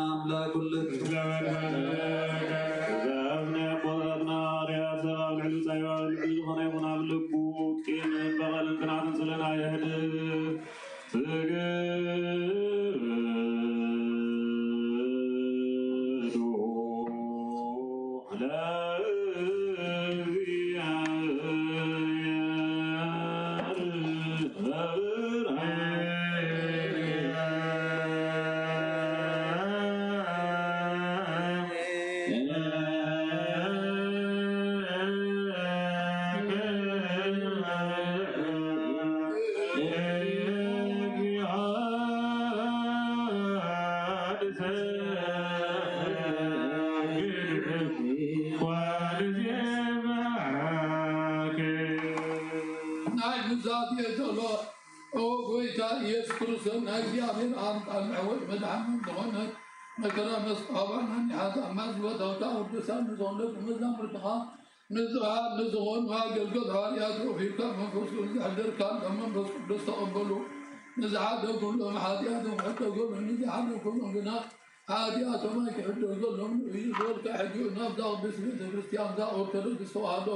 ኣምላክ ኩሉ እዛ ናይ ኣቦታትና ሃዋርያት ሰብ ኣብ ልዕሊ ጻይባ ልዕሊ ዝኾነ ይኹን ኣብ ልቡ ቂምን በቐልን ቅንዓትን ስለና የሕድር። ስግዱ ለእግዚኣብሔር። ናይ ብዛት የጸሎ ኦ ጎይታ ኢየሱስ ክርስቶስ ናይ እግዚኣብሔር ኣብ ቃል ሕይወት መድሓኒ ዝኾነት መከራ መስቀባና ንሓታ ማዝወታውታ ወደሳን ዝኾነት መዛሙርትኻ ንዝኾኑ ኣገልግሎት ሃዋርያት ወፊርካ መንፈስ ቅዱስ ዝሕደርካ መንፈስ ቅዱስ ተቐበሉ። ንዝሓደጉሎም ሓጢኣቶም ሕደጎም ንዝሓደጉሎም ግና ሓጢኣቶም ኣይክሕደገሎም እዩ ዝበልካ ሕጂ ናብዛ ቅድስት ቤተ ክርስቲያን እዛ ኦርቶዶክስ ተዋህዶ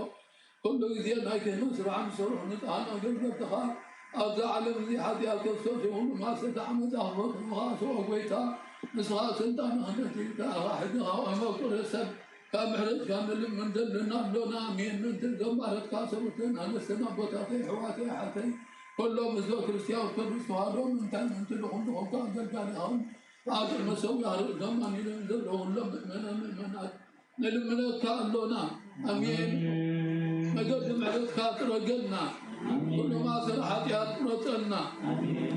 ኩሉ ግዜ ናይ ክህነት ስራሕ ንሰርሑ ንጽሓን ኣገልገልትኻ ኣብዛ ዓለም እዚ ሓጢኣት ከስተውሲ ኩሉ ማሰተ ዓመፃ ክፈትሑ ከኣስዎ ጎይታ ንስኻ ስልጣን ክህነት እዩ። ከኣኻ ሕጂ ካብ ኣመክሮ ሰብ ካብ ምሕረትካ ንልምን ዘለና ኣሎና። ኣሜን። ምእንቲ ገባረትካ ሰብትን ኣንስትን ኣቦታተይ ኣሕዋተይ ኣሓተይ ኩሎም ህዝበ ክርስቲያን ኦርቶዶክስ ተዋህዶ ምንታይ ምእንቲ ድኹም ድኹምካ ኣገልጋሊኻውን ኣብ መሰዊያ ርእሶም ኣሚኖም ዘለዉ ኩሎም ምእመናን ምእመናት ንልምነካ ኣሎና። ኣሜን። መገዲ ምሕረትካ ጥረገልና። ኩሉ ማእሰር ሓጢኣት ቁረጸልና።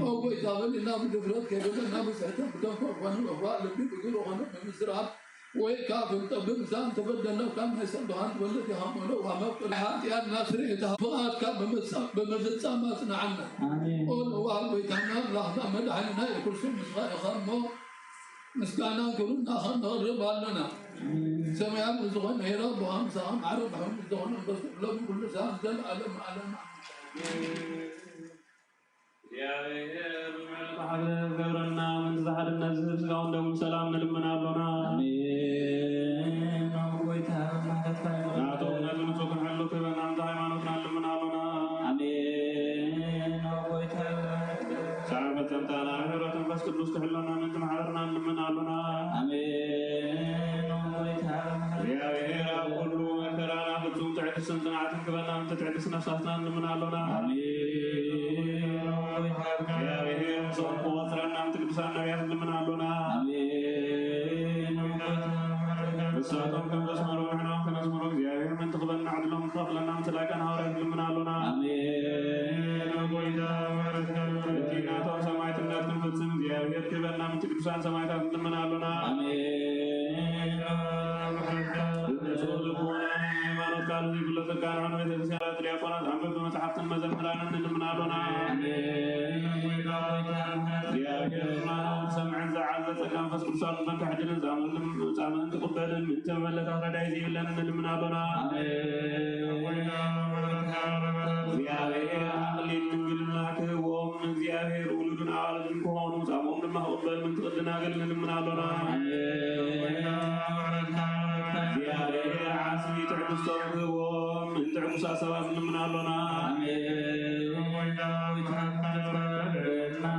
ኦ ጎይታ በሊና ብድፍረት ከይበለና ብስሕተት ብተንኮል ኮነ ብኽፋእ ልቢ ብግብሪ ኮነ ብምዝራብ ወይ ከዓ ፍልጠት ብምሳን ተበደልና ካብ ናይ ሰብ ድኻን ትበልጽ ኢኻ እሞ ለዋህ መፍቅር ሓጢኣትና ስርየት ፍቓድካ ብምጻ- ብምፍጻም ኣጽንዓና። ኣሜን። ኦ ለዋህ ጎይታና ኣምላኽና መድሓኒና የሱስ ክርስቶስ ንስኻ ኢኻ እሞ ምስጋናን ክብርን ንኣኻ ነቕርብ ኣለና። ኣሜን። ሰማያዊ ዝኾነ ሄራ ኣቦኻ ምሳኻ ማዕረ ብሕሙ ዝኾነ መንፈስ ቅዱስ ሎሚ ኩሉ ሰዓት ዘለዓለም ዓለም። እግዚኣብሔር ብምሕረቱ ሓገዝ ገብረና ምእንቲ ሓድነት ዝህብ ስጋውን ደሙን ሰላም ንልምን ኣሎና። ኣሜን። ኦ ጎይታ ምሕረትካ ይመልከት። ናቱ እምነት ንጹህ ክንሕሉ ክህበና ምእንቲ ሃይማኖትና ንልምን ኣሎና። ኣሜን። ኦ ጎይታ ምሕረትካ ይመልከት። ሰዓር መጠምታና ብሕብረት መንፈስ ቅዱስ ክሕለና ምእንቲ ማሕበርና ንልምን ኣሎና። ኣሜን። ኦ ጎይታ ምሕረትካ እግዚኣብሔር ኣብ ኩሉ መከራና ፍጹም ትዕግስትን ጽንዓትን ክበና ምእንቲ ትዕግስቲ ነፍሳትና ንልምን ኣሎና። ኣሜን። ኦ ጎይታ እግዚኣብሔር ንሶም ክቆጽረና ምእንቲ ቅዱሳን ነቢያት ንልምን ኣሎና። ኣሜን። ኦ ጎይታ ምሕረትካ ንሳቶም ከም ዘስመሩ ንሕና እውን ከነስምሮ እግዚኣብሔር ምእንቲ ክበና ዕድሎም ክኸፍለና ምእንቲ ላይካን ሃዋርያት ንልምን ኣሎና። ኣሜን። ኦ ጎይታ ምሕረትካ እቲ ናቶም ሰማዕትነት ክንፍጽም እግዚኣብሔር ክህበና ምእንቲ ቅዱሳን ሰማዕታት ንልምን ኣሎና። ኣሜን። ኦ ምሕረትካ ንጹህ ልቦና ናይ ሃይማኖት ቃል ዘይብሎ ጸጋ ንዓና ቤተክርስትያን ዲያቆናት ኣንበብቲ መጻሕፍትን መዘምራንን ንልምን ኣሎና። ኣሜን። ኦ ጎይታ ምሕረትካ እግዚኣብሔር ዝማኖ ዝሰምዕን ዝዓዘ ጸጋ መንፈስ ቅዱስ ኣብ ልበን ከሕድርን ጻምእን ጻምእን ክቕበልን ምእንቲ መመለታት ረዳኢ ዘይብለን ንልምን ኣሎና። ኣሜን። ኦ ጎይታ ምሕረትካ እግዚኣብሔር ኣኽሊል ድንግልና ክህቦም ንእግዚኣብሔር ውሉድን ኣዋልድን ክኾኑ ጻምኦም ድማ ክቕበል ምእንቲ ቅድስት ደናግል ንልምን ኣሎና። ኣሜን። ኦ ጎይታ ምሕረትካ እግዚኣብሔር ዓስቢ ትዕግስቶም ክህቦም ምእንቲ ዕጉሳት ሰባት ንልምን ኣሎና። ኣሜን። ኦ ጎይታ ምሕረትካ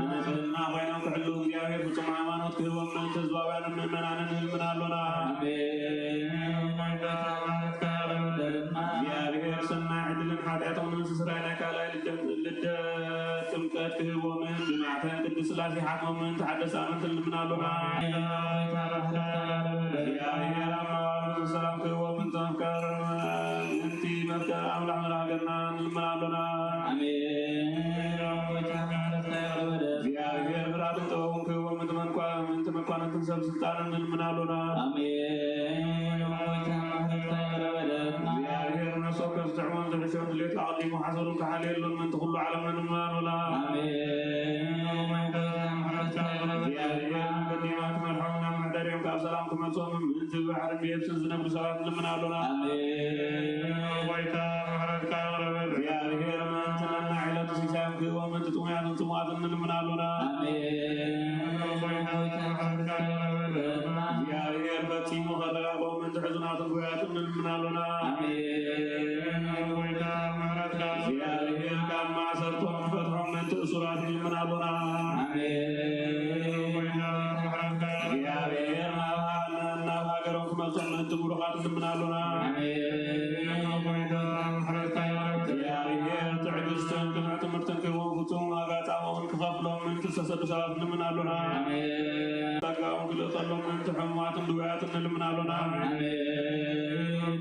ንንጽህና ኮይኖም ክሕልው እግዚኣብሔር ፍጹም ሃይማኖት ክህቦም ምእንቲ ህዝባውያንን ምእመናንን ንልምን ኣሎና። ኣሜን። ኦ ጎይታ ምሕረትካ ይበደልና። እግዚኣብሔር ሰናይ ዕድልን ሓጢኣቶም ንምስስራይ ናይ ካልኣይ ልደት ልደት ጥምቀት ክህቦምን ብማዕተብ ቅድስት ሥላሴ ሓትሞምን ተሓደስቲ ኣመንቲ ንልምን ኣሎና። ኣሜን። ኦ ጎይታ ምሕረትካ ይበደልና። እግዚኣብሔር ኣማዋርነት ሰላም ክህቦምን ተመፍቃር ምእንቲ መፍቀር ኣምላኽ መድኃኔ ሃገርና ንልምን ኣሎና። ኣሜን። ኦ ጎይታ ምሕረትካ ይበደልና። እግዚኣብሔር ብርሃትን ጥበቡን ክህቦም ምእንቲ መኳ- ምእንቲ መኳንንትን ሰብ ስልጣንን ንልምን ኣሎና። ኣሜን። ኦ ጎይታ ምሕረትካ ይቕረ በለልና። እግዚኣብሔር ነፍሲ ወከፍ ዝጥዕሞን ዝሕሾን ድሌቱ ኣቐዲሙ ሓሰሩን ክሓልየሉን ምእንቲ ኩሉ ዓለም ንልምን ኣሎና። ኣሜን። ኦ ጎይታ ምሕረትካ ይቕረ በለልና። እግዚኣብሔር ንገዲማት ክመርሖም ናብ መሕደሪኦም ካብ ሰላም ክመልሶም ምእንቲ ብባሕርን ብየብስን ዝነግዱ ሰባት ንልምን ኣሎና። ኣሜን። ኦ ጎይታ ምሕረትካ ይቕረ በለልና። እግዚኣብሔር ምእንቲ መና ዕለቱ ሲሳዮም ክህቦም ምእንቲ ጥሙያትን ጽሙኣትን ንልምን ኣሎና። ኣሜን። ኦ ጎይታ ምሕረትካ ይቕረ በለልና። ሕዙናትን ጉያትን ንልምን ኣሎና። ኣሜን። ጎይታ ምሕረትካ። እግዚኣብሔር ካብ ማእሰርቶም ክፈትሖም ምእንቲ እሱራት ንልምን ኣሎና። ኣሜን። ጎይታ ምሕረትካ። እግዚኣብሔር ናብ ሃ-፣ ናብ ሃገሮም ክመልሶም ምእንቲ ብሩኻት ንልምን ኣሎና። ኣሜን። ጎይታ ምሕረትካ። እግዚኣብሔር ትዕግስትን ቅኑዕ ትምህርትን ክህቦም ፍጹም ዋጋ ጻማኦም ክኸፍሎም ምእንቲ ዝተሰዱ ሰባት ንልምን ኣሎና። ኣሜን። ጸጋኦም ክልእኸሎም ምእንቲ ሕሙማትን ድውያትን ንልምን ኣሎና። ኣሜን።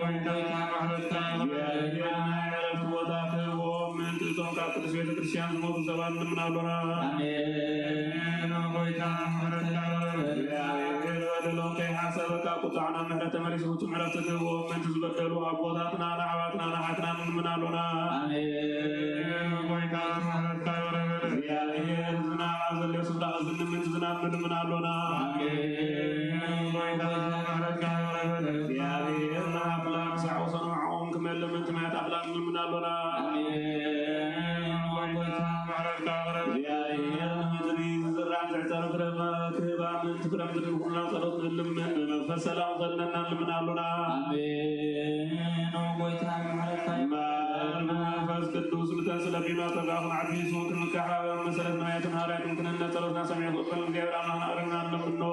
ጎይታ ምሕረትካ። እግዚኣብሔር ናይ ዕረፍቲ ቦታ ክህቦም ምእንቲ እቶም ካብ ቅድስት ቤተ ክርስቲያን ዝሞቱ ሰባት ንልምን ኣሎና። ኣሜን። ጎይታ ምሕረትካ። እግዚኣብሔር በደሎም ከይሓሰበ ካብ ቁጥዓና ምሕረት ተመሊሱ ፍጹም ዕረፍቲ ክህቦም ምእንቲ ዝበደሉ ኣቦታትና ንኣሕዋትና ንኣሓትና ንልምን ኣሎና። ኣሜን። ጎይታ ምሕረትካ ይውረድ። እግዚኣብሔር ዝናብ ኣብ ዘድልዮ ስፍራ ከዝንብ ምእንቲ ዝናብ ንልምን ኣሎና። ኣሜን። ጎይታ ምሕረትካ ይውረድ። እግዚኣብሔር ንኣፍላግ ሳዕ ወሰኖም ዓቖም ክመልእ ምእንቲ ማያት ኣፍላግ ንልምን ኣሎና። ኣሜን። ጎይታ ምሕረትካ ይውረድ። እግዚኣብሔር ንምድሪ ዝዝራእ ዝዕጸር ፍረ ክህባ ምእንቲ ፍረ ምድሪ ንኹልና ጸሎት ንልምን። ብመንፈስ ሰላም ከድነና ንልምን ኣሎና። ኣሜን። ጎይታ ምሕረትካ ይውረድ። እምበኣር ብመንፈስ ቅዱስ ብተን ስለ ቢና ጸጋኹም ዓቢሱ ክንምካሕ ኣብ መሰረት ነቢያትን ሃዋርያትን ክንእምነት ጸሎትና ሰሚዑ ክቕበል እግዚኣብሔር ኣምላኽና ኣረግና ኣለምኖ።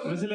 ምስለ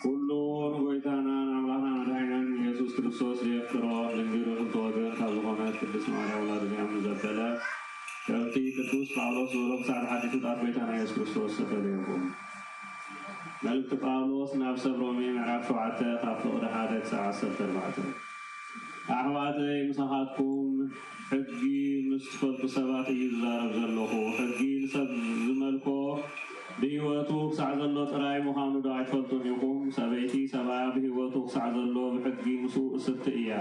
ኩሉ ንጎይታናን ኣምላኽና መድሓኒናን ኢየሱስ ክርስቶስ ዘየፍቅሮ ድንግል ክልተ ወገን ካብ ዝኾነት ቅድስት ማርያም ወላዲት ኣምላኽ ዘበለ ከምቲ ቅዱስ ጳውሎስ ዝበሎ ክሳብ ሓዲሱ ጣት ጎይታና ኢየሱስ ክርስቶስ ተፈለየኩም። መልእክቲ ጳውሎስ ናብ ሰብ ሮሜ ምዕራፍ ሸውዓተ ካብ ፍቕዲ ሓደ ክሳብ ዓሰርተ ኣርባዕተ። ኣሕዋተይ ምሳኻትኩም ሕጊ ምስ ትፈልጡ ሰባት እዩ ዝዛረብ ዘለኹ። ሕጊ ንሰብ ዝመልኮ ብህይወቱ ክሳዕ ዘሎ ጥራይ ምዃኑ ዶ ኣይትፈልጡን ኢኹም? ሰበይቲ ሰብኣያ ብህይወቱ ክሳዕ ዘሎ ብሕጊ ምስኡ እስርቲ እያ።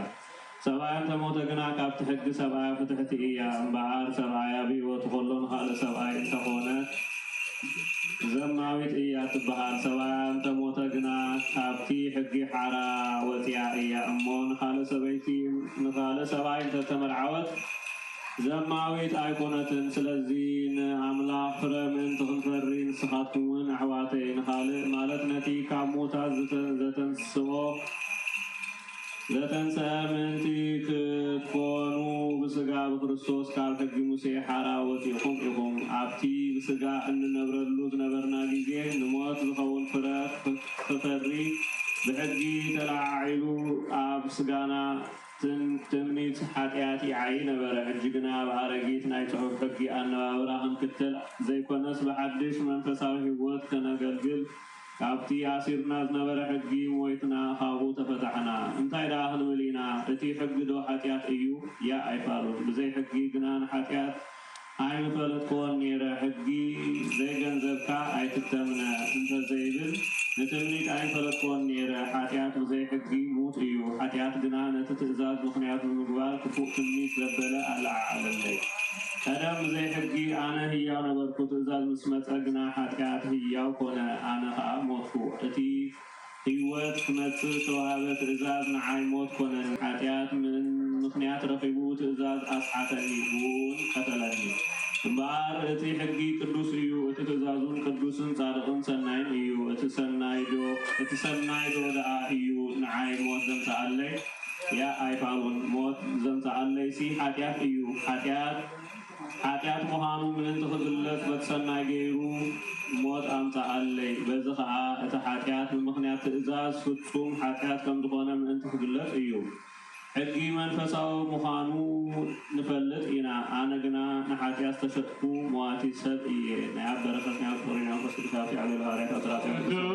ሰብኣያ እንተሞተ ግና ካብቲ ሕጊ ሰብኣያ ፍትሕቲ እያ እምበኣር፣ ሰብኣያ ብህይወቱ ከሎ ንኻልእ ሰብኣይ እንተኾነ ዘማዊት እያ ትበሃል። ሰብኣያ እንተሞተ ግና ካብቲ ሕጊ ሓራ ወፂኣ እያ እሞ ንኻልእ ሰበይቲ ንኻልእ ሰብኣይ እንተተመርዓወት ዘማዊት ኣይኮነትን። ስለዚ ንኣምላኽ ፍረ ምእንቲ ክንፈሪ ንስኻትኩም እውን ኣሕዋተይ ንኻልእ ማለት ነቲ ካብ ሙታት ዘተ- ዘተንስኦ ዘተንስአ ምእንቲ ክትኮኑ ብስጋ ብክርስቶስ ካብ ሕጊ ሙሴ ሓራ ወፂእኹም ኢኹም። ኣብቲ ብስጋ እንነብረሉ ዝነበርና ግዜ ንሞት ዝኸውን ፍረ ክፈሪ ብሕጊ ተለዓዒሉ ኣብ ስጋና ትም- ትምኒት ሓጢኣት ይዓዪ ነበረ። ሕጂ ግና ብኣረጊት ናይ ጽሑፍ ሕጊ ኣነባብራ ክንክተል ዘይኮነስ ብሓድሽ መንፈሳዊ ህይወት ከነገልግል ካብቲ ኣሲሩና ዝነበረ ሕጊ ሞይትና ካብኡ ተፈታሕና። እንታይ ደኣ ክንብል ኢና? እቲ ሕጊ ዶ ሓጢኣት እዩ? ያእ ኣይፋሉን። ብዘይ ሕጊ ግና ንሓጢኣት ኣይምፈለጥክዎን ነይረ። ሕጊ ዘይገንዘብካ ኣይትተምነ እንተዘይብል ንትምኒት ኣይምፈለጥክዎን ነይረ። ሓጢኣት ብዘይ ሕጊ ሙት እዩ። ሓጢኣት ግና ነቲ ትእዛዝ ምኽንያት ብምግባር ክፉእ ትምኒት ዘበለ ኣለዓዓለለይ። ቀደም ብዘይ ሕጊ ኣነ ህያው ነበርኩ፣ ትእዛዝ ምስ መጸ ግና ሓጢኣት ህያው ኮነ፣ ኣነ ኸኣ ሞትኩ። እቲ ህይወት ክመጽእ ዝተዋህበ ትእዛዝ ንዓይ ሞት ኮነኒ። ሓጢኣት ምን ምኽንያት ረኺቡ ትእዛዝ ኣስሓተኒ፣ እውን ቀተለኒ። እምበኣር እቲ ሕጊ ቅዱስ እዩ፣ እቲ ትእዛዝ እውን ቅዱስን ጻድቕን ሰናይን እዩ። እቲ ሰናይ ዶ እቲ ሰናይ ዶ ደኣ እዩ ንዓይ ሞት ዘምጽኣለይ? ያእ ኣይፋሉን። ሞት ዘምጽኣለይሲ ሓጢኣት እዩ። ሓጢኣት ሓጢኣት ምዃኑ ምእንቲ ክግለጽ በቲ ሰናይ ገይሩ ሞት ኣምጽኣለይ። በዚ ኸኣ እቲ ሓጢኣት ብምኽንያት ትእዛዝ ፍጹም ሓጢኣት ከም ዝኾነ ምእንቲ ክግለጽ እዩ። ሕጊ መንፈሳዊ ምዃኑ ንፈልጥ ኢና። ኣነ ግና ንሓጢኣት ዝተሸጥኩ መዋቲ ሰብ እየ። ናይ ኣብ በረኸት ናይ ኣብ ፍቕሪ ናይ መንፈስ ቅዱስ ሃብቲ ዓብዩ ለሃዋርያት ኣጥራጥዮም ቅዱስ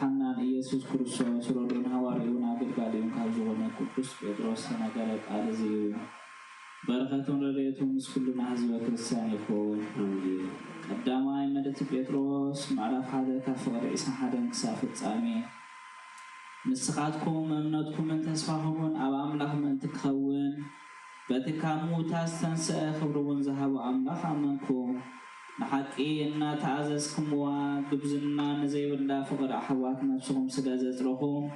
ሓናን ኢየሱስ ክርስቶስ ረድኡን ሃዋርዩን ኣገልጋሊኡን ካብ ዝኾነ ቅዱስ ጴጥሮስ ዝተነገረ ቃል እዚ እዩ። በረኸቱን ረድኤቱን ምስ ኩልና ህዝበ ክርስቲያን ይኹን። ኣሜን። ቀዳማይ መልእኽቲ ጴጥሮስ ምዕራፍ ሓደ ካብ ፍቕሪ ዕስራን ሓደን ክሳብ ፍጻሜ። ንስኻትኩም እምነትኩምን ተስፋኹምን ኣብ ኣምላኽ ምእንቲ ክኸውን፣ በቲ ካብ ምዉታት ዝተንስአ ክብሪ እውን ዝሃቦ ኣምላኽ ኣመንኩም። ንሓቂ እናተኣዘዝኩምዋ፣ ግብዝና ንዘይብላ ፍቕሪ ኣሕዋት ነፍስኹም ስለ ዘጽረኹም፣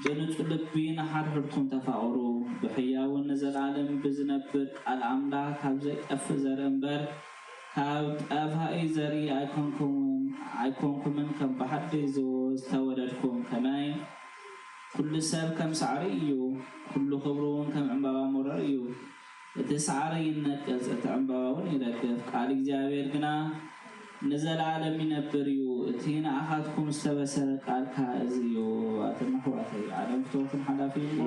ብንጹህ ልቢ ንሓድሕድኩም ተፋቐሩ። ብሕያውን ንዘለኣለም ብዝነብር ቃል ኣምላኽ ካብ ዘይጠፍእ ዘርኢ እምበር፣ ካብ ጠፋኢ ዘርኢ ኣይኮንኩምን፣ ኣይኮንኩምን፣ ከም ብሓድሽ ዝው-፣ ዝተወለድኩም ከመይ? ኩሉ ሰብ ከም ሳዕሪ እዩ፣ ኩሉ ክብሩ እውን ከም ዕምባባ መረር እዩ። እቲ ሳዕሪ ይነቅጽ፣ እቲ ዕምባባ እውን ይረግፍ፣ ቃል እግዚኣብሔር ግና ንዘለኣለም ይነብር እዩ። እቲ ንኣኻትኩም ዝተበሰረ ቃል ከኣ እዚ እዩ። ኣቱም ኣሕዋተይ፣ ዓለም ፍትወትን ሓላፊ እዩ።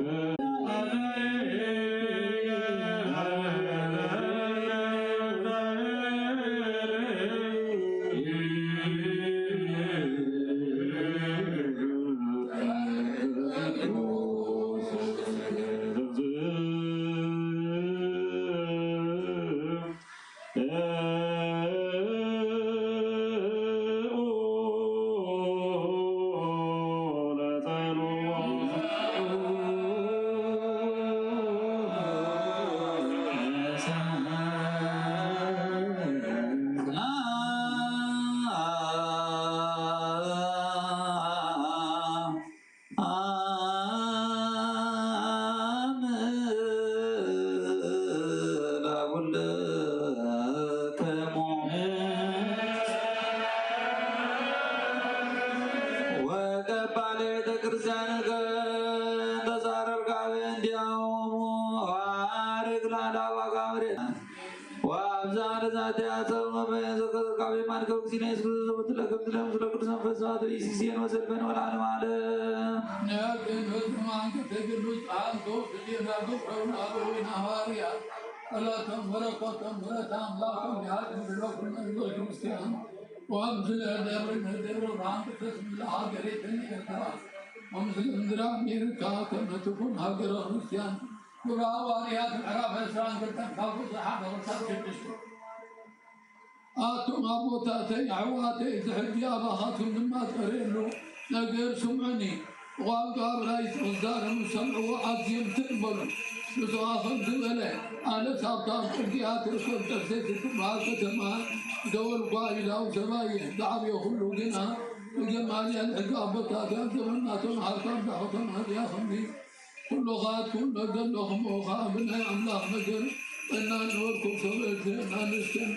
ወቀባሌ ቤተ ክርስቲያን ተዛረብ ጋብ እንዲያውም ዋርግ ላላ ዋጋ ምሬት ወአብዛ ለዛቲ አሰብ መመ ዘከር ጋብ የማን ከብግዚነ የሱስ ዘብትለ ከብትለ ምስለ ቅዱስ መንፈስ ሰማያት ኢሲሲን ወዘልፈን ወለዓለመ ዓለም። ነግን በስማን ከተግሉስ አንቶ ስሌና ግብረውን አበዊን ሐዋርያ ጸሎቶም በረከቶም ምሕረት አምላኮም ያድርግሎኩም ህዝበ ክርስቲያን ወምስለ ደብር ደብረ ብርሃን ቅድስት ምለ ሀገሬትን ኤርትራ ወምስለ ምድር አሜሪካ ከመ ትኩን ሀገረ ክርስቲያን። ግብረ ሐዋርያት ምዕራፍ ዕስራን ክልተን ካብ ቁጽሪ ሓደ ክሳብ ሽዱሽተ። ኣቱም ኣቦታተይ ኣሕዋተይ፣ እዚ ሕጂ ኣባኻትኩም ድማ ዝቐርየሉ ነገር ስምዑኒ። ብቋንቋ ዕብራይስጥ ክዛረቡ ዝሰምዕዎ ኣዝዮም ትእ በሉ። ንሱ ኸኣ ከምዚ በለ፣ ኣነስ ኣብታ ኣብ ጽርግያ ትርከብ ጠርሴስ እትበሃል ከተማ ዝደወልኩዋ ኣይሁዳዊ ሰብኣይ እየ። ዝዓብየ ኹሉ ግና ብገማልያል ሕጊ ኣቦታትና ዘበን ናቶም ሃብታም ዳኹቶም ሃብያ ከምዚ ኩልኻትኩም ዘለኹምዎ ኸኣ ብናይ ኣምላኽ ነገር እናነበርኩም ሰበይትን ኣንስትን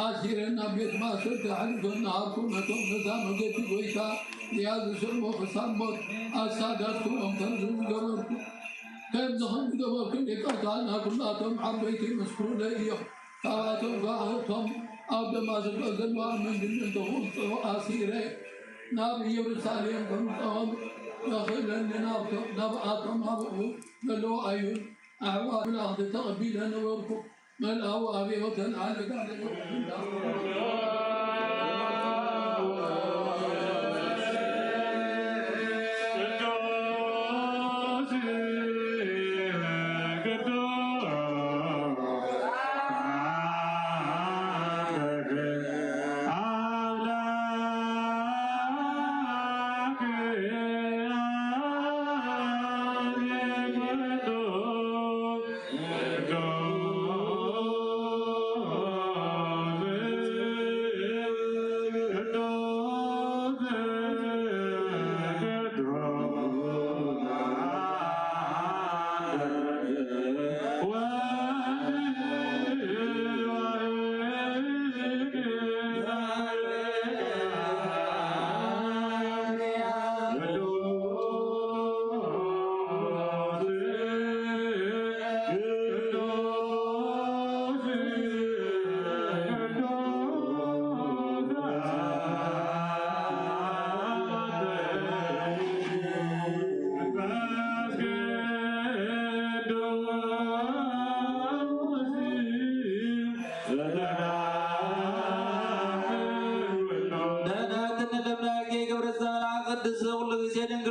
ኣሲረ ናብ ቤት ማእሰርቲ ኣሕሊፈ እናሃብኩ ነቶም ነታ መገዲ ጐይታ እያ ዝስዕሙ ክሳብ ሞት ኣሳዳድኩዎም ከምዚ ዝገበርኩ ከምዚ ከም ዝገበርኩ ሊቃውንትና ኩላቶም ዓበይቲ ይምስክሩለይ እዮም። ካብኣቶም ከኣ እቶም ኣብ ደማስቆ ዘለዉ ኣመንቲ ምእንቲ ክቕጽዑ ኣሲረ ናብ ኢየሩሳሌም ከምጽኦም የኽእለኒ። ናብቶም ናብኣቶም ኣብኡ ዘለዉ ኣይሁድ ኣሕዋት መላእኽቲ ተቐቢለ ነበርኩ። መልኣዊ ኣብዮተን ኣለጋለ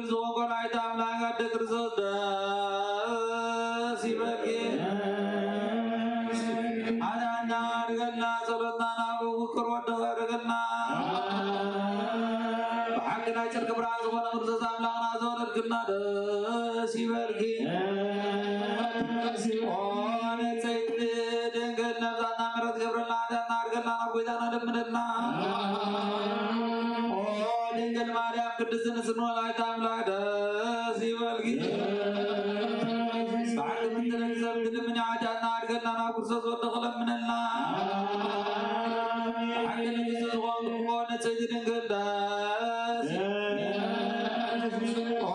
ዝኾንኮ ናይታ ኣምላኽ ኣደ ክርስቶስ ደስ ይበልኪ። ኣዳና ኣድገልና ጸሎትና ናብኡ ክቅርብ ወደኸ ኣድርገልና። ብሓቂ ናይ ጽድቂ ብርሃን ዝኾነ ክርስቶስ ኣምላኽና ዘወለድክልና ደስ ይበልኪ። ኦ ንጽሕቲ ድንግል ነብሳና ምሕረት ገብረልና፣ ሓጢኣትና ኣድገልና፣ ናብ ጎይታና ለምነልና። ኦ ድንግል ማርያም ቅድስት ንስን ወላዲተ ኣምላኽ ደስ ይበልኪ። ብሓቂ ምንትለክ ሰብ ትልምን ሓጢኣትና ኣድገልና፣ ናብ ክርስቶስ ወዲ ክለምነልና። ብሓቂ ንግስቲ ዝኾንኩ ኦ ንጽሕቲ ድንግል ደስ ይበልኪ። ኦ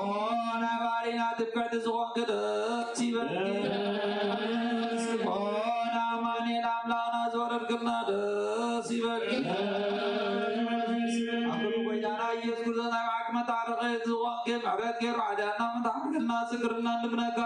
ነባሪና ትብዕቲ ዝኾንኪ ደስ ይበልኪ። ኦ ንኣማኑኤል ኣምላኽና ዘወረድክልና ደስ ይበልኪ። ኣብ ኩሉ ጎይታና ኢየሱስ ክርስቶስ ናይ ብሓቂ መታረቒ ዝኾንኪ ምሕረት ገይሩ ሓጢኣትና መታሕርና ስግርና እንድምነካ።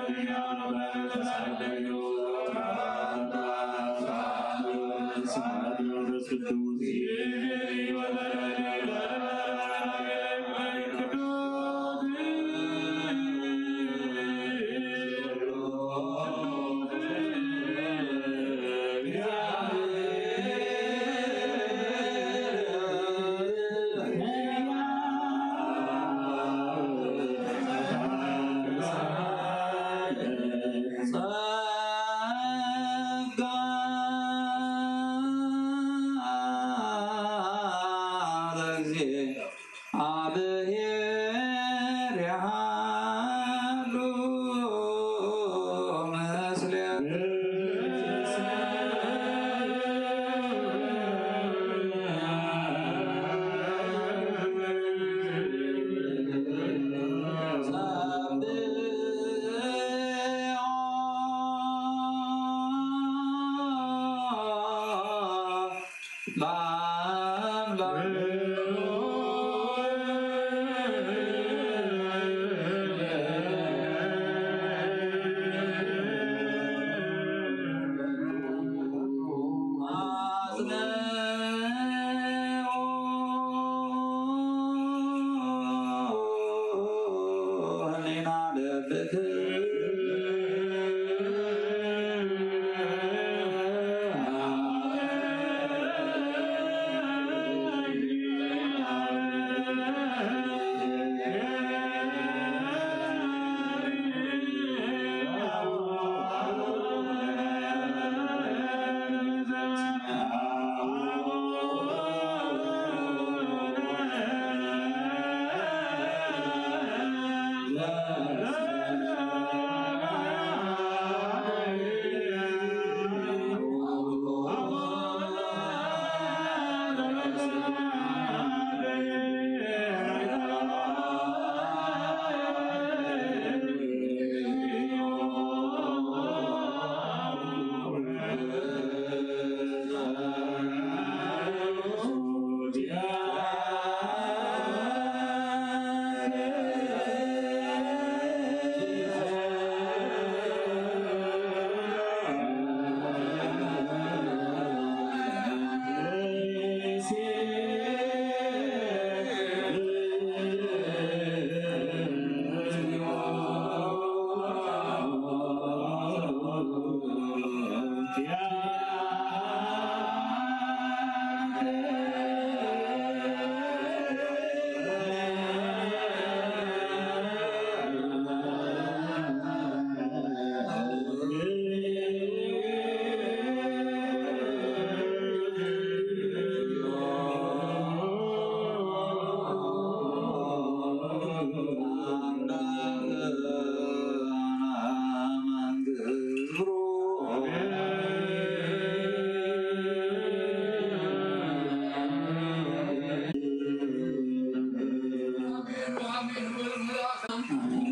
አብሔር ያሉ መስለ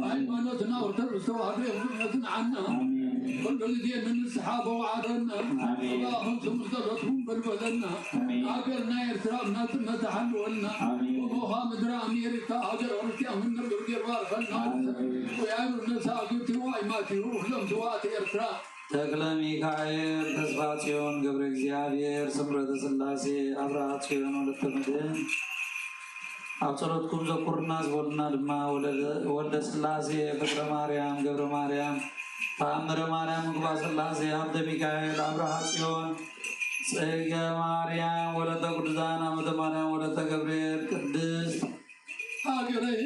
ሃይማኖትና ኦርቶዶክስ ተዋህዶ የብሉነትን ዓና ኩሉ ግዜ ንንስሓ በውዓደና። ኣሜን። ኣባ ኹንቱም ጸሎትኩም በልበለና። ኣሜን። ሃገርና ኤርትራ ናጽነት ተሓልወልና። ኣሜን። ወቦኻ ምድሪ ኣሜሪካ ሃገር ክርስቲያን ክንነብር ይባርከልና። ኣሜን። ወያኑ ነሳ ግብቲ ዋይ ማቲው ኩሎም ስዋእቲ ኤርትራ። ተክለ ሚካኤል ተስፋ ጽዮን ገብረ እግዚኣብሔር ስምረተ ስላሴ ኣብርሃ ጽዮን ወለተ መድህን ኣብ ጸሎትኩም ዘኩርና ዝበሉና ድማ ወለደ-፣ ወልደ ስላሴ ፍቅረ ማርያም ገብረ ማርያም ተኣምረ ማርያም ምግባ ስላሴ ሃብተ ሚካኤል ኣብርሃ ጽዮን ጽገ ማርያም ወለተ ቅዱሳን ኣመተ ማርያም ወለተ ገብርኤል ቅድስት ሃገረይ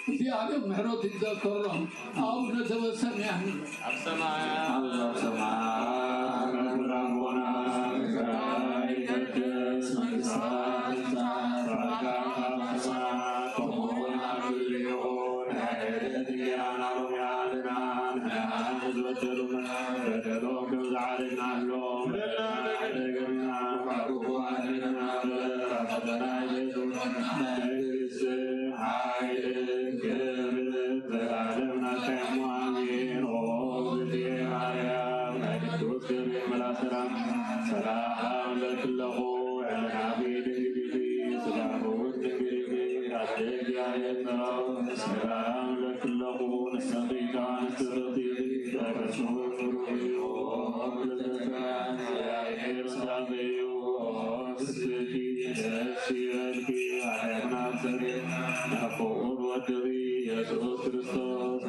እግዚኣብሔር ምሕረቱ ይዘከሮም። አቡነ ዘበሰማያት ኣብ ሰማያት ኣብ ሰማያት ይትቀደስ መንግስትካ ትምጻእ ፈቃድካ በሰማይ ከምኡ እውን ኣብ ምድሪ ይኹን። ናይ ዕለት እንጀራና ሎሚ ሃበና። ንሕና ንዝበደሉና በደሎም ከም ዝዓደግናሎም በደልና ንዓድግ። ካብ ክፉ ኣድሕነና እምበር፣ ካብ ፈተና ኣይተእትወና። መንግስትን ሓይልን ክብርን ዘለዓለም ናትካ እሞ፣ ኣሜን። ኦ እግዝእትየ ማርያም፣ ናይ ቅዱስ ገብርኤል መልኣክ ሰላም፣ ሰላም እብለኪ ኣለኹ። ሕሊናኺ ድንግል ኢኺ፣ ስጋኺ እውን ድንግል ኢኺ። ኣደ እግዚኣብሔር ጸባኦት፣ ሰላም እብለኪ ኣለኹ። ንስኺ ከኣ ንስቲ ፍርቕቲ ኢየሱስ ክርስቶስ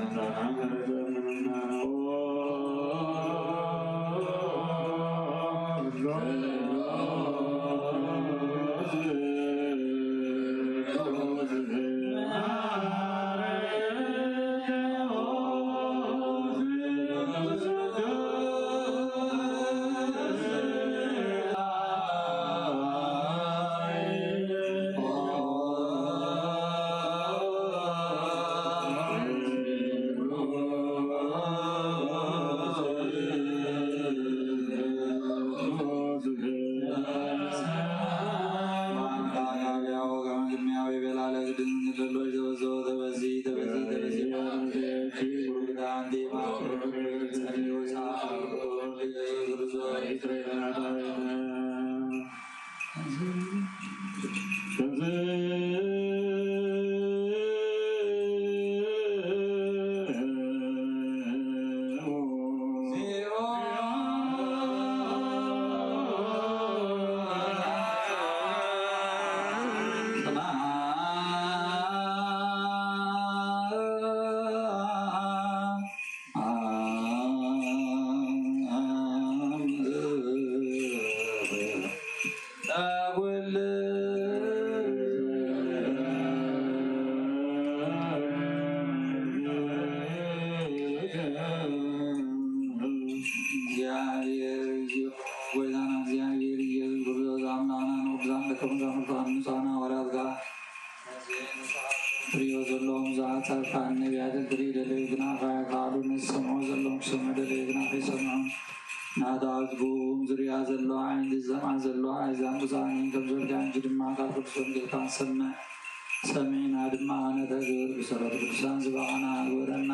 እግዚአብሔር፣ ጎይታና እግዚአብሔር ኢየሱስ ክርስቶስ ኣምላኽና ንቅዱሳን ደቀ መዛሙርቱ ካብ ንጹሓን ሃዋርያት ጋር ርእዮ ዘለዎም ብዙሓት ጻድቃን ነቢያትን ትርኢ ደለዩ ግና ካህያት ካህዱ ነቲ ዝሰምዑ ዘለዎም ክሰምዑ ደለዩ ግና ከይሰምዑ ናታ ዝብኡ ዝሪኣ ዘለዋ ዓይኒ ዝሰምዓ ዘለዋ ኣእዛን ብፁዓን እየን ከም ዝበልካ ሕጂ ድማ ቃል ቅዱስ ወንጌልካ ንሰምዕ። ሰሚዕና ድማ ነተግብር ብጸሎት ቅዱሳን ዝበቓዕና ግበረና።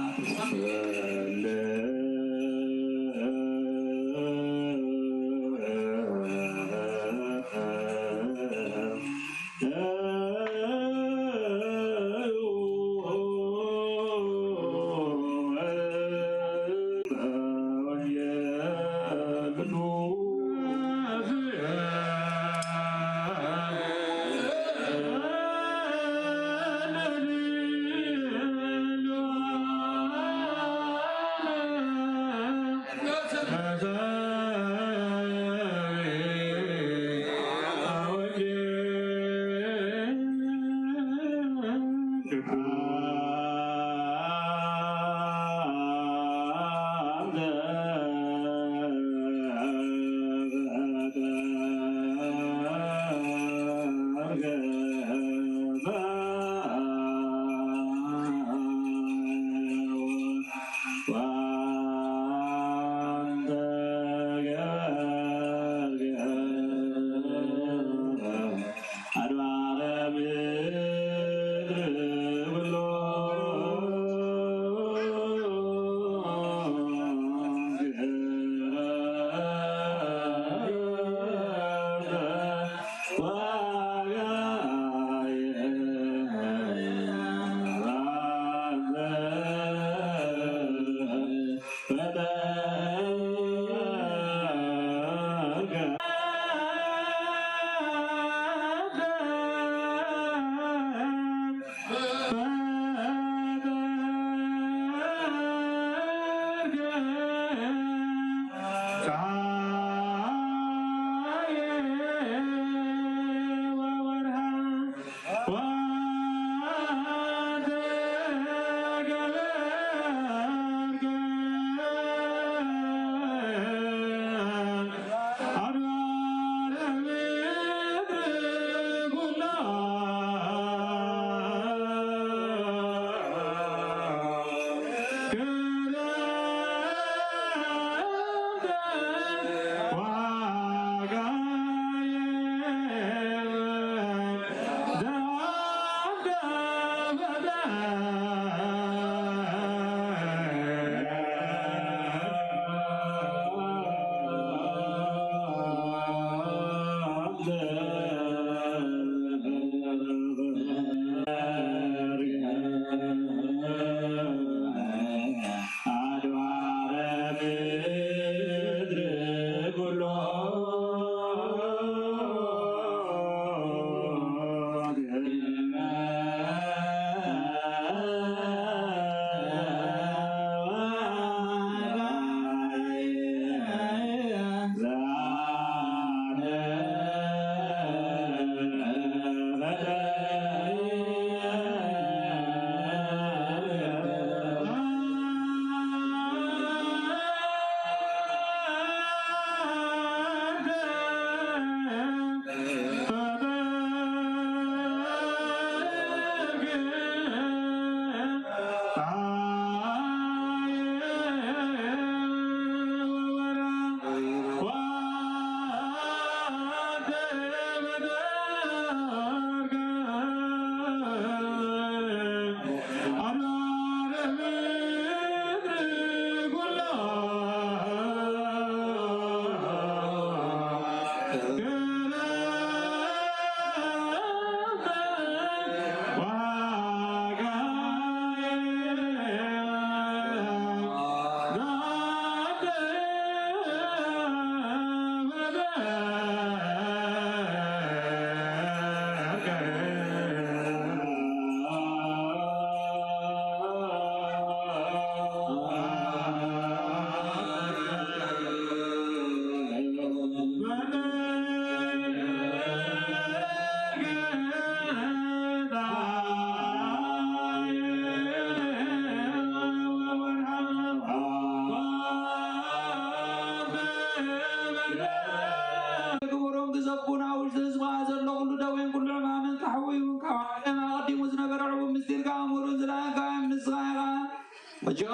ጅቓ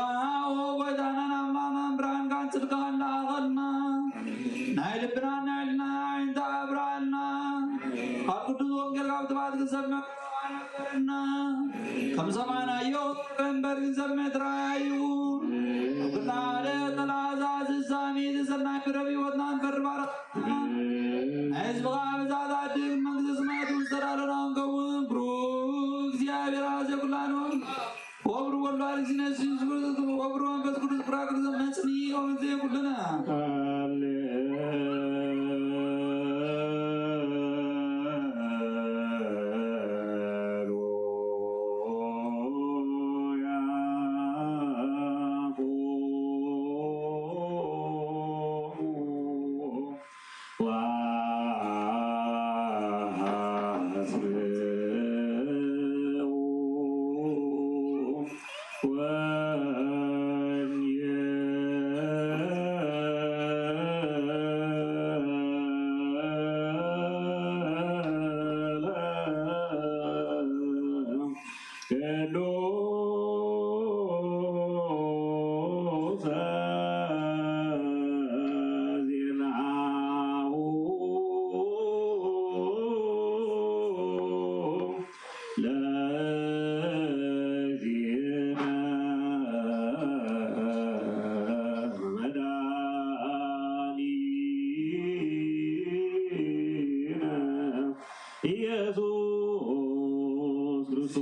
ኦ ጎይታናን ኣምላኽናን ብርሃንካን ጽድቅኻን ለኣኸልና። ናይ ልብናን ናይ ልብናን ዓይንታ ኣብርሃልና። ካብ ቅዱስ ወንጌል ካብ ትባት ክሰምዕ ኣነገረና። ከም ሰማዕናዮ እምበር ክሰምዕ ጥራይ ኣይኹን። ኣብ ኩላ ዓለም ተለዓዛ ስሳሚ ዝሰናይ ፍረ ህይወትና ንፈሪ ባርኽ። ናይ ህዝብኻ ብዛዕባ ዕድል መንግስቲ ሰማያት ዝተዳለና ክንከውን ብሩክ እግዚኣብሔር ኣዘ ኩላኖም ወብሩ ወልዱ ኣርግሲነ ስዩስ ክርስቶስ ወብሩ መንፈስ ቅዱስ ፕራቅሊጦስ መጽኒ ኦመንዘ ኩልና። ኢየሱስ ክርስቶስ።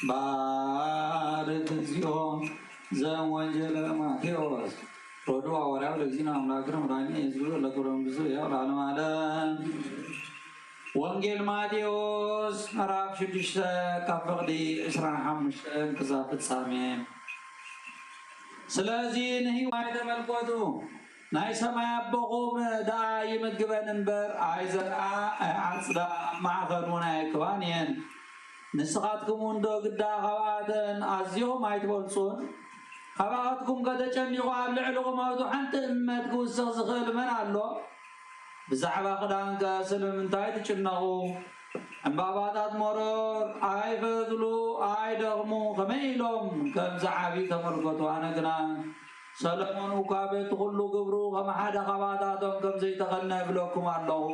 ባርክ እግዚኦ ዘወንጌለ ማቴዎስ ሮዱ ሃዋርያው ለእግዚእነ አምላክነ መድኃኒነ ኢየሱስ ክርስቶስ ለክብረ መንግስቱ ያው ለዓለመ ዓለም። ወንጌል ማቴዎስ ምዕራፍ ሽዱሽተ ካብ ፍቕዲ ዕስራን ሓሙሽተን ክሳብ ፍጻሜ። ስለዚ ንህይዋይ ተመልከቱ፣ ናይ ሰማይ ኣቦኹም ደኣ ይምግበን እምበር ኣይዘርኣ ኣይዓጽዳ፣ ኣብ ማዕኸን እውን ኣይእክባን እየን። ንስኻትኩም እውን ዶ ግዳ ካብኣተን ኣዚኹም ኣይትበልጹን? ካባኻትኩም ከተጨኒቑ ኣብ ልዕሊ ቁመቱ ሓንቲ እመት ክውስኽ ዝኽእል መን ኣሎ? ብዛዕባ ክዳንከ ስለምንታይ ትጭነቑ? ዕምባባታት መሮር ኣይፈትሉ፣ ኣይደኽሙ፣ ከመይ ኢሎም ከም ዝዓብዩ ተመልከቱ። ኣነ ግና ሰሎሞን እኳ በቲ ኩሉ ግብሩ ከም ሓደ ካብኣታቶም ከም ዘይተኸነ እብለኩም ኣለኹ።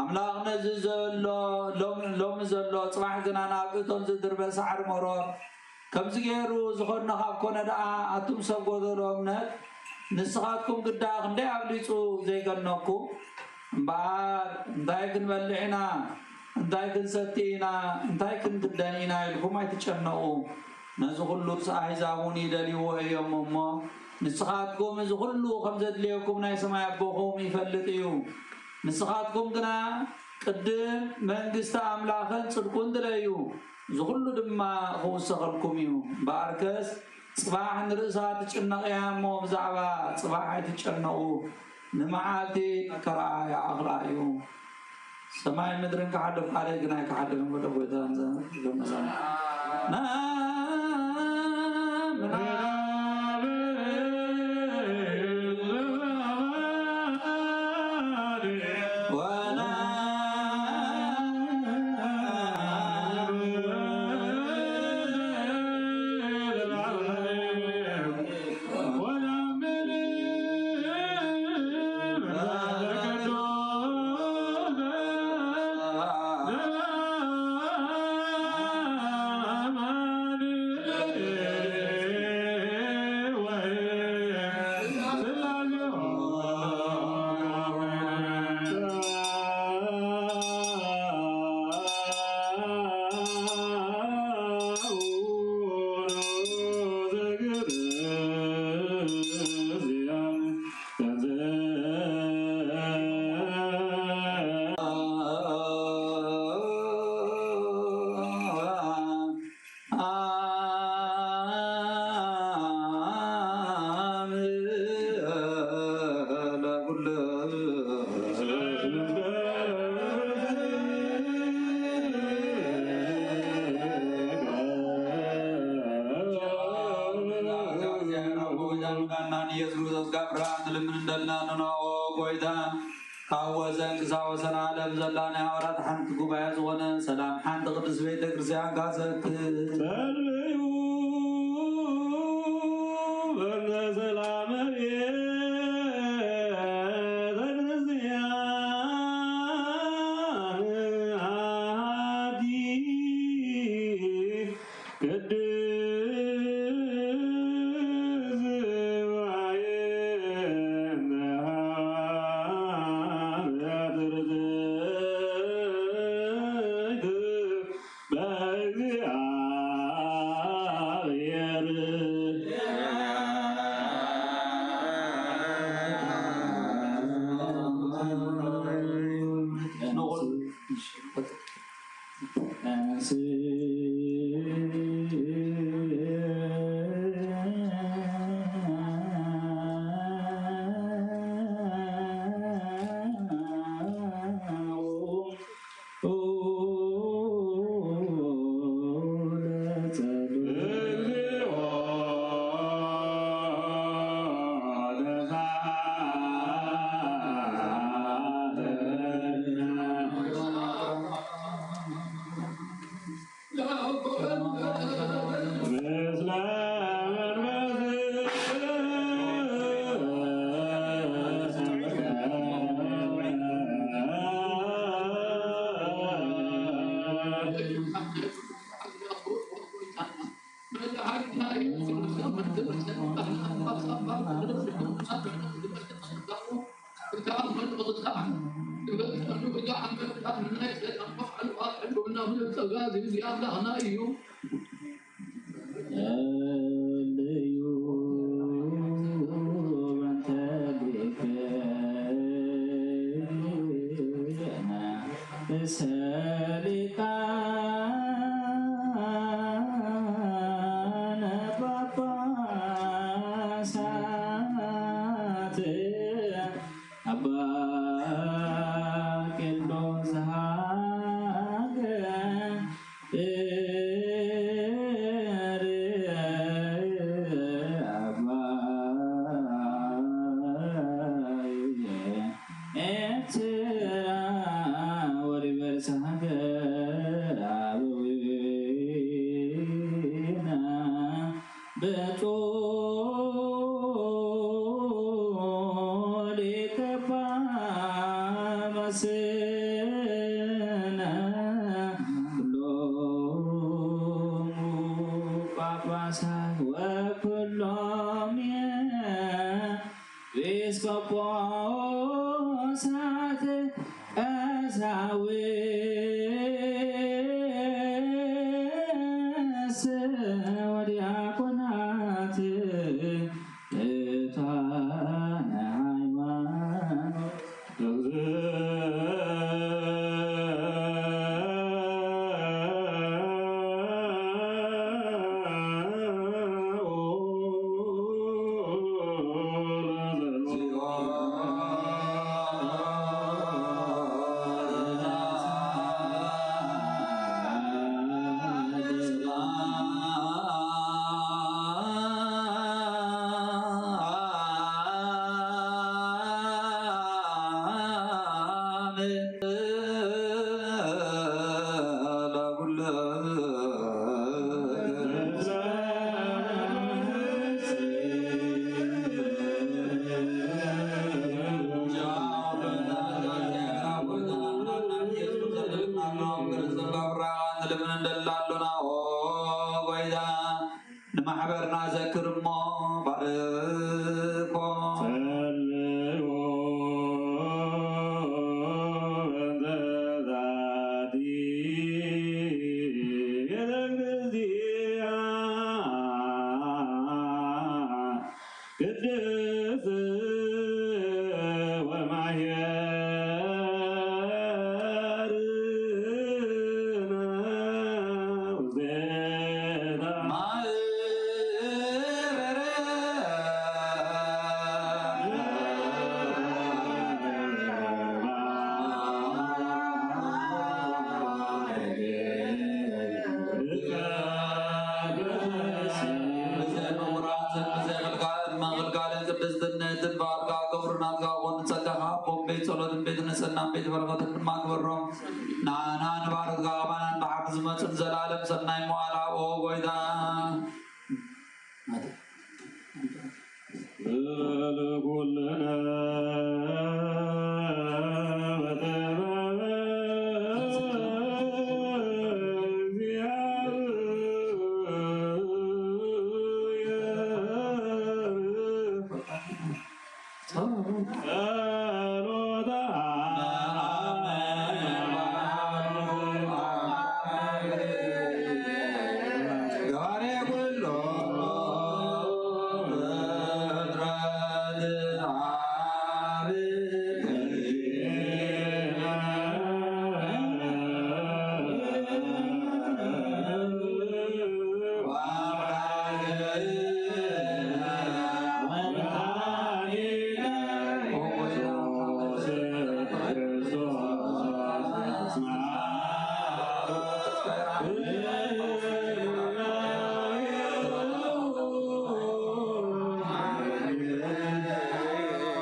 ኣምላኽ ነዚ ዘሎ ሎም-፣ ሎሚ ዘሎ ጽባሕ ግና ናብ እቶን ዝድርበ ሳዕሪ መሮር ከምዚ ገይሩ ዝኾነ ካብ ኮነ ደኣ፣ ኣቱም ሰብ ጎደሎ እምነት፣ ንስኻትኩም ግዳ ክንደይ ኣብሊጹ ዘይገነኩም እምበኣር፣ እንታይ ክንበልዕ ኢና፣ እንታይ ክንሰቲ ኢና፣ እንታይ ክንክደን ኢና ኢልኩም ኣይትጨነቑ። ነዚ ኹሉስ ኣህዛብ እውን ይደልይዎ እዮም እሞ፣ ንስኻትኩም እዚ ኹሉ ከም ዘድልየኩም ናይ ሰማይ ኣቦኹም ይፈልጥ እዩ። ንስኻትኩም ግና ቅድም መንግስቲ ኣምላኽን ጽድቁን ድለዩ፣ እዚ ኹሉ ድማ ክውሰኸልኩም እዩ። እምበኣርከስ ጽባሕ ንርእሳ ትጭነቕ እያ እሞ፣ ብዛዕባ ጽባሕ ኣይትጨነቑ፣ ንመዓልቲ መከራኣ ይኣኽላ እዩ። ሰማይን ምድርን ክሓልፍ፣ ቃለይ ግን ኣይክሓልፍን፣ በሎ ጎይታ። ኢየሱስ ክርስቶስ ካብ ብርሃን ትልምን እንደልና ንነኦ ጎይታ፣ ካብ ወሰን ክሳብ ወሰን ዓለም ዘላ ናይ ሃዋርያት ሓንቲ ጉባኤ ዝኾነ ሰላም ሓንቲ ቅድስት ቤተ ክርስቲያን ካሰክር። ጸልዩ በእንተ ሰላመ ቤተ ክርስቲያን አሐቲ ቅድስት ጉባኤ እንተ ሀብት ርትዕት በእግዚአብሔር። እዩ በእንተ ሊቅነ ርእሰ ሊቃነ ጳጳሳት አባ ቄርሎስ ሀገር አባ ኤርትራ ወሊበርስ ሀገር አበዊነ ብፁዕ ሊቀ ጳጳስነ ኩሎሙ ጳጳሳት ወኩሎም ኤጲስቆጶሳት፣ ቀሳውስት ወዲያቆናት፣ እታ ናይ ሃይማኖት ንማሕበርና ዘክር እሞ ባርኮ። ጸልዩ እንተ ዛቲ ቤተ ክርስቲያን ቅድስት ወማሕበርነ ውስቴታ ማህበረ ጸጋኻ ክብሩ ናትካ ይኹን። ጸጋኻ ኣቦን ቤት ጸሎትን ቤት ንጽህናን ቤት በረኸትን ድማ ግበሮ። ንዓና ንባርኽካ ኣባናን ብሓቂ ዝመጽእ ዘላለም ሰናይ መዋዕል ኣብኦ ጎይታ።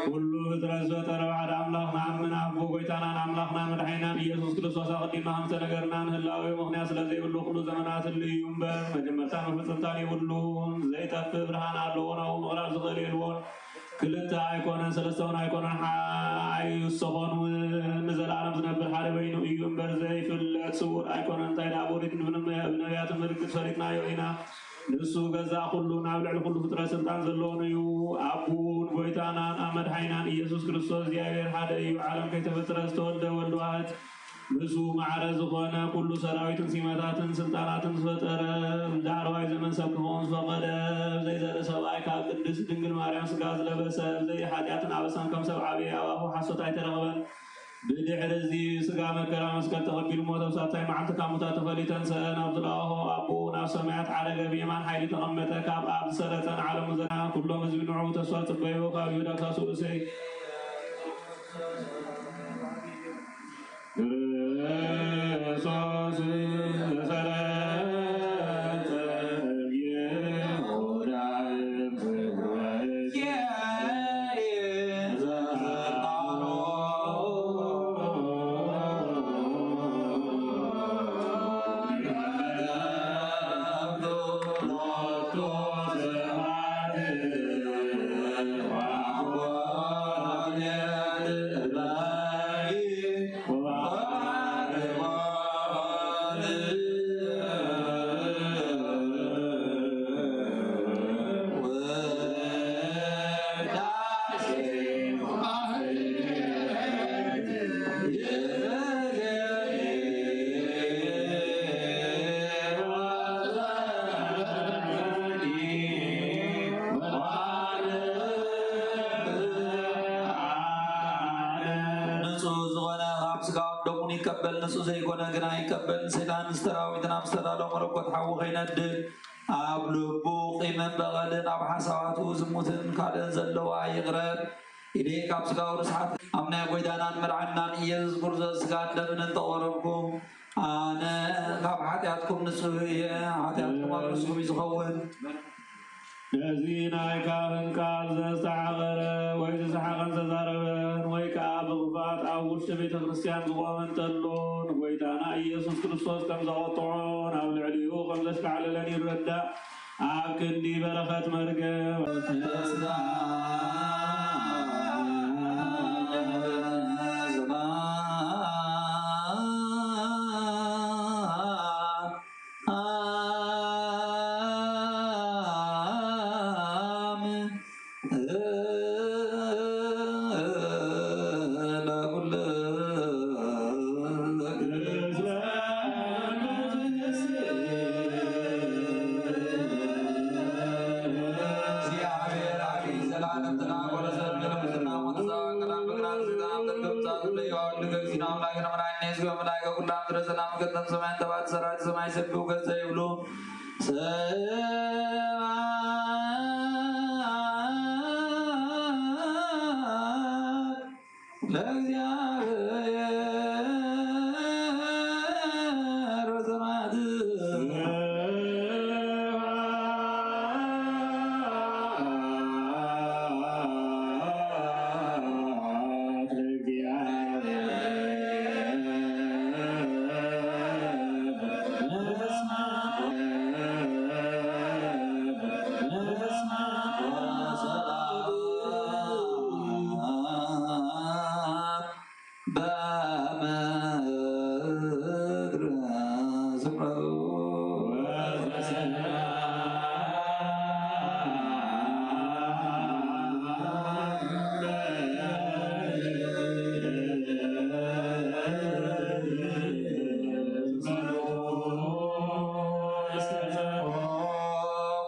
ኩሉ ፍጥረት ዝፈጠረ ሓደ ኣምላኽ ንኣምን፣ ኣቦ ጎይታናን ኣምላኽናን መድሓኒናን ኢየሱስ ክርስቶስ ኣቐዲምና ከም ዝተነገርና ንህላዌኡ ምኽንያት ስለ ዘይብሉ ኩሉ ዘመናት ህልው እዩ እምበር መጀመርታን መፈጸምታን የብሉን። ዘይጠፍእ ብርሃን ኣለዎ፣ ናብኡ ምቕራብ ዝኽእል የልቦን። ክልተ ኣይኮነን፣ ሰለስተ እውን ኣይኮነን፣ ሓ-፣ ኣይወሰኾን እውን፣ ንዘለኣለም ዝነብር ሓደ በይኑ እዩ እምበር ዘይፍለጥ ስውር ኣይኮነን። እንታይ ደኣ ብኦሪት ብነቢያትን ምልክት ፈሊጥናዮ ኢና። ንሱ ገዛእ ኩሉ፣ ናብ ልዕሊ ኩሉ ፍጥረት ስልጣን ዘለዎን እዩ። ኣቦን ጎይታናን ኣብ መድሓኒናን ኢየሱስ ክርስቶስ እግዚኣብሔር ሓደ እዩ። ዓለም ከይተፈጥረ ዝተወልደ ወልድ ዋህድ ንሱ ማዕረ ዝኾነ ኩሉ ሰራዊትን ሲመታትን ስልጣናትን ዝፈጠረ ዳሕረዋይ ዘመን ሰብ ክኸውን ዝፈቐደ ብዘይዘርኢ ሰብኣይ ካብ ቅድስት ድንግል ማርያም ስጋ ዝለበሰ ብዘይ ሓጢኣትን ኣበሳን ከም ሰብ ዓብየ ኣብ ኣፉ ሓሶት ኣይተረኸበን። ብድሕሪ እዚ ስጋ መከራ መስቀል ተቐቢሉ ሞተ። ብሳልሳይ መዓልቲ ካብ ሙታት ተፈልዩ ተንሰአ። ናብ ዝለኣኾ ኣቦኡ ናብ ሰማያት ዓረገ። ብየማን ሓይሊ ተቐመጠ። ካብ ኣብ ዝሰረጸን ዓለሙ ዘና ኩሎም ህዝቢ ንዕኡ ተስፋ ጽበዩ። ካብ ይሁዳ ክሳብ ስሉሰይ ክርስቶስ ተሰረጸ ይሁዳ ደሙን ይቀበል፣ ንጹህ ዘይኮነ ግና ይቀበል። ሰይጣን ዝተራዊት ናብ ዝተዳሎ መለኮት ሓዊ ከይነድድ ኣብ ልቡ ቂምን በቐልን ኣብ ሓሳባቱ ዝሙትን ካልእን ዘለዋ ይቕረብ። ኢደይ ካብ ስጋው ርስሓት ኣብ ናይ ጎይታናን መድሓንናን ኢየሱስ ክርስቶስ ስጋን ደምን እንተቆረብኩ ኣነ ካብ ሓጢኣትኩም ንጹህ እየ፣ ሓጢኣትኩም ኣብ ርእስኹም እዩ ዝኸውን። ነዚ ናይ ካህን ቃል ዘስተሓቐረ ወይ ዝሰሓቐን ዘዛረበን ወይ ከዓ ብኽፋት ኣብ ውሽጢ ቤተ ክርስቲያን ዝቖመ እንተሎ ንጎይታና ኢየሱስ ክርስቶስ ከም ዘቐጥዖን ኣብ ልዕሊኡ ከም ዘሽካዕለለን ይረዳእ። ኣብ ክንዲ በረኸት መርገም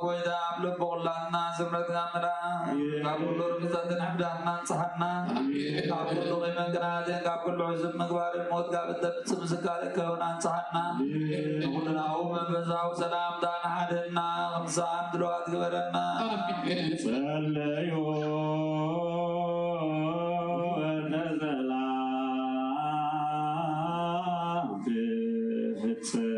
ጎይታ ኣብ ልቢ ኩላትና ስምረትና ምላ ካብ ኩሉ ርክሰትን ሕብዳትና ንጽሓና ካብ ኩሉ ቂምን ቅንኣትን ካብ ኩሉ ሕሱም ምግባርን ሞት ካብ እተምጽእ ምስካር ከውን ኣንጽሓና። ንኩልናው መንፈሳዊ ሰላምታ ንሓድህና ክንስኣን ድልዋት ግበረና። ጸለዩ እንተ ሰላም ትፍጽም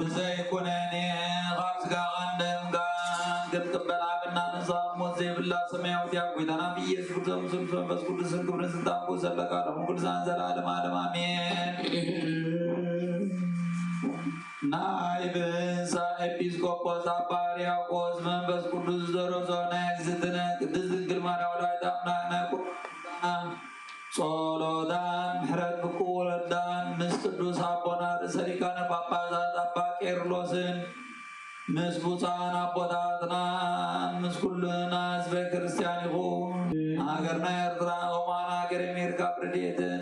ብዘይኩነኔ ካብ ስጋኻን ደምካን ክትቅበል ዓብና ንስኻ ሞት ዘይብላ ሰማያዊት ኣብ ጎይታና ብኢየሱስ ክርስቶስ ምስ መንፈስ ቅዱስን ክብርን ስልጣን ክውሰድ ለካ ለኹም ቅዱሳን ዘላለም ዓለም ኣሜን። ናይ ብንሳ ኤጲስቆጶስ ኣባ ሕርያቆስ መንፈስ ቅዱስ ዝደረሶ ናይ እግዝእትነ ቅድስት ድንግል ማርያም ወላዲተ ኣምላክ ናይ ቁርባን ጸሎታን ምሕረት ፍቁር ወልዳን ምስ ቅዱስ ኣቦና ርእሰ ሊቃነ ጳጳሳት ኣባ ቄርሎስን ምስ ብፁዓን ኣቦታትናን ምስ ኩልና ህዝበ ክርስቲያን ይኹን። ሃገርና ኤርትራ ከምኡውን ሃገር ኣሜሪካ ብረድኤትን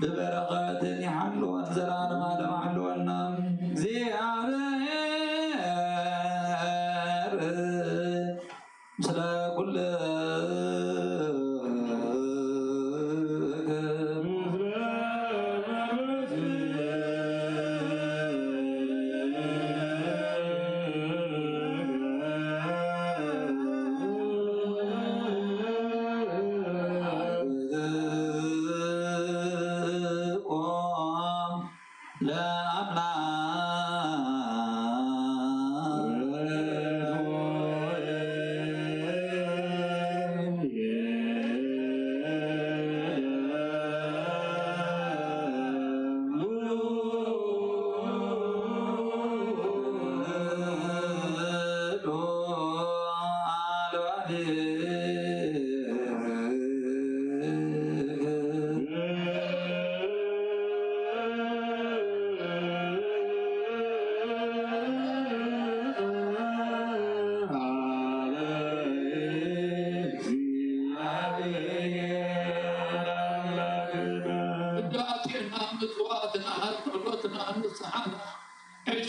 ብበረኸትን ይሓልወን ዘላለም ዓለም ኣሕልወልና እግዚኣብሔር። ምስለ ኩልክም።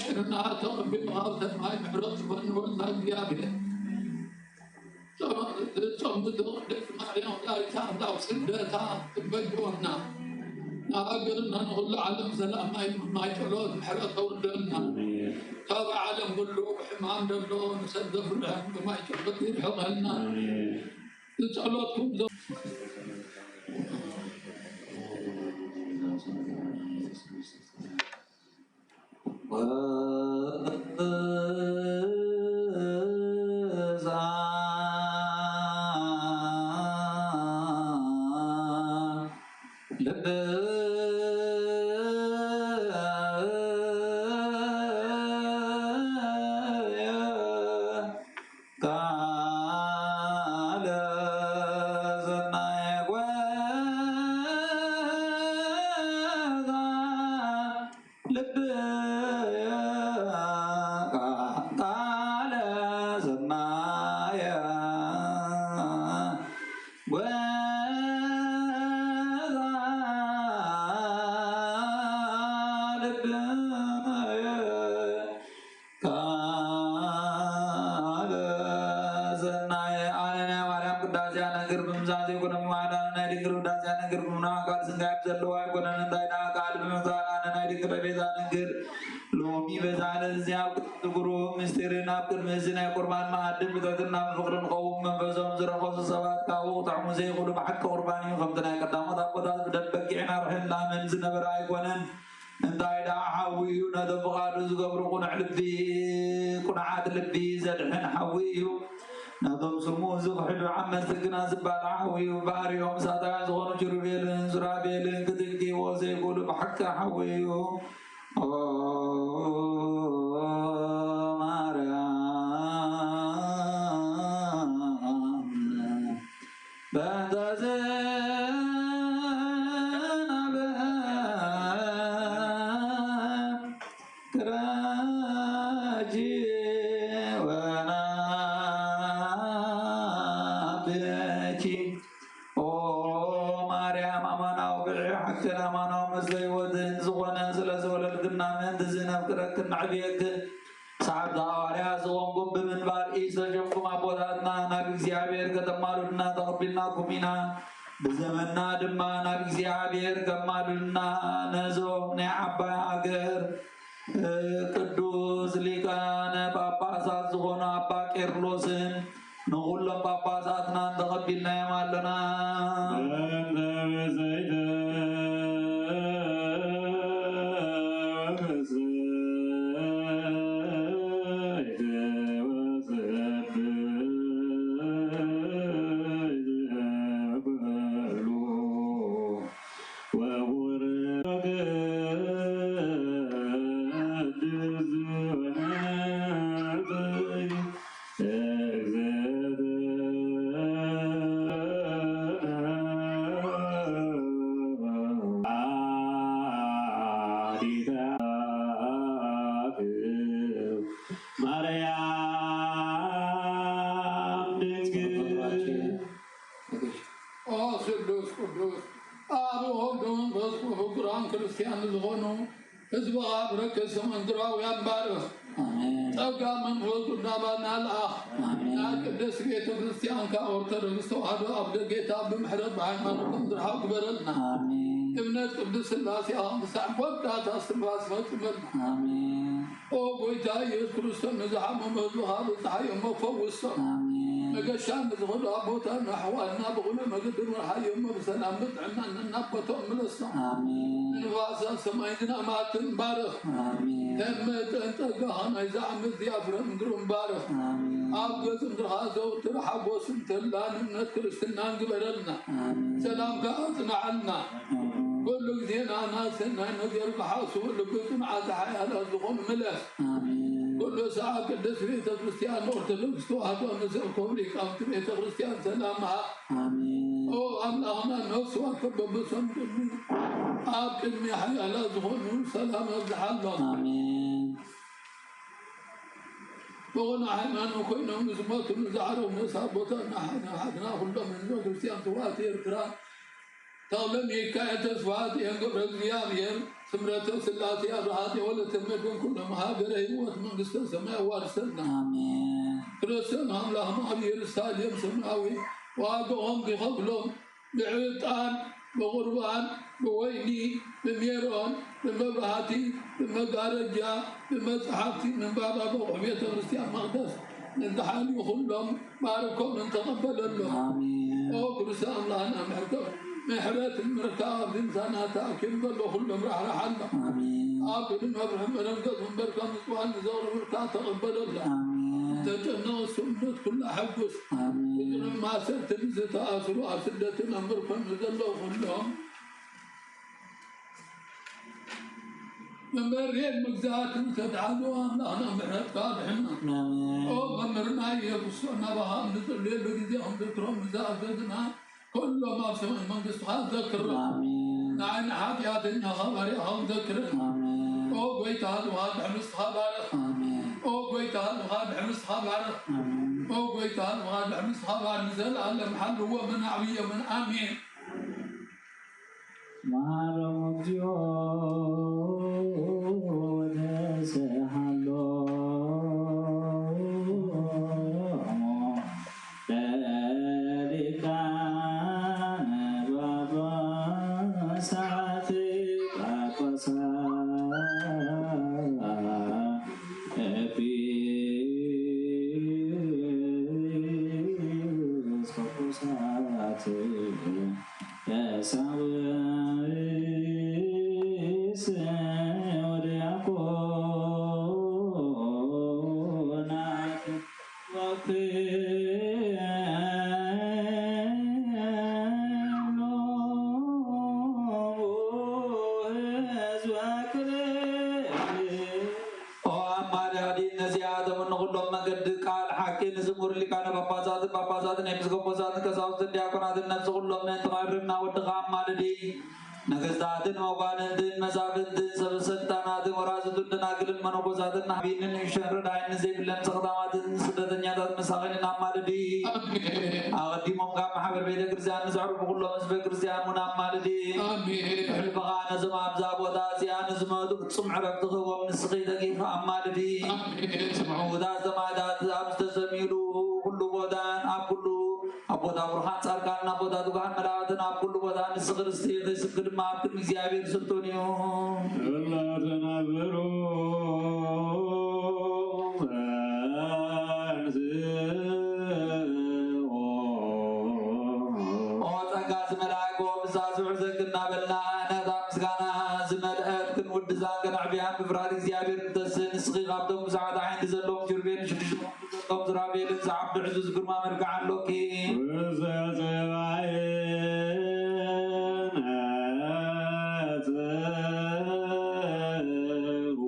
ሽርና ተቐቢሉ ኣብ ሰማይ ምሕረት ዝኾን ወልዳ እግዚኣብሔር ጾም ዝጾም ዝደቕ ደቂ ማርያም ወላዲተ ኣምላኽ ስደታ ትበጅወና። ንሃገርና ንኹሉ ዓለም ሰላም ማይ ማይ ጸሎት ምሕረት ተውርደልና። ካብ ዓለም ኩሉ ሕማም ደሎ ንሰብ ዘፍርሕ ብማይ ጸሎት ይርሕቐልና። ዝጸሎትኩም ቃለ ሰናየ ጓዛ ልብየ ቃለ ሰናየ ጓዛ ልብየ ቃለ ሰናየ። ኣነ ናይ ማርያም ቅዳሴ ኣነግር ብምዛዝ ይኩን እምዋዳነ ናይ ድንግል ውዳሴ ኣነግር ብምና ኣካል ስንጋይ ዘለዋ ኣይኮነን። እንታይ ደኣ ቃል ብምዛዝ ኣነ ናይ ድንግል ቤዛ ኣነግር ሎሚ በዛ ዕለት እዚኣ ኣብ ቅድሚ ዝግሩ ምስጢርን ኣብ ቅድሚ እዚ ናይ ቁርባን መኣድን ብትሕትና ብፍቅሪ ንኸውን መንፈሶም ዝረኸሱ ሰባት ካብኡ ክጥዕሙ ዘይኽእሉ ብሓቂ ቁርባን እዩ። ከምቲ ናይ ቀዳሞት ኣቦታት ብደም በጊዕን ኣርሕን ላምን ዝነበረ ኣይኮነን። እንታይ ደኣ ሓዊ እዩ፣ ነቶም ፍቓዱ ዝገብሩ ቁኑዕ ልቢ፣ ቁኑዓት ልቢ ዘድሕን ሓዊ እዩ። ነቶም ስሙ ዝኽሕዱ ዓመፅቲ ግና ዝባላዕ ሓዊ እዩ። ባህሪኦም እሳታውያን ዝኾኑ ኪሩቤልን ሱራፌልን ክትንክይዎ ዘይክእሉ ብሓቂ ሓዊ እዩ። ኦ ማርያም በእንተ ዝናበ ክረጂ ወናብኪ። ኦ ማርያም ኣማናዊ ብልዒ ሓቅን ኣማናዊ መስተ ህይወትን ዝኾነ ስለ ዝወለድክና ምእንቲ እዚ ነፍቅረክን ነዕብየክን ሰዓብቲ ሃዋርያት ዝኾንኩም ብምንባር ኢሰ ሸምኩም ኣቦታትና ናብ እግዚኣብሔር ከተማሉድና ተቐቢልናኩም ኢና። ብዘመንና ድማ ናብ እግዚኣብሔር ከማሉድና ነዞም ናይ ዓባይ ሃገር ቅዱስ ሊቃነ ጳጳሳት ዝኾኑ ኣባ ቄርሎስን ንኹሎም ጳጳሳትናን ተቐቢልናዮም ኣለና። እንተ ብፅዕቲ ወፍስሕቲ ወጽብሕቲ ኩሉ ወቡርክ ቅድስት ወንጽሕቲ እግዝእትነ ወላዲተ አምላክ ማርያም ድንግል። ኦ ስሉስ ቅዱስ ኣብ ወልድ መንፈስ ፍቁራን ክርስቲያን ዝኾኑ ህዝብኻ ብረከት ሰመንትራውያን ባርኽ። ኣሜን። ጸጋ መንፈስ ቅዱስ ናባና ልኣኽ። ኣሜን። ናብ ቅድስት ቤተ ክርስቲያንካ ኦርቶዶክስ ተዋህዶ ኣብ ደጌታ ብምሕረት ብሃይማኖቶም ዝርሓው ግበረልና። ኣሜን። እምነት ቅድስት ሥላሴ ኣኽም ክሳዕ መወዳእታ እስትንፋስ ፈጽመልና። ኣሜን። ኦ ጎይታ ኢየሱስ ክርስቶስ፣ ንዝሓመሙ ህዝብኻ ብጽሓዮም እሞ ፈውሶም። ኣሜን። መገሻ ንዝኸዱ ኣቦታትና ኣሕዋትና ብኹሉ መገዲ ምርሓዮም እሞ ብሰላም ብጥዕና ነናቦቶም ምለሶም። ኣሜን። ንንፋሳት ሰማይ ዝናማትን ባርኽ። ኣሜን። ከም መጠን ጸጋኻ ናይዛ ዓመት እዚኣ ፍረ ምድሮም ባርኽ። ኣሜን። ኣብ ገጽ ምድርኻ ዘውትር ሓጎስን ተድላን እምነት ክርስትናን ግበረልና። ኣሜን። ሰላምካ ኣጽንዓልና። ኣሜን። ኩሉ ግዜ ናና ሰናይ ነገር ክሓስቡ ልቢ ጽኑዓት ሓያላት ዝኾኑ ምለስ። ኣሜን። ኩሉ ሰዓት ቅድስት ቤተ ክርስቲያን ኦርቶዶክስ ተዋህዶ ንዘእከቡ ሊቃውንቲ ቤተ ክርስቲያን ሰላም ሃብ። ኣሜን። ኦ ኣምላኽና ነፍሲ ወከፍ በብሰንደሉ ኣብ ቅድሚ ሓያላት ዝኾኑ ሰላም ኣብዝሓሎም። ኣሜን። ብቑኑዕ ሃይማኖት ኮይኖም ንዝሞቱ ንዝዓረፉ ነፍሳት ቦታና ሓድና ኩሎም ህዝበ ክርስቲያን ስውኣት ኤርትራ ተኽለ ሚካኤል ተስፋጽዮን ገብረ እግዚኣብሔር፣ ስምረተ ስላሴ ኣብርሃ፣ ወለተ መድን ኩሎም ሃገረ ህይወት መንግስተ ሰማይ ኣዋርሰና። ኣሜን። ክርስቶስ ኣምላኽ ኣብ ኢየሩሳሌም ሰማያዊ ዋጋኦም ይኸፍሎም፣ ብዕጣን፣ ብቑርባን፣ ብወይኒ፣ ብሜሮን፣ ብመብራህቲ፣ ብመጋረጃ፣ ብመጽሓፍቲ ምንባብ ኣብ ኣቑሑ ቤተ ክርስቲያን መቕደስ ንዝሓልዩ ኩሎም ባርኮምን ተቐበለሎም። ኣሜን። ኦ ቅዱስ ኣምላኽና ምሕረቶም፣ ምሕረት ምርካብ ኣብዚ ምሳና ተኣኪቡ ዘሎ ኩሎም ራሕራሓሎም። ኣሜን። ኣብ ቅድሚ መብርሂ መደንገጽ መንበርካ ምጽዋን ንዘቕርቡልካ ተቐበለሎም። ኣሜን። ተጨነቑ ስእነት ኩላ ሓጉስ። ኣሜን። ፍቅርን ማሰርትን ዝተኣስሩ ኣብ ስደትን ኣብ ምርኮን ዘለዉ ኩሎም መንበሪን መግዛእትን ዝተትሓዙ ኣምላኽና ምሕረትካ ኣድሕና። ኣሜን። ኦ መምህርና ኢየሱስ ናባኻ እንጽልየሉ ግዜ ክንዝክሮም ንዝኣዘዝና ኩሎም ኣብ ሰማይ መንግስትኻ ዘክሮም። ኣሜን። ንዓይ ንሓጢኣተኛኻ ባርያኻ ዘክረን። ኣሜን። ኦ ጎይታ ህዝብኻ ድሕሪ ንስኻ ባርኽ። ኣሜን። ኦ ጎይታ ህዝብኻ ድሕሪ ንስኻ ባርኽ። ኣሜን። ኦ ጎይታ ህዝብኻ ድሕሪ ንስኻ ባርኽ። ንዘለኣለም ሓልዎምን ኣዕብዮምን። ኣሜን። መሃሮም እግዚኦ ወተስሃሎ ለሊቃነ ጳጳሳት ጳጳሳት ኤጲስቆጶሳት ቀሳውስት ወዲያቆናት ወኩሉ ህዝበ ክርስ-፣ ኦ ኣማላዲ ነዚኣቶም ንኹሎም መገዲ ቃል ሓቂ ንዝምሩ ሊቃነ ጳጳሳትን ጳጳሳትን ኤጲስቆጶሳትን ቀሳውስትን ዲያቆናትን ነብሲ ኩሎም ምእንቲ ክዕርፍና ወድኻ ኣማልዲ። ነገስታትን መኳንንትን መሳፍንትን ሰብ ስልጣናትን ወራዝቱን ደናግልን መነኮሳትን ዓብይን ንእሽቶን ረዳይን ዘይብለን ጸቕጣማትን ስደተኛታት መሳኺንን ኣማልዲ። ኣሜን። ኣቐዲሞም ካብ ማሕበር ቤተ ክርስቲያን ንዘዕርፉ ኩሎም ህዝበ ክርስቲያን እውን ኣማልዲ። ኣሜን። ዕርፍኻ ነዞም ኣብዛ ቦታ እዚኣ ንዝመጡ ፍጹም ዕረፍቲ ክህቦም ንስኺ ደጊኻ ኣማልዲ። ኣሜን። ስምዑ እታ ሰማዕታት ኣብ ዝተሰምዩሉ ኩሉ ቦታን ኣብ ኩሉ ኣብ ቦታ ብሩኻን ጻድቃን ኣብ ቦታ ትጉሃን መላእክትን ኣብ ኩሉ ቦታ ንስኺ ርስቲ ኢኺ፣ ስምኪ ድማ ኣብ ቅድሚ እግዚኣብሔር ስልጡን እዩ። እላ ተናበሩ ኦ ጸጋ ዝመልኣኮ ብዛዝሑ ዘግና በልና ነታ ምስጋና ዝመልአት ክንውድሳ ከነዕብያን ብፍርሃት እግዚኣብሔር ንተስእ። ንስኺ ካብቶም ብዙሓት ኣዒንቲ ዘለዎም ኪሩቤል ሽዱሽተ ዘለዎም ሱራፌልን ዝዓብዱ ዕዙዝ ግርማ መልክዕ ኣሎኪ። ውስተ ጽባሕ ነጽሩ።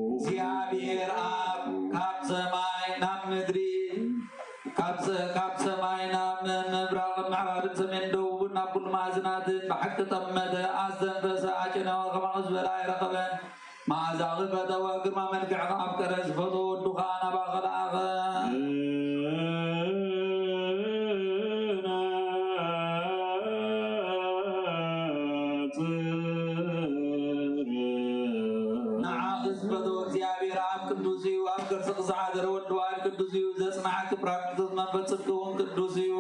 እግዚኣብሔር ኣብ ካብ ሰማይ ናብ ምድሪ ካብ ሰ-፣ ካብ ሰማይ ናብ ምብራቕ ምዕራብን ሰሜን ደቡብን ናብ ኩሉ ማዕዝናትን ብሓቂ ጠመተ፣ ኣስተንፈሰ፣ ኣጨነወ፣ ከማኺ ዝበለ ኣይረኸበን። መዓዛኺ ፈተወ፣ ግርማ መልክዕኺ ኣፍቀረ፣ ዝፈትዎ ወዱ ኸኣ ናባኺ ለኣኸ። ንዓኺ ዝፈተወ እግዚኣብሔር ኣብ ቅዱስ እዩ፣ ኣብ ከርስኺ ዝሓደረ ወልድ ዋሕድ ቅዱስ እዩ፣ ዘጽንሓኪ ፕራቅሊጦስ መንፈስ ጽድቂ እውን ቅዱስ እዩ።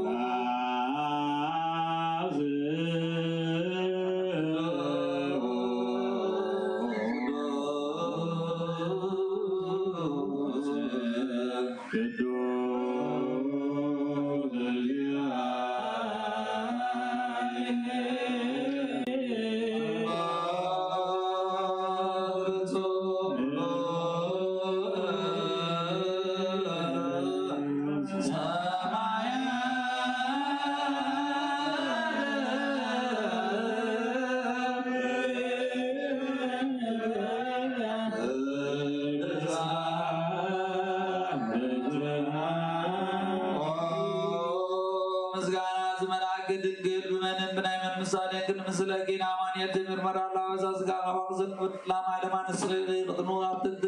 ምስጋና ዝመልኣኪ ድንግል ብመንን ብናይ መን ምሳሌ ክንምስለኪ? ንኣማኑኤል ትምህር መራላ ወዛ ስጋ ካባኺ ዘንብር ላማ ለማ ንስኺ ኢኺ። ቅጥኑ ኣብ ጥንቲ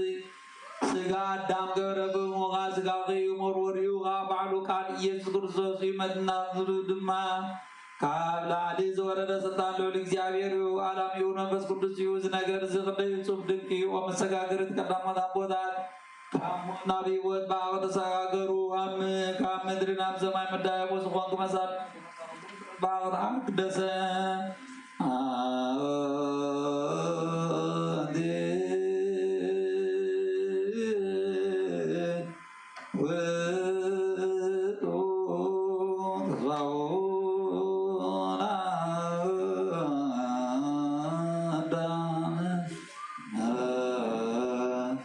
ስጋ ኣዳም ገበረ ብእሙኻ ስጋኺ እዩ መርወሪኡ ኸዓ ባዕሉ ቃል ኢየሱስ ክርስቶስ እዩ። መድና ዝብሉ ድማ ካብ ላዕሊ ዝወረደ ስልጣን ልዑል እግዚኣብሔር እዩ፣ ኣላሚኡ መንፈስ ቅዱስ እዩ። እዚ ነገር እዚ ክንደይ እጹብ ድንቂ እዩ። ኦ መሰጋገሪት ቀዳሞት ኣቦታት ካብ ሞት ናብ ህይወት ብኣኽ ተሰጋገሩ። ኣብ ም-፣ ካብ ምድሪ ናብ ሰማይ መዳየቦ ዝኾንኩ መሳል ብኣኽ ተሓግደሰ። ኣንቲ ውጡ ተስፋሁ ለአዳም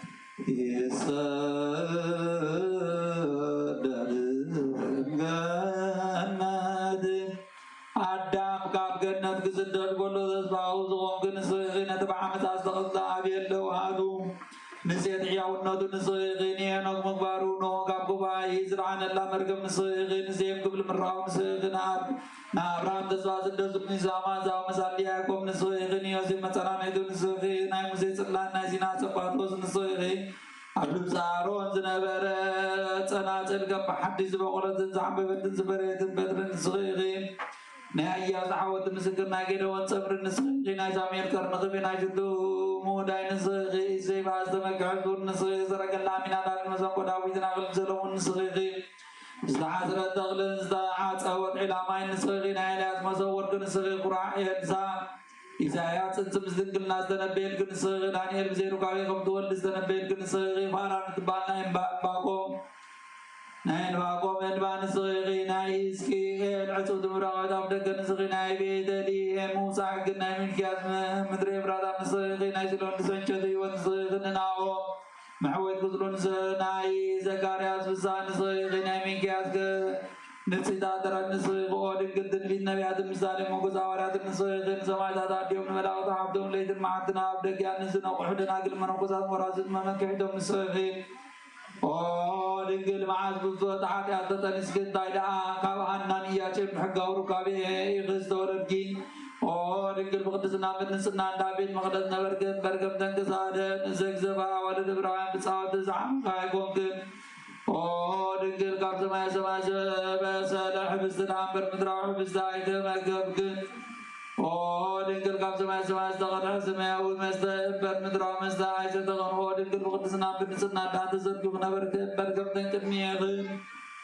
ይሰደድ ገነት። ኣዳም ካብ ገነት ክስደድ ከሎ ተስፋሁ ዝኾንኪ ንስኺ ኢኺ። ነቲ ብዓመፃ ዝተቐፅዐ ኣቤል ለውሃቱ ንሴት ሕያውነቱ ንስኺ ኢኺ። ንሄኖክ ምግባሩ ኖህ ካብ ጉባኤ ዝለዓነላ መርገም ንስኺ ኢኺ። ንሴም ክብል ምርቓው ንስኺ ኢኺ። ንኣብ-፣ ንኣብርሃም ተስፋ ስደቱ ንይስሐቅ መዓዛዊ መሳሊ ያዕቆብ ንስኺ ኢኺ። ንዮሴፍ መጸናንዒቱ ንስኺ ኢኺ። ናይ ሙሴ ጽላት ናይ ሲና ጸባጦስ ንስኺ ኢኺ። ኣብ ልብሲ ኣሮን ዝነበረ ጸናጽል ከም ብሓድሽ ዝበቖለትን ዝዓምበበትን ዝፈረየትን በትሪ ንስኺ ኢኺ። ናይ ኣያ ዝዓወት ምስክር ናይ ጌደዎን ጸምሪ ንስኺ ኢኺ። ናይ ሳሙኤል ቀርኒ ክቢ ናይ ሽቱ ምውዳይ ንስኺ ኢኺ። እሴይ ብኣስተመክሐ ዙር ንስኺ ኢኺ። ሰረገላ ኣሚናዳብ መሰንቆ ዳዊትን ኣኽሊል ሰሎሞን ንስኺ ኢኺ። ዝተሓስረት ተኽልን ዝተዓጸወት ዒላ ማይ ንስኺ ኢኺ። ናይ ኤልያስ መሰብ ወርቂ ንስኺ ኢኺ። ኩራዕ ኤልሳ ኢሳያስ ጽንሲ ምስ ድንግልና ዝተነበየልኪ ንስኺ ኢኺ። ዳንኤል ብዘይ ሩካቤ ከም ትወልዲ ዝተነበየልኪ ንስኺ ኢኺ። ፋራን እትበሃል ናይ እምባ-፣ ዕንባቆም ናይ ዕንባቆም እንባ ንስኺ ኢኺ። ናይ ሕዝቅኤል ዕጽውቲ ምብራቓዊት ኣፍ ደገ ንስኺ። ናይ ቤተልሔም ምውጻእ ሕግን ናይ ሚልክያስ ም-፣ ምድሪ ኤፍራታ ንስኺ ኢኺ። ናይ ሲሎን ሰንቸት ህይወት ንስኺ ኢኺ። ንናሆም መሕወይት ክስሉ ንስኺ። ናይ ዘካርያስ ፍስሃ ንስኺ ኢኺ። ናይ ሚልክያስ ገ-፣ ንጽሕቲ ኣደራሽ ንስኺ ኢኺ። ኦ ድንግል ትንቢት ነቢያትን ምሳሌ ሞገስ ሃዋርያትን ንስኺ ኢኺ። ንሰማዕታት ኣዲኦም ንመላእኽቲ ሓፍቶም ለይትን መዓልትን ኣብ ደጊኣን ንዝነቕሑ ደናግል መነኮሳት ወራዙት መመክሒቶም ንስኺ ኢኺ። ኦ ድንግል መዓዝ ብዝወተ ሓጢኣት ተጠኒስኪ እንታይ ደኣ ካብ ሃናን ኢያቄም ብሕጋዊ ሩካቤ ኢኺ ዝተወለድኪ። ኦ ድንግል ብቅድስና ብንጽህና እንዳ ቤት መቕደስ ነበርኪ እምበር ከም ተንክሳደ ንዘግዘፋ ኣዋልድ እብራውያን ብጻወቲ ዝዓምኻ ኣይኮንክን። ኦ ድንግል ካብ ሰማየ ሰማይ ዝበሰለ ሕብስቲ ደኣ እምበር ምድራዊ ሕብስቲ ኣይተመገብክን። ኦ ድንግል ካብ ሰማየ ሰማይ ዝተቐድሐ ሰማያዊ መስተ እምበር ምድራዊ መስተ ኣይሰተኽን። ኦ ድንግል ብቅድስና ብንጽህና ደኣ ተዘርጊኹ ነበርኪ እምበር ከም ተንቅድሚኽን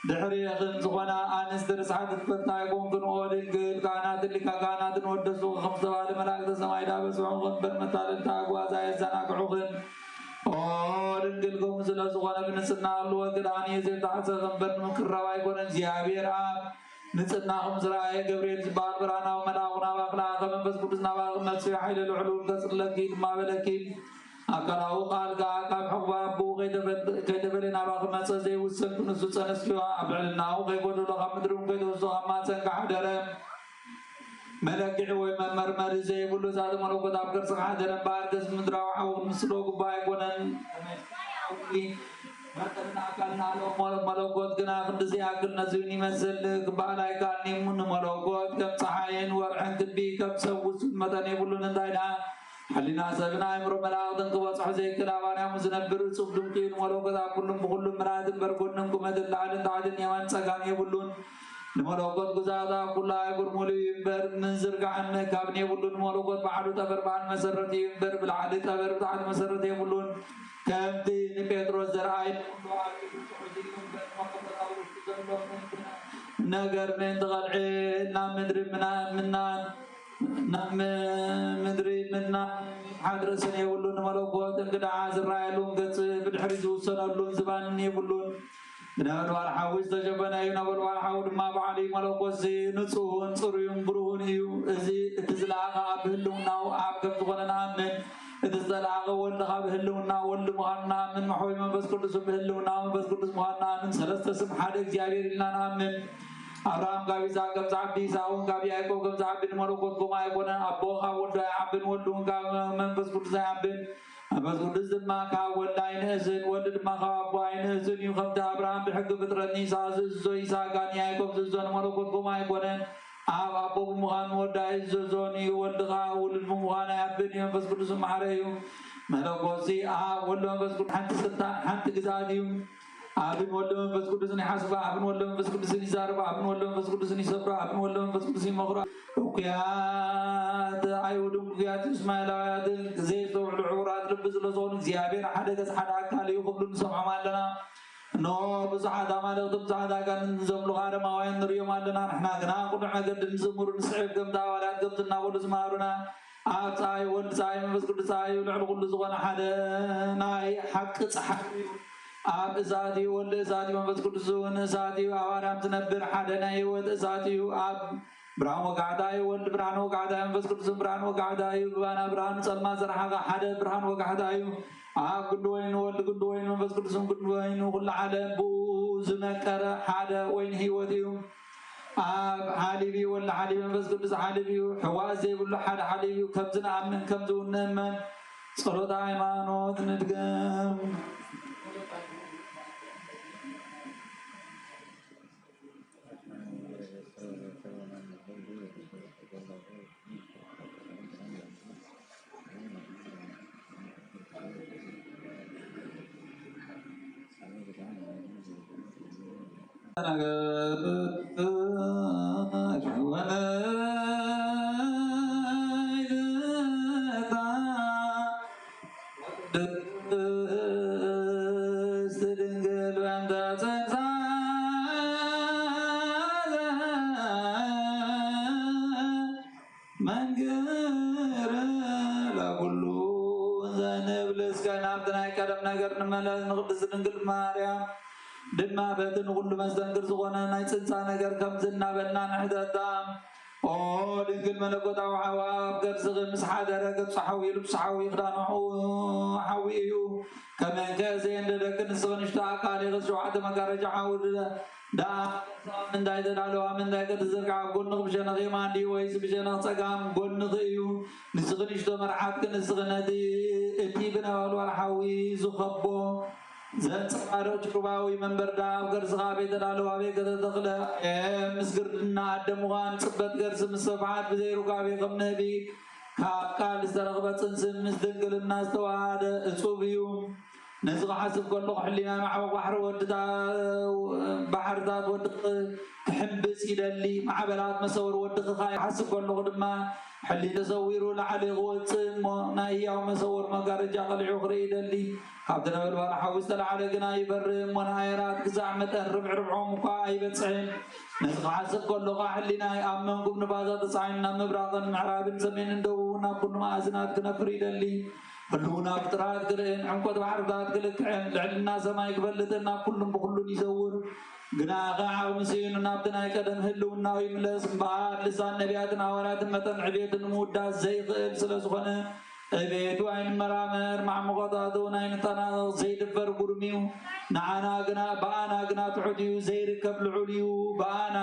ድሕሪኽን ዝኾና ኣንስቲ ርስሓት ትፈታ ኣይኮንክን። ኦ ድንግል ካህናትን ሊቀ ካህናትን ወደሱኺ ከም ዝተባህለ መላእክተ ሰማይ ደኣ በጽሑኺ እምበር መታለልቲ ኣግባዝ ኣየዘናግዑኽን። ኦ ድንግል ከምኡ ስለ ዝኾነ ብንጽህና ህልወኪ ደኣ ንዮሴፍ ተዓሰኺ እምበር ንምክራብ ኣይኮነን። እግዚኣብሔር ኣብ ንጽህናኹም ዝረኣየ ገብርኤል ዝበሃል ብርሃናዊ መልኣኹ ናባኺ ለኣኸ። መንፈስ ቅዱስ ናባኺ መጺኡ ሓይለ ልዑል እውን ከጽለኪ ድማ በለኪ። ኣካላዊ ቃል ከኣ ካብ ሕቑፊ ኣቦኡ ከይተፈል-፣ ከይተፈልየ ናባኺ መጸ። ዘይውሰን ክንሱ ጸነስኪዮ። ኣብ ልዕልናኡ ከይጎደሎ ካብ ምድሪ እውን ከይተወስዶ ካብ ማህጸንኪ ሓደረ። መለክዒ ወይ መመርመሪ ዘይብሉ እሳተ መለኮት ኣብ ከርስኺ ሓደረ እምበኣር፣ ገጽ ምድራዊ ሓዊ ክንምስሎ ግቡእ ኣይኮነን። መጠን ኣካልና ኣሎ፣ መ-፣ መለኮት ግና ክንድዚ ይኣክል ነዚውን ይመስል ክበሃል ኣይከኣልን እዩ። ንመለኮት ከም ጸሓይን ወርሕን ክንዲ ከም ሰብ ውሱን መጠን የብሉን። እንታይ ደኣ ሕሊና ሰብን ኣእምሮ መላእኽትን ክበጽሖ ዘይክእል ኣብ ኣርያሙ ዝነብር እጹብ ድንቂ እዩ። ንመለኮት ኣብ ኩሉን ብኹሉን ምልኣት እምበር ጎንን ቁመትን ላዕልን ታሕትን የማን ጸጋም የብሉን። ንመለኮት ግዛት ኣብ ኩሉ ኣህጉር ሙሉእ እዩ እምበር ምዝርጋሕን ምእካብን የብሉን። ንመለኮት ባዕሉ ጠፈር በዓል መሰረት እዩ እምበር ብላዕሊ ጠፈር ብታሕቲ መሰረት የብሉን። ከምቲ ንጴጥሮስ ዘርኣዮ ኩሉ ኣብ ኢዱ ትሑዝ እዩ እምበር መለኮት ኣብ ውሽጡ ዘሎ ምእንቲ ነገር ምእንቲ ቐልዒ ናብ ምድሪ ምና-፣ ምናን ናብ ም-፣ ምድሪ ምናን ሓድረሰን የብሉን። ንመለኮት እንግድዓ ዝረኣየሉን ገጽ ብድሕሪ ዝውሰነሉን ዝባንን የብሉን። ብነበልባል ሓዊ ዝተሸፈነ እዩ። ነበልባል ሓዊ ድማ ባዕሉ እዩ። መለኮትሲ ንጹህን ጽሩይን ብሩህን እዩ። እዚ እቲ ዝለኣኸ ኣብ ህልውናኡ ኣብ ከም ዝኾነ ንኣምን። እቲ ዝተለኣኸ ወልድ ካብ ህልውና ወልድ ምዃኑ ንኣምን። መሕወይ መንፈስ ቅዱስ ብህልውና መንፈስ ቅዱስ ምዃኑ ንኣምን። ሰለስተ ስም ሓደ እግዚኣብሔር ኢልና ንኣምን። ኣብርሃም ካብ ይስሐቅ ከም ዝዓቢ፣ ይስሐቅ እውን ካብ ያዕቆብ ከም ዝዓቢ ንመለኮት ከምኡ ኣይኮነን። ኣቦ ካብ ወልዱ ኣይዓብን፣ ወልድ እውን ካብ መንፈስ ቅዱስ ኣይዓብን። መንፈስ ቅዱስ ድማ ካብ ወልድ ኣይንእስን፣ ወልድ ድማ ካብ ኣቦ ኣይንእስን እዩ። ከምቲ ኣብርሃም ብሕጊ ፍጥረት ንይስሐቅ ዝእዝዞ፣ ይስሐቅ ከኣ ንያዕቆብ ዝእዝዞ፣ ንመለኮት ከምኡ ኣይኮነን። ኣብ ኣቦ ብምዃን ንወዱ ኣይእዘዞን እዩ። ወልድ ከኣ ውሉድ ብምዃን ኣይዓብን እዩ። መንፈስ ቅዱስ መሓረ እዩ። መለኮትሲ ኣብ ወልድ መንፈስ ቅዱስ ሓንቲ ስልጣን፣ ሓንቲ ግዝኣት እዩ። ኣብን ወልደ መንፈስ ቅዱስን ይሓስባ፣ ኣብን ወልደ መንፈስ ቅዱስን ይዛረባ፣ ኣብን ወልደ መንፈስ ቅዱስን ይሰብራ፣ ኣብን ወልደ መንፈስ ቅዱስን ይመኽራ። እኩያት ኣይሁድን እኩያት እስማኤላውያትን ዘየስተውዕሉ ዕውራት ልቢ ስለ ዝኾኑ እግዚኣብሔር ሓደ ገጽ ሓደ ኣካል እዩ ክብሉ ንሰምዖም ኣለና። እነሆ ብዙሓት ኣማልኽቲ ብዙሓት ኣጋንንትን ዘምልኹ ኣረማውያን ንርእዮም ኣለና። ንሕና ግና ቅኑዕ መገዲ ንዝምሩ ንስዕብ ከምቲ ሃዋርያት ከምቲ እናበሉ ዝመሃሩና ኣብ ፀሓይ ወልድ ፀሓይ መንፈስ ቅዱስ ፀሓይ እዩ። ልዕሊ ኩሉ ዝኾነ ሓደ ናይ ሓቂ ፀሓይ እዩ። ኣብ እሳት እዩ። ወልድ እሳት እዩ። መንፈስ ቅዱስ እውን እሳት እዩ። ኣብ ኣርያም ዝነብር ሓደ ናይ ህይወት እሳት እዩ። ኣብ ብርሃን ወጋሕታ እዩ። ወልድ ብርሃን ወጋሕታ እዩ። መንፈስ ቅዱስ ብርሃን ወጋሕታ እዩ። ብባና ብርሃን ጸልማት ዘርሓቐ ሓደ ብርሃን ወጋሕታ እዩ። ኣብ ክንዲ ወይኑ ወልድ ክንዲ ወይኑ መንፈስ ቅዱስን ክንዲ ወይኑ ኩሉ ዓለም ብኡ ዝመቀረ ሓደ ወይኒ ህይወት እዩ። ኣብ ሓሊብ እዩ። ወልድ ሓሊብ መንፈስ ቅዱስ ሓሊብ እዩ። ሕዋስ ዘይብሉ ሓደ ሓሊብ እዩ። ከምዚ ንኣምን ከምዚ እውን ንእመን። ጸሎተ ሃይማኖት ንድገም። ቅድስት ድንግል በእንተ ጽንሳ መንግር ለኩሉ ዘንብል። እስከ ናብቲ ናይ ቀደም ነገር ንመለስ። ንቅድስት ድንግል ማርያም ድማ በቲ ንኩሉ መስተንክር ዝኾነ ናይ ጽንሳ ነገር ከምዚ እናበልና ንሕተታ። ኦ ድንግል መለኮታዊ ሓዋ ኣብ ገጽኺ ምስ ሓደረ ገጹ ሓዊ ልብሱ ሓዊ ክዳኑ ሓዊ እዩ። ከመንከ ዘየንደደኪ ንስኺ ንሽቶ ኣካል ኢኺ ሸውዓተ መጋረጃ ሓዊ ደኣ ምንታይ ተዳለዋ ምንታይ ከተዘርግዓ ኣብ ጎንኺ ብሸነኽ የማን ድዩ ወይስ ብሸነኽ ጸጋም ጎንኺ እዩ? ንስኺ ንሽቶ መርዓትኪ ንስኺ ነቲ እቲ ብነበልባል ሓዊ ዝኸቦ ዘንጸባርቕ ጭሩባዊ መንበር ደኣ ኣብ ከርስኻ ኣበይ ተዳለወ ኣበይ ከተተኽለ? ምስ ግርድና ኣደ ምዃን ጽበት ገርሲ ምስ ሰፍሓት ብዘይ ሩካቤ ከም ንህቢ ካብ ቃል ዝተረኽበ ጽንሲ ምስ ድንግልና ዝተዋሃደ እጹብ እዩ። ነዚ ክሓስብ ከለኹ ሕሊናይ ማዕበቕ ባሕሪ ወዲ ባሕርታት ወዲ ክሕምብስ ይደሊ። ማዕበላት መሰወር ወዲ ክኻይ ክሓስብ ከለኹ ድማ ሕሊ ተሰዊሩ ላዕሊ ክወጽእ እሞ ናይ ህያው መሰወር መጋረጃ ቀሊዑ ክርኢ ይደሊ። ካብቲ ነበልባል ሓዊ ዝተላዕለ ግና ይበርህ እሞ ንኣየራት ክሳዕ መጠን ርብዒ ርብዖም እኳ ኣይበጽሕን። ነዚ ክሓስብ ከሎ ኸዓ ሕሊናይ ኣብ መንጉብ ንፋሳት ተጻዒኑ ናብ ምብራቕን ምዕራብን ሰሜንን ደቡብን ናብ ኩሉ መኣዝናት ክነፍር ይደሊ። ህልውና ፍጥራት ክርእን ዕምቆት ባሕርታት ክልክዕን ልዕልና ሰማይ ክፈልጥን ናብ ኩሉን ብኩሉን ይዘውር። ግና ከ ዓቕሚ ስኢኑ ናብቲ ናይ ቀደም ህልውናኡ ይምለስ እምበኣር፣ ልሳን ነቢያትን ሃዋርያትን መጠን ዕቤቱ ንምውዳስ ዘይኽእል ስለ ዝኾነ፣ ዕቤቱ ኣይንመራመር፣ ማዕሙቐታቱ እውን ኣይንጠናቐቕ፣ ዘይድፈር ጉሩም እዩ። ንዓና ግና፣ ብኣና ግና ትሑት እዩ፣ ዘይርከብ ልዑል እዩ። ብኣና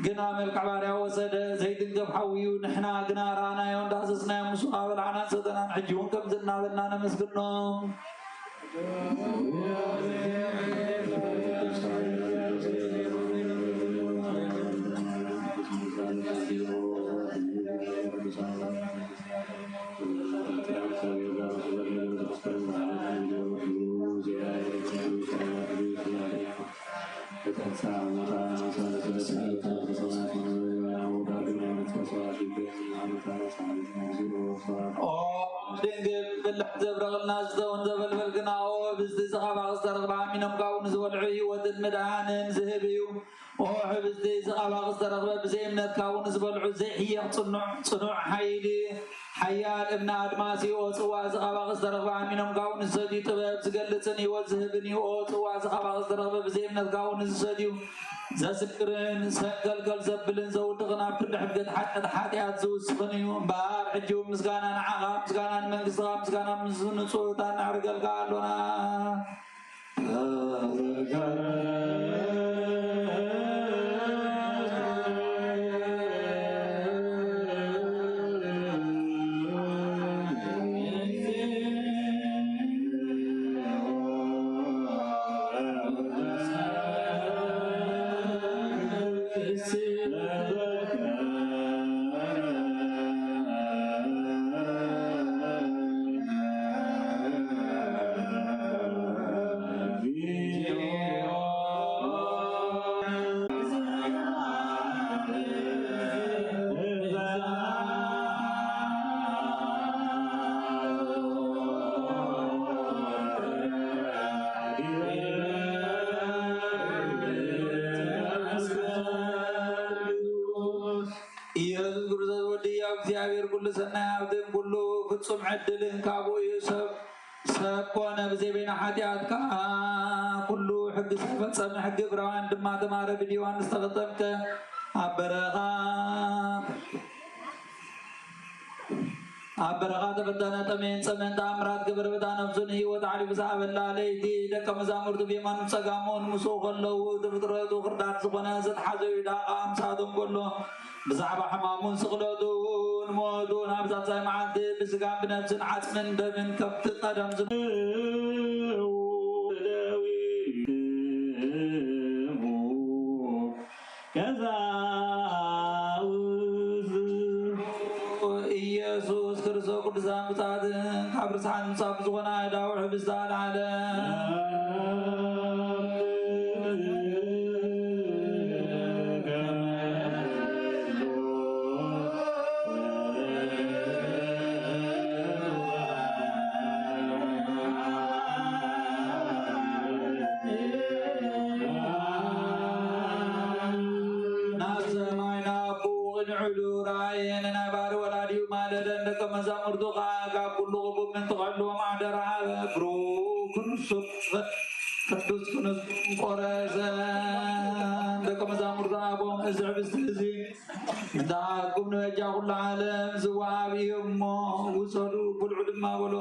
ግና መልክዕ ባርያ ወሰደ፣ ዘይትንከፍ ሓዊ እዩ። ንሕና ግና ረኣናዮ፣ እንዳሰስናዮ፣ ምስኡ ከኣ በላዕናን ሰተናን። ሕጂ እውን ከምዚ እናበልና ነመስግኖ። ኦ ድንግል ብልሕ ዘብረቕልና ዝተውን ዘበልበልክና፣ ኦ ህብስቲ ዝቐባቕ ዝተረኽበ ኣሚኖም ካብኡ ንዝበልዑ ህይወትን ምድሓንን ዝህብ እዩ። ኦ ህብስቲ ዝቐባቕ ዝተረኽበ ብዘይ እምነት ካብኡ ንዝበልዑ ዘይሕየቕ ጽኑዕ፣ ጽኑዕ ሓይሊ፣ ሓያል እምነ ኣድማሲ፣ ኦ ጽዋ ዝቐባቕ ዝተረኽበ ኣሚኖም ካብኡ ንዝሰትዩ ጥበብ ዝገልጽን ህይወት ዝህብን እዩ። ኦ ጽዋ ዝቐባቕ ዝተረኽበ ብዘይ እምነት ካብኡ ንዝሰትዩ ዘስክርን ሰንከልከል ዘብልን ዘውድቕን ኣብ ክንዲ ሕድገት ሓጢኣት፣ ሓጢኣት ዝውስኽን እዩ። እምበኣር ሕጂ እውን ምስጋና ንዓኻ፣ ምስጋና ንመንግስትኻ፣ ምስጋና ምስ ንጹህ እታ ነዕርገልካ ኣሎና። ሰናይ ሃብትን ኩሉ ፍጹም ዕድልን ካብኡ እዩ። ሰብ ሰብ ኮነ ብዘይ በይና ሓጢኣት ከኣ ኩሉ ሕጊ ዝተፈጸመ፣ ሕጊ ዕብራውያን ድማ ተማረ ብዮሐንስ ተጠምቀ ኣብ በረኻ ኣብ በረኻ ተፈተነ፣ ጠመየን ጸመን ተኣምራት ገበረ፣ በታ ነፍሱ ንህይወት ኣሕሊፉ ዝሃበላ ለይቲ። ደቀ መዛሙርቱ ብየማኑ ጸጋሙ ንምስኡ ከለዉ፣ እቲ ፍጥረቱ ክርዳድ ዝኾነ ዘትሓዘ ይሁዳ ከኣ ምሳቶም ከሎ፣ ብዛዕባ ሕማሙን ስቕለቱን ሞቱን ኣብ ሳልሳይ መዓልቲ ብስጋን ብነፍስን ዓጽምን ደምን ከምቲ ቀደም ዝነበረ ቀዛውዝ ኢየሱስ ክርስቶስ ቅዱሳን ብጻትን ካብ ርስሓት ምጻፍ ዝኾነ ኣእዳው ሕብስቲ ኣልዓለ። ናብ ሰማይ ናብ ቅንዕሉ ረኣየ። ንናይ ባህሪ ወላዲኡ ማለደን ደቀ መዛሙርቱ ከኣ ካብ ኩሉ ቅቡል ምእንቲ ክሕልዎም ሓደራ ሃበ። ብሩክ ክርስቶስ ቅዱስ ክንስ ቆረሰ። ደቀ መዛሙርቱ ኣቦም፣ እዚ ሕብስቲ እዚ ንዓኩም ንበጃ ኩሉ ዓለም ዝወሃብ እዩ እሞ ውሰዱ፣ ብልዑ ድማ በሎ።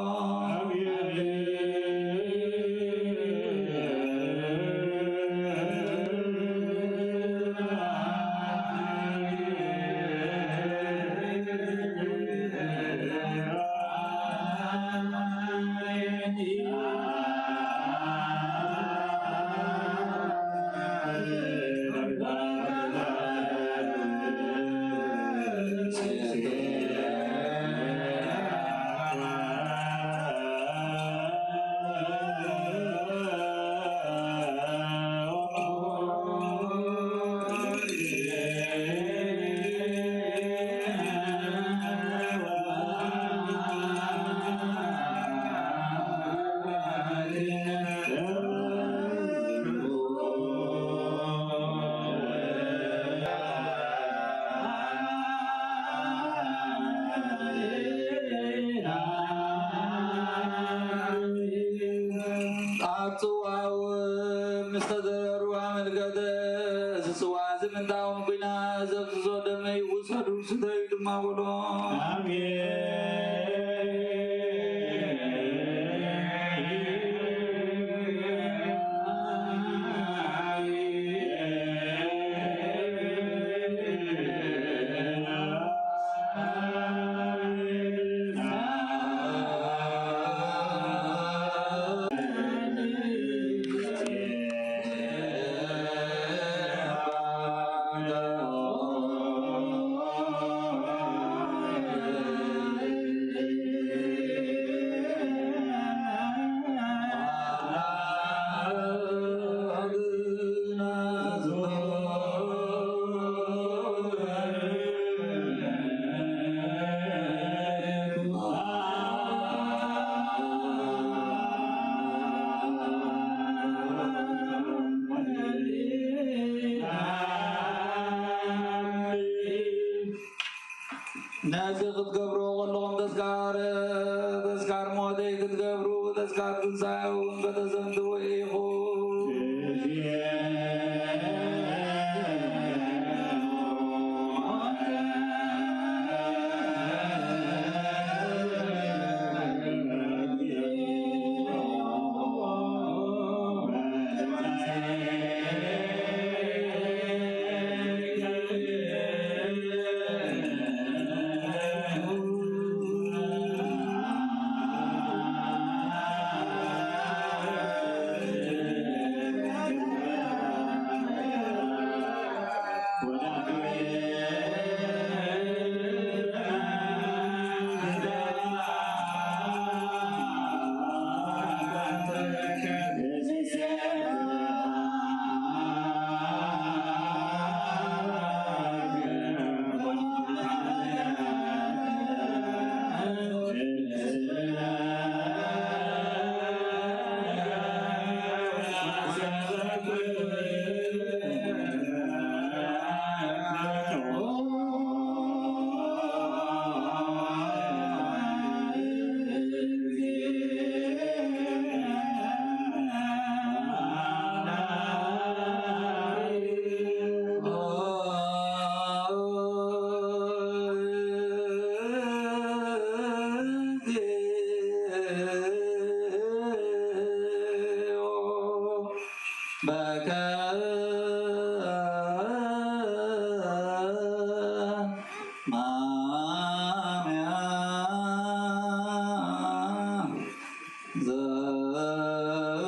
ኣብ ጽዋኡ ምስ ተዘረሩ ኣመልከተ። እዚ ጽዋ እዚ ምንታውን ኲናት ዘፍስሶ ደመይ፣ ውሰዱ፣ ስተዩ ድማ በሎ። ኣሜን። ነዚ ክትገብርዎ ከለኹም ተስካር ተስካር ሞተይ ክትገብሩ፣ ተስካር ትንሳኤ እውን ከተዘንትዉ ኢኹም። በከ ማርያም ዘንተ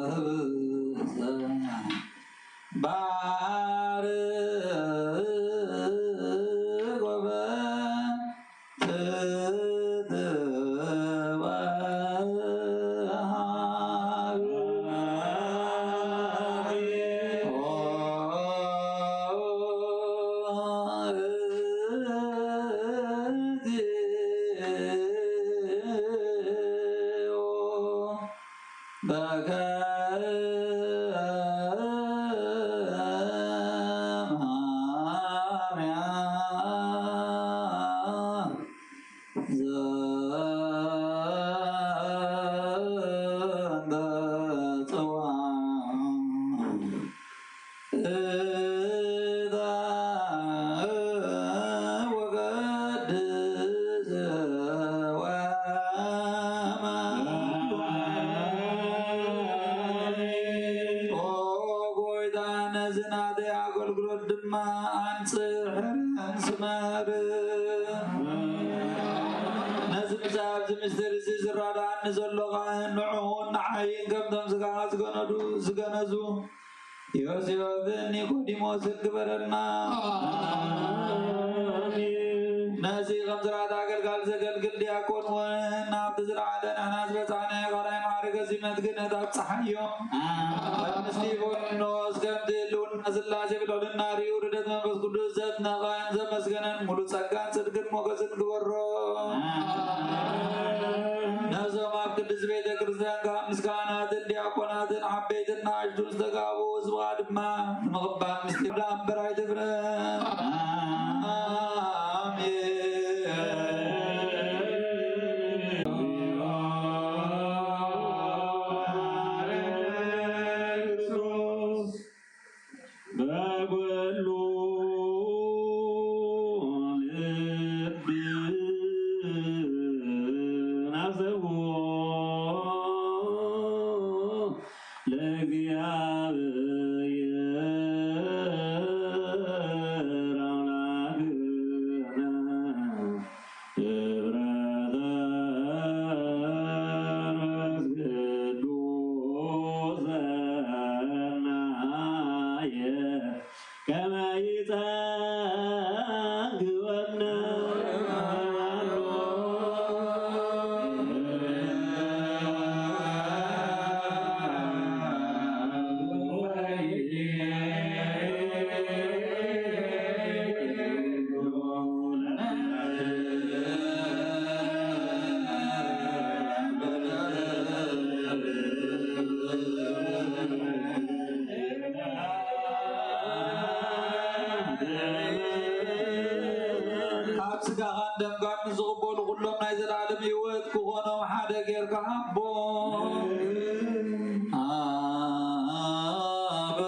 ህብስተ ባርክ ወበ ኣገልግሎት ድማ ኣንጽሕን ስመር። ነዚ ምስ ኣብዚ ምስጢር እዚ ዝረዳእኒ ዘሎ ካህን ንዕኡን ንዓይን ከምቶም ስጋኻ ዝገነዱ ዝገነዙ ዮሴፍን ኒቆዲሞስን ግበረልና። ነዚ ከም ስርዓት ኣገልጋል ዘገልግል ዲያቆን እውን ናብቲ ዝለዓለ ንሕና ዝበጻሕናዮ ካልኣይ ማዕርገ ሲመት ክህነት ኣብጽሓዮ። ምስቲ ቦኖስ ከምቲ ህልውና ስላሴ ብልዕልና ርእዩ ርደት መንፈስ ቅዱስ ዘድነቐን ዘመስገነን ሙሉ ጸጋን ጽድቅን ሞገስን ግበሮ። ነዞም ኣብ ቅድስት ቤተ ክርስቲያን ካብ ምስ ካህናትን ዲያቆናትን ዓበይትን ንኣሽቱን ዝተጋቡ ህዝብኻ ድማ ንምቕባል ምስጢር እምበር ኣይትፍረ። ኣሜን። በኩሉ ልብ ናሰቦ ለእግዚኣብሔር ኣምላክነ ክብረተ መንፈስ ቅዱስ ሰናየ ከመ ይጸግበነ። ካብ ስጋኻን ደምካን ንዝቕበሉ ኩሎም ናይ ዘላለም ህይወት ክኾኖም ሓደ ጌርካ ሃቦም። ኣብ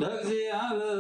ለእግዚኣብሔር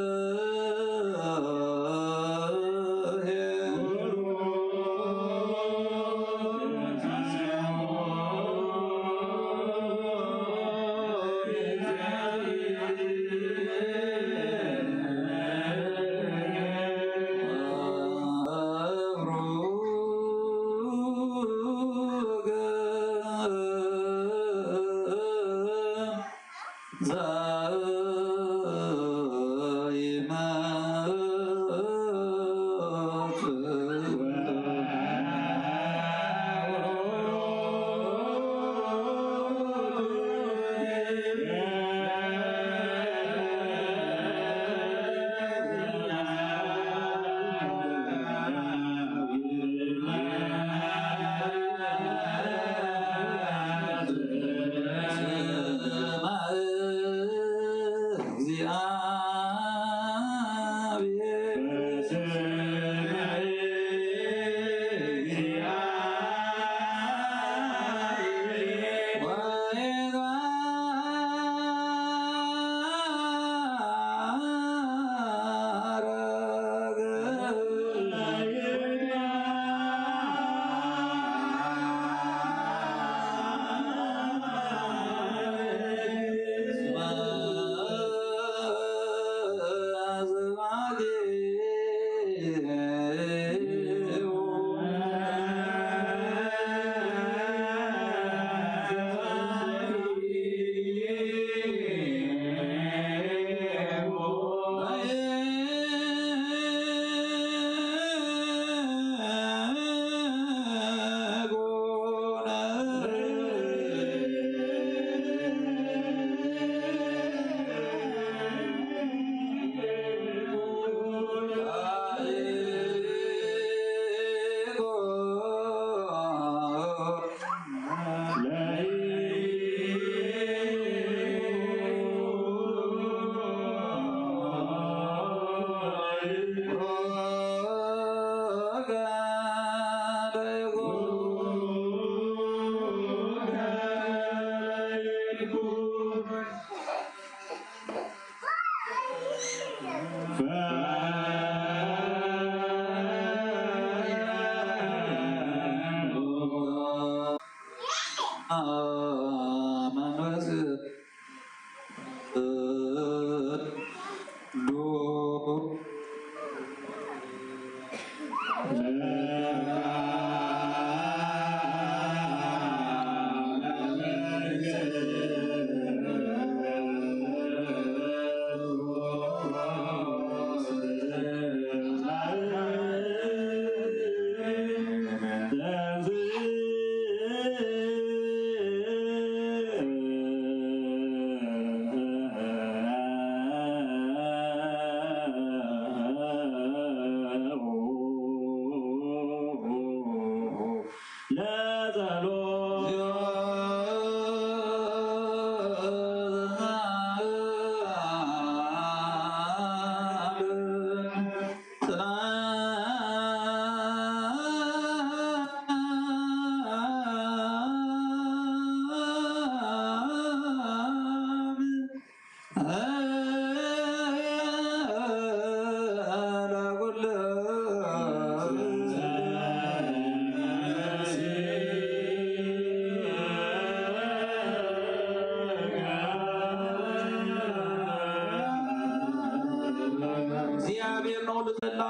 እግዚኣብሔር ንኹሉ ዘላ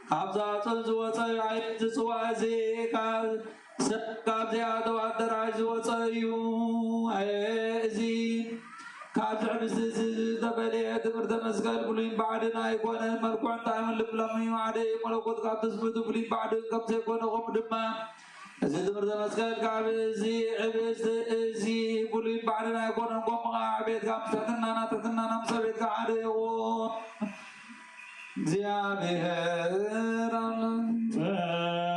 ካብዛ ጽል ዝወጸ እዩ። ኣይ፣ እዚ ጽዋእ እዚ ካብ ሰብ ካብ ዘይኣተወ ኣደራሽ ዝወጸ እዩ። ኣየ፣ እዚ ካብ ዝዕብስ እዚ ዝተፈልየ ትምህርተ መስቀል ብሉይን ባዕድን ኣይኮነን። መልክዑን ጣዕምን ልብለሙ እዩ። ሓደ እዩ መለኮት ካብ ትስብእቱ ብሉይን ባዕድን ከም ዘይኮነ፣ ከምኡ ድማ እዚ ትምህርተ መስቀል ካብ እዚ ዕብስ እዚ ብሉይን ባዕድን ኣይኮነን። ከምኡ ከዓ ዕቤትካ ምስ ትሕትናና፣ ትሕትናና ምስ ዕቤትካ ሓደ ይኹን። እግዚኣብሔር ኣምላኽ።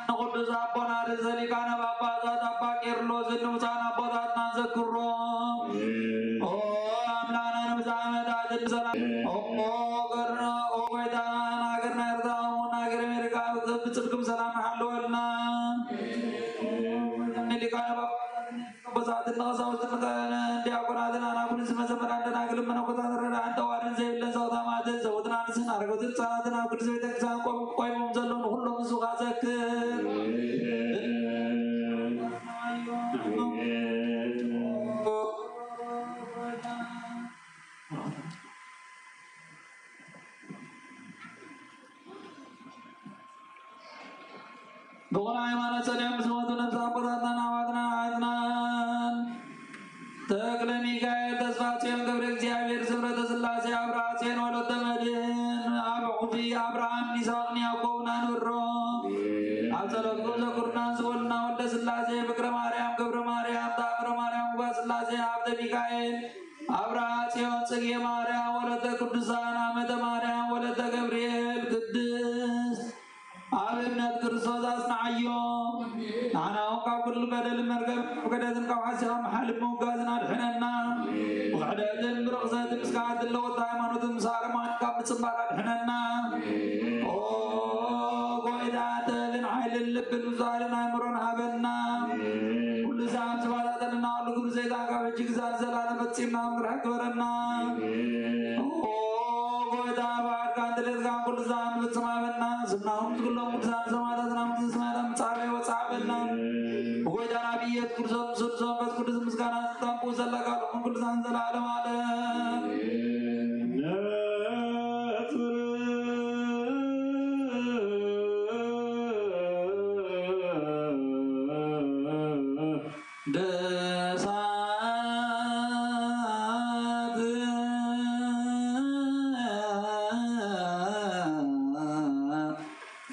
ንቅዱስ ኣቦና ርእሰ ሊቃነ ጳጳሳት ኣባ ቄርሎስ ንብፁዓን ኣቦታትና ንዘክሮ። ኦ ኣምላኽና ንብዙሕ ዓመታት ብሰላም ኦ ገርና ኦ ጎይታና ሃገርና ኤርትራ እውን ሃገር ኣሜሪካ ብጽድቅም ሰላም ሓልወልና። ሊቃነ ጳጳሳት ኣቦታትን ንቀሳውስትን ዲያቆናትን ኣናጉንስን መዘምራን ደናግልን መነኮሳትን ረዳእን ጠዋርን ዘይብለን ዘውታማትን ዘውትን ኣንስትን ኣረጋውትን ህፃናትን ኣብ ቅድስት ቤተክርስቲያን ቆም-፣ ቆይሞም ዘለዉ ንኩሎም ንስኻ ዘክር። ብቑል ሃይማኖት ጸኒዖም ዝሞቱ ነፍሲ ኣቦታትናን ኣሕዋትናን ኣሓትናን ተክለ ሚካኤል፣ ተስፋ ጽዮን፣ ገብረ እግዚኣብሔር፣ ስምረተ ስላሴ፣ ኣብርሃ ጽዮን፣ ወለተ መድህን፣ ኣብ ዕቁፊ፣ ኣብርሃም፣ ይስሐቅን ያዕቆብን ኣንብሮ። ኣብ ጸሎትኩም ዘክሩና። ንዓና እውን ካብ ኩሉ በደልን መርገምን ካብ ክሕደትን ካብ ሓሲኻ መሓልፍ ምውጋዝን ኣድሕነና። ብኽሕደትን ብርኽሰትን ምስ ከኣትን ለወጥታ ሃይማኖትን ምስ ኣረማን ካብ ምጽንባር ኣድሕነና። ኦ ጎይታ፣ ጥበብን ሓይልን ልብን ምስትውዓልን ኣእምሮን ሃበና። ኩሉ ሰዓት ዝባታተንና ኩሉ ግብሪ ሰይጣን ካብ ሕጂ ግዛን ዘላለም ፈጺምና ክንርሕቅ ግበረና። ኦ ጎይታ፣ ፍቓድካን ድሌትካን ኩሉ ሰዓት ንፍጽም ሃበና። ስምናኹም ዝግሎም ቅዱሳን ሰማዕታትና መንግስተ ሰማያት ኣብ ምጻእ ወጻእ ሃበና። ብጎይታና ብኢየሱስ ክርስቶስ ምስሉ መንፈስ ቅዱስ ምስጋና ስልጣን ብኡ ዘላ ቃል ኹን ቅዱሳን ዘላለም ዓለም። ደሳት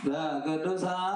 በቅዱሳን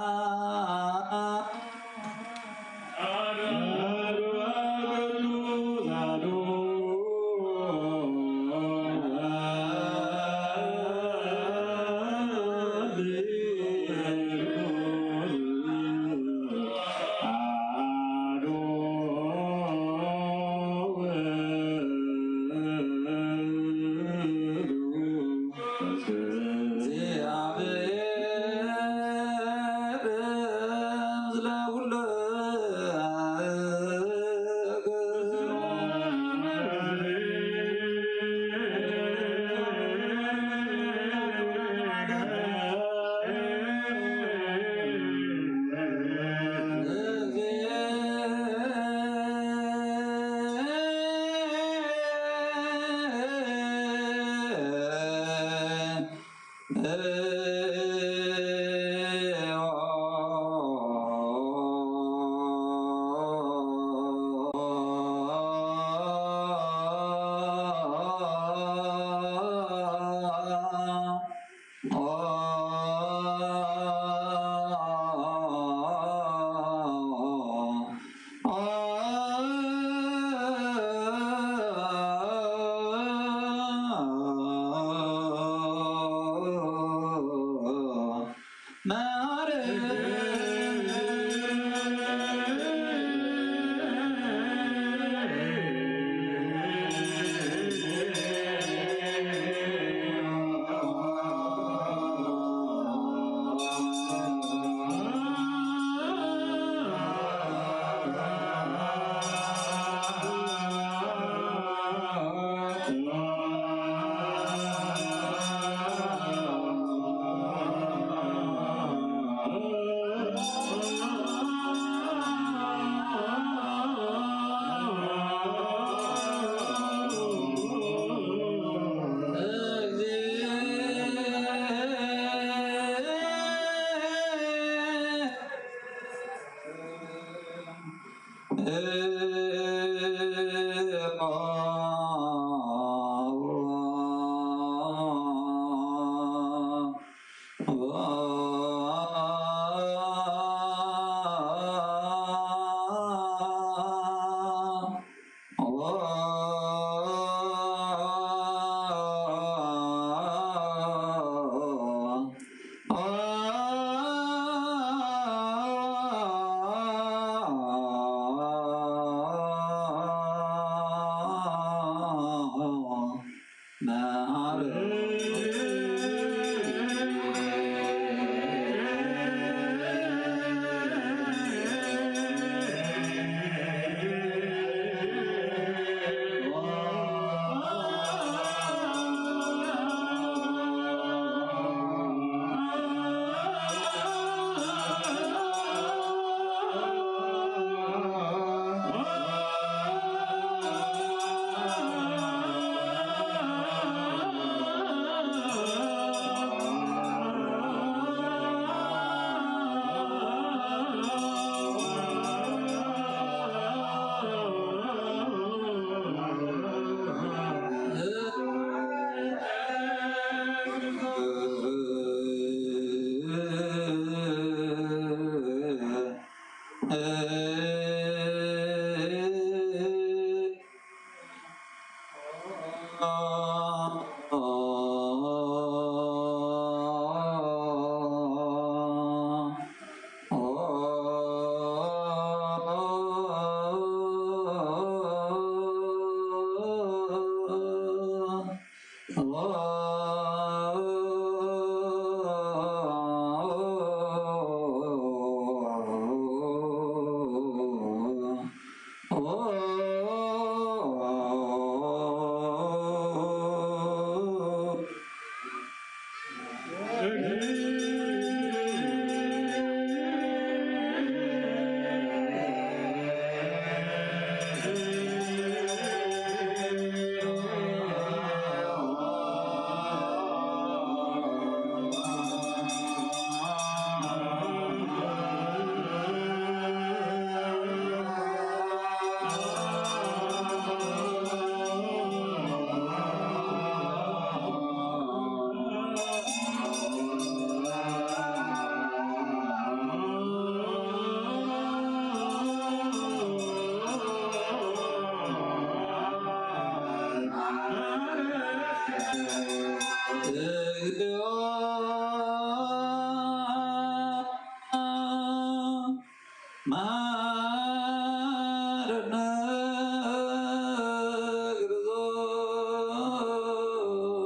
መሐረነ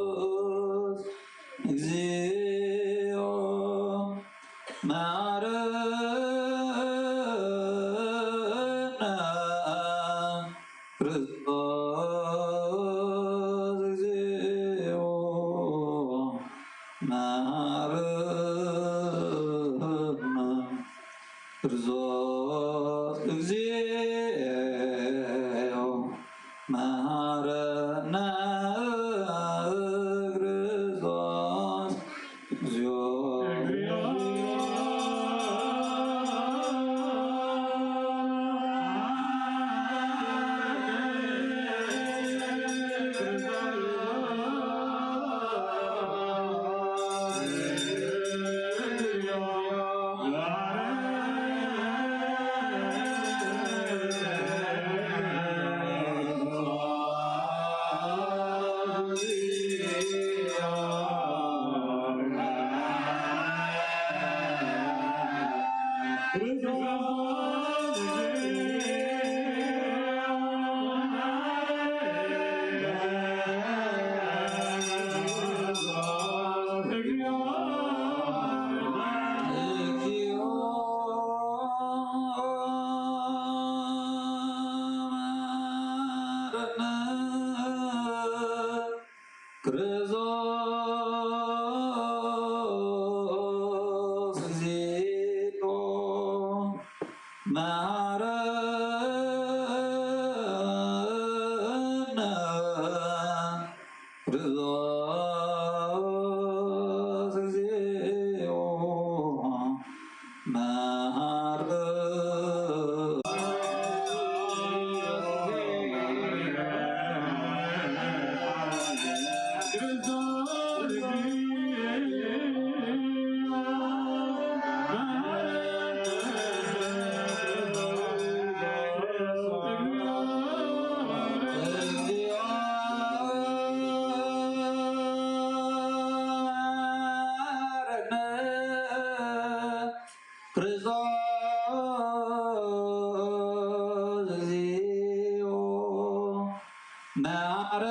ክርስቶስ እግዚኦ መሐረነ ክርስቶስ እግዚኦ መሐረነ ክርስቶስ እግዚኦ መሐረነ ክርስቶስ እግዚኦ። ክርስቶስ እግዚኦ መሐረነ ክርስቶስ እግዚኦ መሐረነ ክርስቶስ እግዚኦ መሐረነ ክርስቶስ እግዚኦ መሐረነ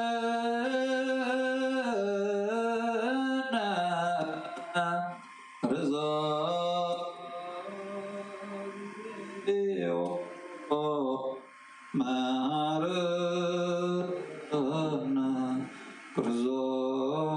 ክርስቶስ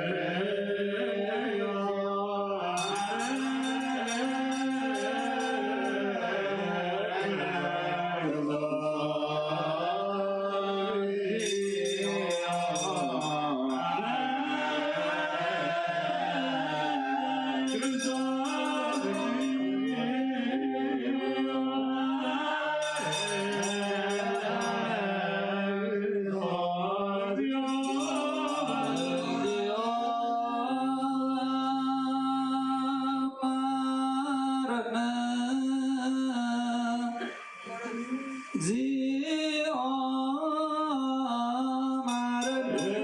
እግዚኦ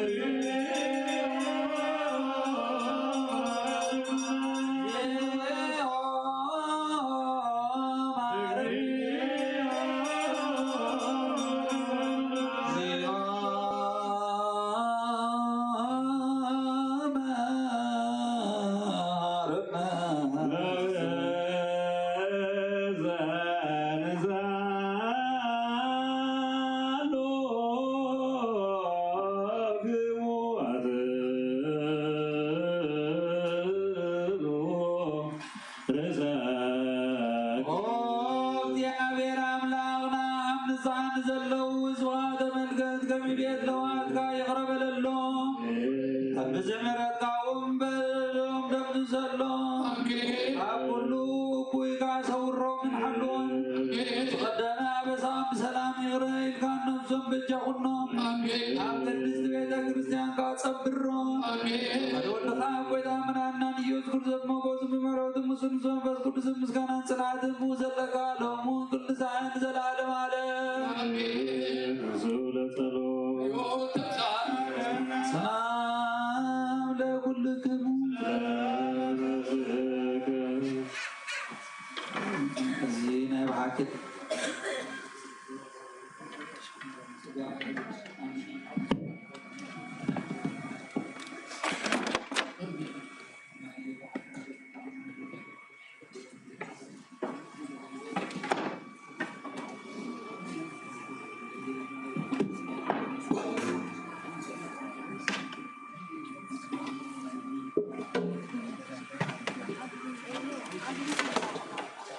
መሐረነ። ኦ እግዚኣብሔር ኣምላኽና፣ ኣብ ንስሓ ንዘለዉ ንስውኣተ መልከት ከም ቤት ለዋትካ ይቕረ በለሎም። ከም ብዝሒ ምሕረትካ እውን በደሎም ደምስሰሎም። ኣብ ኩሉ እኩይ ከኣ ሰውሮምን ሓልዎን። ዝቐደመ ኣበሳ ብሰላም ይቕረ ኢልካ ነብሶም በጃ ኩኖም። ኣብ ቅድስቲ ቤተ ክርስቲያንካ ጸብሮም። ሓደ ወድኻ ኣብ ጎይታ ምናናን እዩ። ኢየሱስ ክርስቶስ ሞገሱ ብምሕረቱ ምስሉ መንፈስ ቅዱስ ምስጋናን ጽንዓትን ብኡ ዘለካ ሎሙ ቅዱሳን ንዘለዓለም ዓለም። ኣሜን። ሰላም ለኩልክሙ። እዚ ናይ ብሓቂ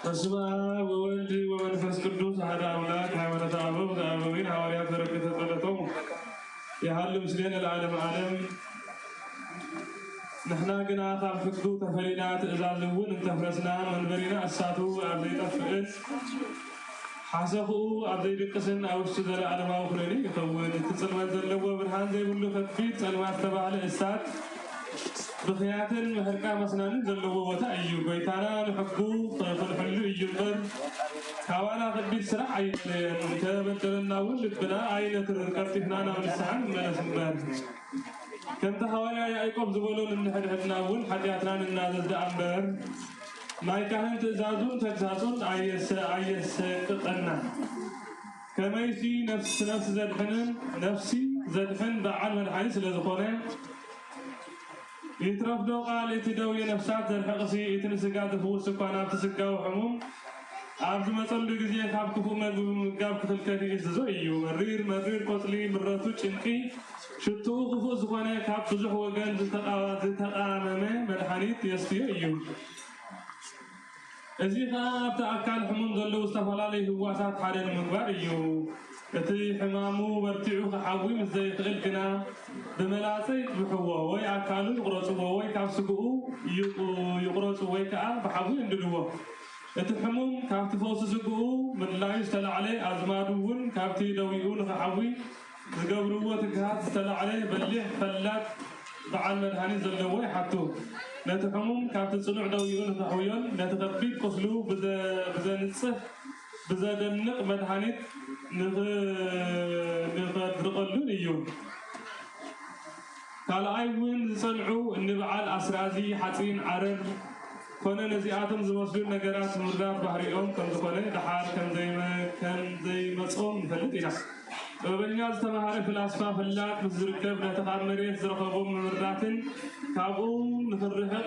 በስመ አብ ወወልድ ወመንፈስ ቅዱስ አሐደ አምላክ። ሃይማኖተ አበው ዘአበዊን ሐዋርያት በረከተ ጸሎቶም ይሃሉ ምስሌነ ለዓለመ ዓለም። ንሕና ግና ካብ ሕጉ ተፈሊና ትእዛዝ እውን እንተፍረስና መንበሪና እሳቱ ኣብ ዘይጠፍእን ሓሰኽኡ ኣብ ዘይድቅስን ኣብ ውሽጢ ዘለዓለማዊ ኩነኔ ይኸውን። እቲ ጽልመት ዘለዎ ብርሃን ዘይብሉ ከቢድ ጸልማት ዝተባህለ እሳት ብኽያትን ምሕርቃ መስናንን ዘለዎ ቦታ እዩ። ጎይታና ንሕጉ ክንሕሉ እዩ እምበር ካባና ከቢድ ስራሕ ኣይደለየን። እንተበደለና እውን ልብና ኣይነትርር፣ ቀልጢፍና ናብ ንስሓ ንመለስ እምበር። ከምቲ ሃዋርያ ያዕቆብ ዝበሎ ንንሕድሕድና እውን ሓጢኣትና ንናዘዝ ደኣ እምበር ናይ ካህን ትእዛዙን ተግሳጹን ኣየሰ ኣየሰቅጠና። ከመይሲ ነፍሲ ነፍሲ ዘድሕንን ነፍሲ ዘድሕን በዓል መድሓኒ ስለ ዝኾነ ይትረፍዶ ቃል እቲ ደዌ ነፍሳት ዘርሕቕሲ እቲ ንስጋ ዝፍውስ እኳ ናብቲ ስጋዊ ሕሙም ኣብ ዝመጸሉ ግዜ ካብ ክፉእ መግቢ ምምጋብ ክኽልከል ይእዝዞ እዩ። መሪር መሪር ቆጽሊ ምረቱ ጭንቂ ሽትኡ ክፉእ ዝኾነ ካብ ብዙሕ ወገን ዝተቓ- ዝተቓመመ መድሓኒት የስትዮ እዩ። እዚ ኸኣ ኣብቲ ኣካል ሕሙም ዘለዉ ዝተፈላለዩ ህዋሳት ሓደ ንምግባር እዩ። እቲ ሕማሙ በርቲዑ ክሓዊ ምስ ዘይኽእል ግና ብመላጸ ይጥብሕዎ ወይ ኣካሉ ይቑረጽዎ ወይ ካብ ስግኡ ይቑ- ይቑረጹ ወይ ከኣ ብሓዊ የንድድዎ። እቲ ሕሙም ካብቲ ፈውሲ ስግኡ ምድላዩ ዝተላዕለ ኣዝማዱ እውን ካብቲ ደዊኡ ንኽሓዊ ዝገብርዎ ትግሃት ዝተላዕለ በሊሕ ፈላጥ በዓል መድሃኒት ዘለዎ ይሓቱ። ነቲ ሕሙም ካብቲ ጽኑዕ ደዊኡ ንኸሕውዮን ነቲ ከቢድ ቁስሉ ብዘ- ብዘንጽህ ብዘደንቕ መድሃኒት ንኽ- ንኸድርቐሉን እዩ። ካልኣይ እውን ዝጸንዑ እኒ በዓል ኣስራዚ፣ ሓጺን፣ ዓረር ኮነ ነዚኣቶም ዝመስሉ ነገራት ምርዳት ባህሪኦም ከም ዝኾነ ደሓር ከም ዘይመ- ከም ዘይመጾም ንፈልጥ ኢና። ጥበበኛ ዝተማህረ ፍላስፋ ፈላጥ ምስ ዝርከብ ነቲ ካብ መሬት ዝረኸቦም ምምርዳትን ካብኡ ንኽርሕቕ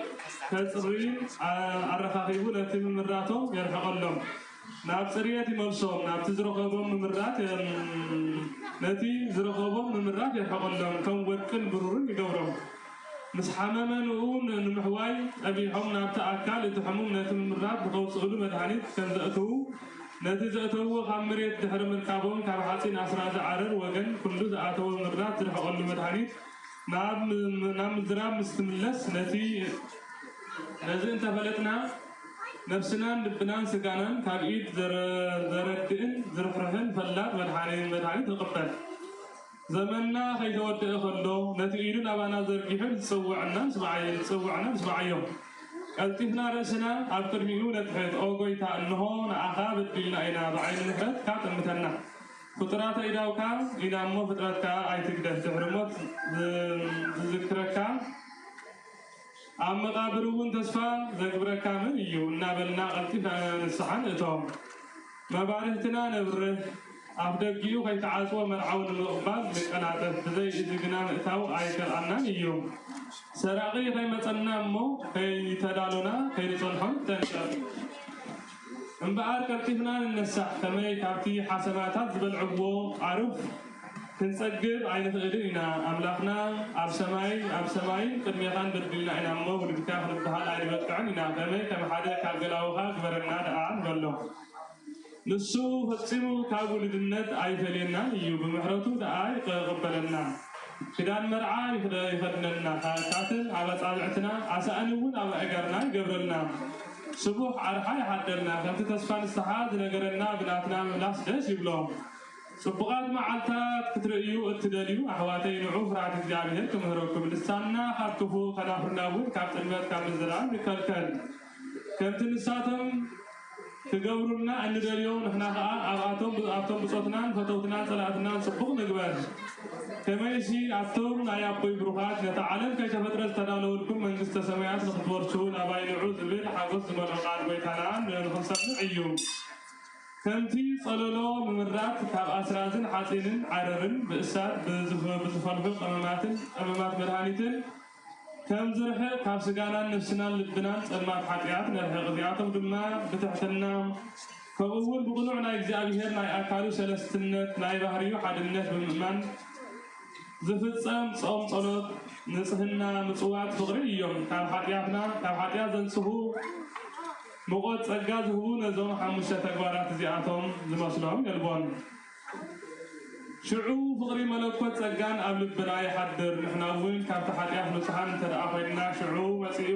ከጽሪ ኣ- ኣረኻኺቡ ነቲ ምምርዳቶም የርሕቐሎም። ናብ ጽርየት ይመልሶም፣ ናብቲ ዝረኸቦም ምምራት ነቲ ዝረኸቦም ምምራት የርሕቐሎም፣ ከም ወርቅን ብሩርን ይገብሮም። ምስ ሓመመ ንኡ ንምሕዋይ ጸቢሖም ናብቲ ኣካል እቲ ሕሙም ነቲ ምምራት ንኸውጽእሉ መድሃኒት ከም ዘእትዉ ነቲ ዘእተውዎ ካብ መሬት ድሕሪ ምርካቦም ካብ ሓጺን ኣስራዚ ዓረር ወገን ኩሉ ዝኣተወ ምምራት ዝርሕቐሉ መድሃኒት ናብ ናብ ምዝራብ ምስ ትምለስ ነቲ ነዚ እንተፈለጥና ነብስናን ልብናን ስጋናን ካብ ኢድ ዘረ- ዘረድእን ዝርሕርሕን ፈላጥ መድሓኒ መድሓኒት ንቕበል። ዘመንና ከይተወደአ ከሎ ነቲ ኢዱ ናባና ዘርጊሑ ዝጽውዐና ንስምዓዮ ዝጽውዐና ንስምዓዮ። ቀልጢፍና ርእስና ኣብ ቅድሚኡ ነትሕት፣ ኦ ጎይታ፣ እንሆ ንኣኻ በዲልና ኢና፣ ብዓይኒ ምሕረትካ ጠምተና። ፍጡራት ኣእዳውካ ኢና እሞ ፍጥረትካ ኣይትግደፍ፣ ድሕሪ ሞት ዝ- ዝዝክረካ ኣብ መቓብር እውን ተስፋ ዘግብረካ መን እዩ? እናበልና ቀልጢፍና ንስሓ ንእቶ። መባርህትና ነብርህ፣ ኣፍ ደጊኡ ከይተዓጽወ መርዓዊ ንምቕባል ንቀላጠፍ፣ ብዘይ እዚ ግና ምእታው ኣይከልኣናን እዩ። ሰራቒ ከይመጸና እሞ ከይተዳሎና ከይንጸንሖ ንጠንቀቕ። እምበኣር ቀልጢፍና ንነሳሕ፣ ከመይ ካብቲ ሓሰማታት ዝበልዕዎ ኣሩፍ ክንጸግብ ኣይንኽእልን ኢና። ኣምላኽና ኣብ ሰማይ ኣብ ሰማይን ቅድሜኻን በዲልና ኢና እሞ ውሉድካ ክንበሃል ኣይንበቅዕን ኢና። ከመይ ከም ሓደ ካብ ገላውኻ ግበረና ደኣ ንበሎ። ንሱ ፈጺሙ ካብ ውሉድነት ኣይፈልየናን እዩ፣ ብምሕረቱ ደኣ ይቕበለና። ክዳን መርዓ ይኽደ- ይኸድነና፣ ሓርካትን ኣብ ኣጻብዕትና ኣሳእን እውን ኣብ ኣእጋርና ይገብረልና። ስቡሕ ኣርሓ ይሓደልና፣ ከምቲ ተስፋ ንስሓ ዝነገረና ብናትና ምምላስ ደስ ይብሎ። ጽቡቓት መዓልታት ክትርእዩ እትደልዩ ኣሕዋተይ፣ ንዑ ፍርሃት እግዚኣብሔር ክምህረኩም። ልሳንና ካብ ክፉእ ከናፍርና እውን ካብ ጥልመት ካብ ምዝራብ ንከልከል። ከምቲ ንሳቶም ክገብሩልና እንደልዮ ንሕና ኸኣ ኣብኣቶም ኣብቶም ብጾትናን ፈተውትናን ጸላእትናን ጽቡቕ ንግበር። ከመይሲ ኣቶም ናይ ኣቦይ ብሩኻት ነታ ዓለም ከይተፈጥረ ዝተዳለወልኩም መንግስተ ሰማያት ንኽትወርሱ ናባይ ንዑ ዝብል ሓጎስ ዝመልኦ ቃል ጐይታና ንኽንሰምዕ እዩ። ከምቲ ጸለሎ ምምራት ካብ ኣስራዝን ሓጺንን ዓረርን ብእሳት ብዝፈ- ብዝፈልሑ ቀመማትን ቀመማት መድሃኒትን ከም ዝርሕቕ ካብ ስጋናን ነፍስናን ልብናን ጸልማት ሓጢኣት ነርሕቕ። እዚኣቶም ድማ ብትሕትና ከምኡ እውን ብቕኑዕ ናይ እግዚኣብሔር ናይ ኣካሉ ሰለስትነት ናይ ባህርዩ ሓድነት ብምእማን ዝፍጸም ጾም፣ ጸሎት፣ ንጽህና፣ ምጽዋት፣ ፍቕሪ እዮም። ካብ ሓጢኣትና ካብ ሓጢኣት ዘንጽሁ ምቖት ጸጋ ዝህቡ ነዞም ሓሙሽተ ተግባራት እዚኣቶም ዝመስሎም የልቦን። ሽዑ ፍቕሪ መለኮት ጸጋን ኣብ ልብና ይሓድር። ንሕና እውን ካብቲ ሓጢኣት ንጹሓን እንተ ደኣ ኮይንና ሽዑ መጺኡ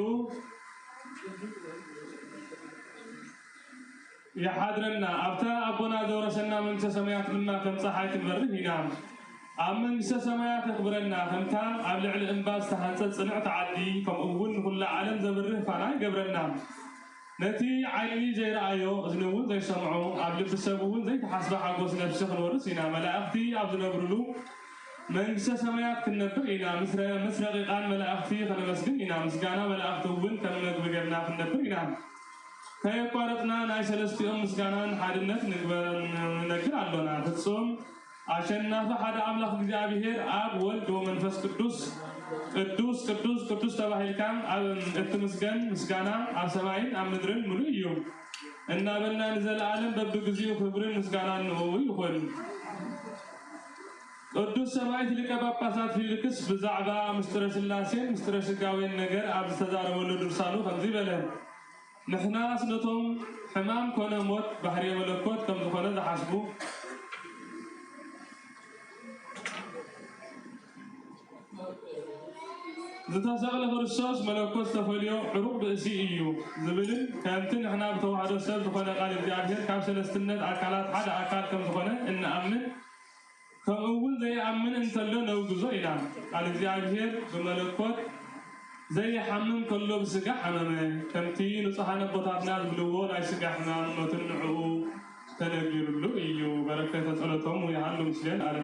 ይሓድረና። ኣብታ ኣቦና ዘውረሰና መንግስተ ሰማያት ድማ ከም ጸሓይ ክንበርህ ኢና። ኣብ መንግስተ ሰማያት የኽብረና። ከምታ ኣብ ልዕሊ እምባ ዝተሃንጸት ጽንዕቲ ዓዲ ከምኡ እውን ንኹላ ዓለም ዘብርህ ፋና ይገብረና። ነቲ ዓይኒ ዘይረኣዮ እዝኒ እውን ዘይሰምዖ ኣብ ልቢ ሰብ እውን ዘይተሓስበ ሓጎስ ነፍሲ ክንወርስ ኢና። መላእኽቲ ኣብ ዝነብርሉ መንግስተ ሰማያት ክንነብር ኢና። ምስ ረ- ምስ ረቂቃን መላእኽቲ ከነመስግን ኢና። ምስጋና መላእኽቲ እውን ከም መግቢ ጌርና ክንነብር ኢና። ከየቋረጽና ናይ ሰለስቲኦም ምስጋናን ሓድነት ንግበር ንነግር ኣሎና። ፍጹም ኣሸናፊ ሓደ ኣምላኽ እግዚኣብሔር ኣብ ወልድ ወመንፈስ ቅዱስ ቅዱስ ቅዱስ ቅዱስ ተባሂልካ ኣብ እትምስገን ምስጋና ኣብ ሰማይን ኣብ ምድርን ምሉእ እዩ እናበልና ንዘለኣለም በብግዚኡ ክብርን ምስጋናን ንእኡ ይኹን። ቅዱስ ሰማዕት ሊቀ ጳጳሳት ፊልክስ ብዛዕባ ምስጢረ ሥላሴን ምስጢረ ሥጋዌን ነገር ኣብ ዝተዛረበሉ ድርሳኑ ከምዚ በለ። ንሕናስ ነቶም ሕማም ኮነ ሞት ባህርየ መለኮት ከም ዝኾነ ዝሓስቡ ዝተሰቕለ ክርስቶስ መለኮት ዝተፈልዮ ዕሩቕ ብእሲ እዩ ዝብልን ከምቲ ንሕና ብተዋህዶ ሰብ ዝኾነ ቃል እግዚኣብሔር ካብ ሰለስትነት ኣካላት ሓደ ኣካል ከም ዝኾነ እንኣምን ከምኡ እውን ዘይኣምን እንተሎ ነውግዞ ኢና። ቃል እግዚኣብሔር ብመለኮት ዘይሓምም ከሎ ብስጋ ሓመመ። ከምቲ ንጹሓን ኣቦታትና ዝብልዎ ናይ ስጋ ሕማም ሞትን ንዕኡ ተነጊሩሉ እዩ። በረከተ ጸሎቶም ይሃሉ ምስሌን ኣለ።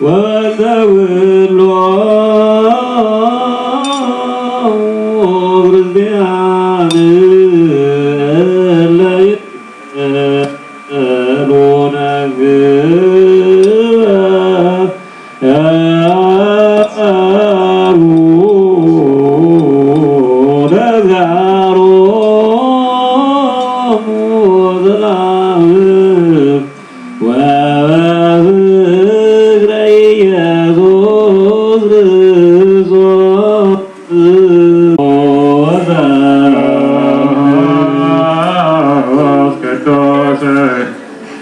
ወተብሎ ክርስቲያን እለ ይትቀሉ ነግበ ያሩ ለእግዚአብሔር ሰላም ወበፍቅረ ኢየሱስ ክርስቶስ ቅዱስ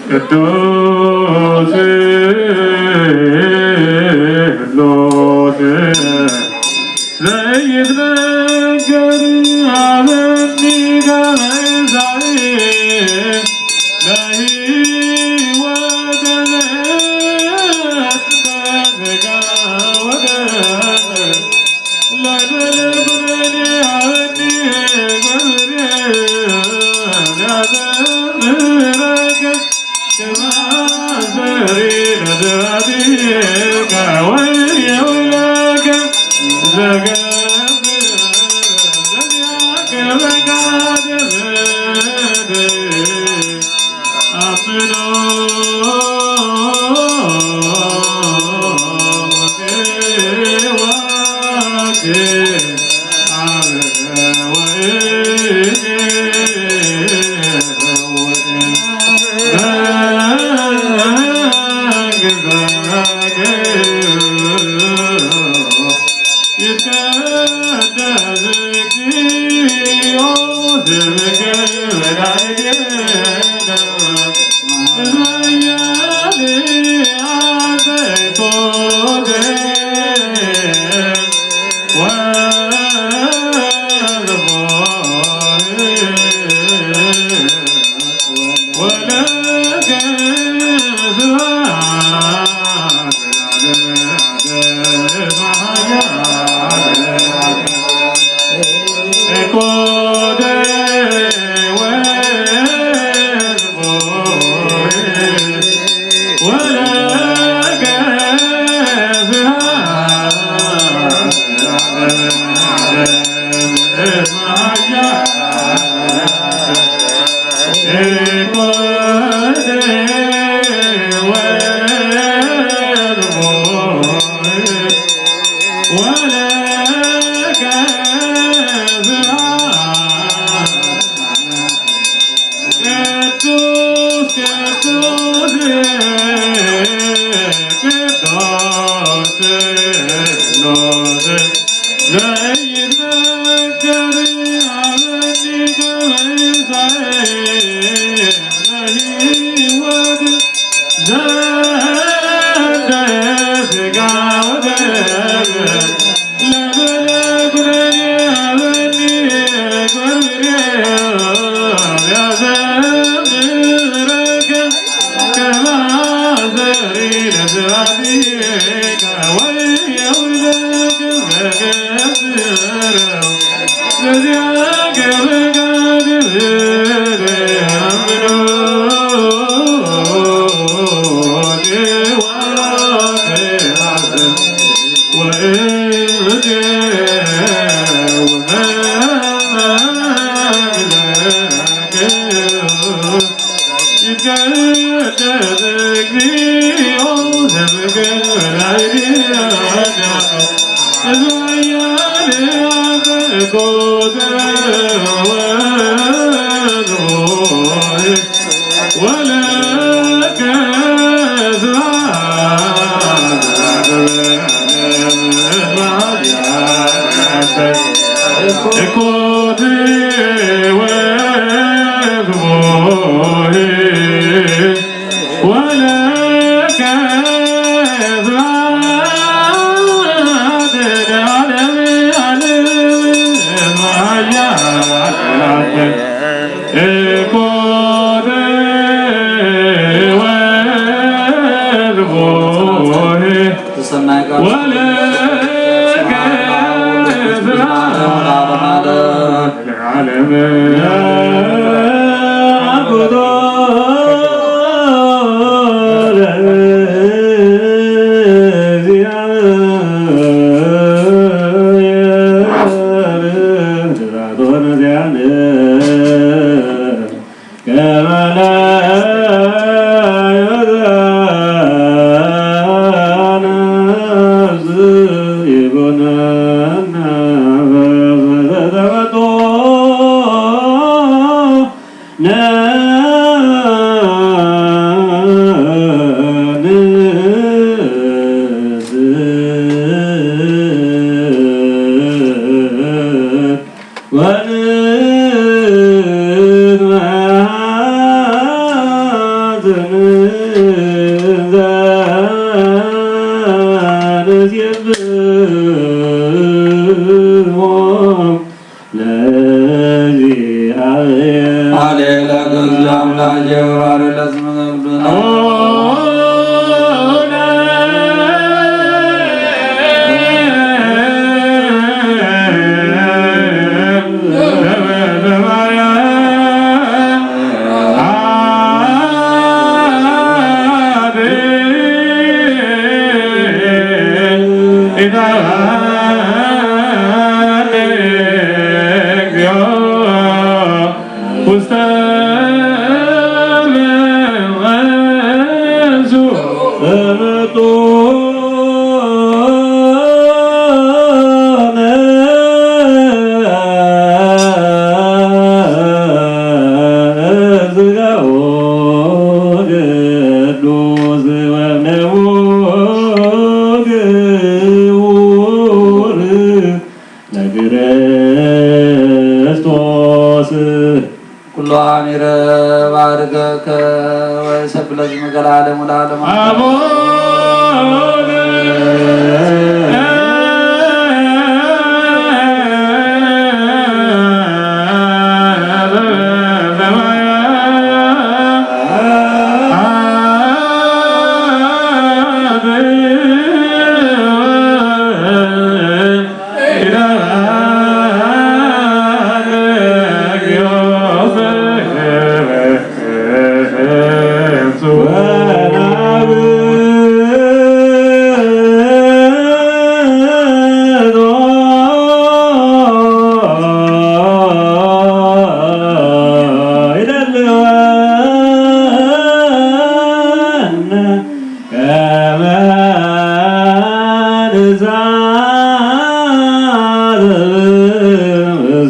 ቅዱስ ስሉስ ዘይትነገር አበኒ ገመዛይ ለህይወት ዘስጋ ወደም ለድል ኩነኔ አበኒ ገብርኤል ያዘምረከ ቅዱስ ቅዱስ ቅዱስ ስሉስ ዘይትነገር አበኒ ገመዛይ ለህይወት ዘንደ ስጋ ወደም ወንትመሃጽን ዘንሴብሖ ለእግዚአብሔር። ሃሌሉያ፣ እግዚኦ አምላኬ ወባርክ ለስምከ ቅዱስ። ውስተ መንፈሱ ተመጦነ ሥጋሁ ቅዱስ ወደሙ ክቡር ለክርስቶስ። ኩሉ አሚረ ባርከከ ወሰብለ ስምከ ለዓለሙ ለዓለም። አቡነ ከመ ንሳተፍ ምስለ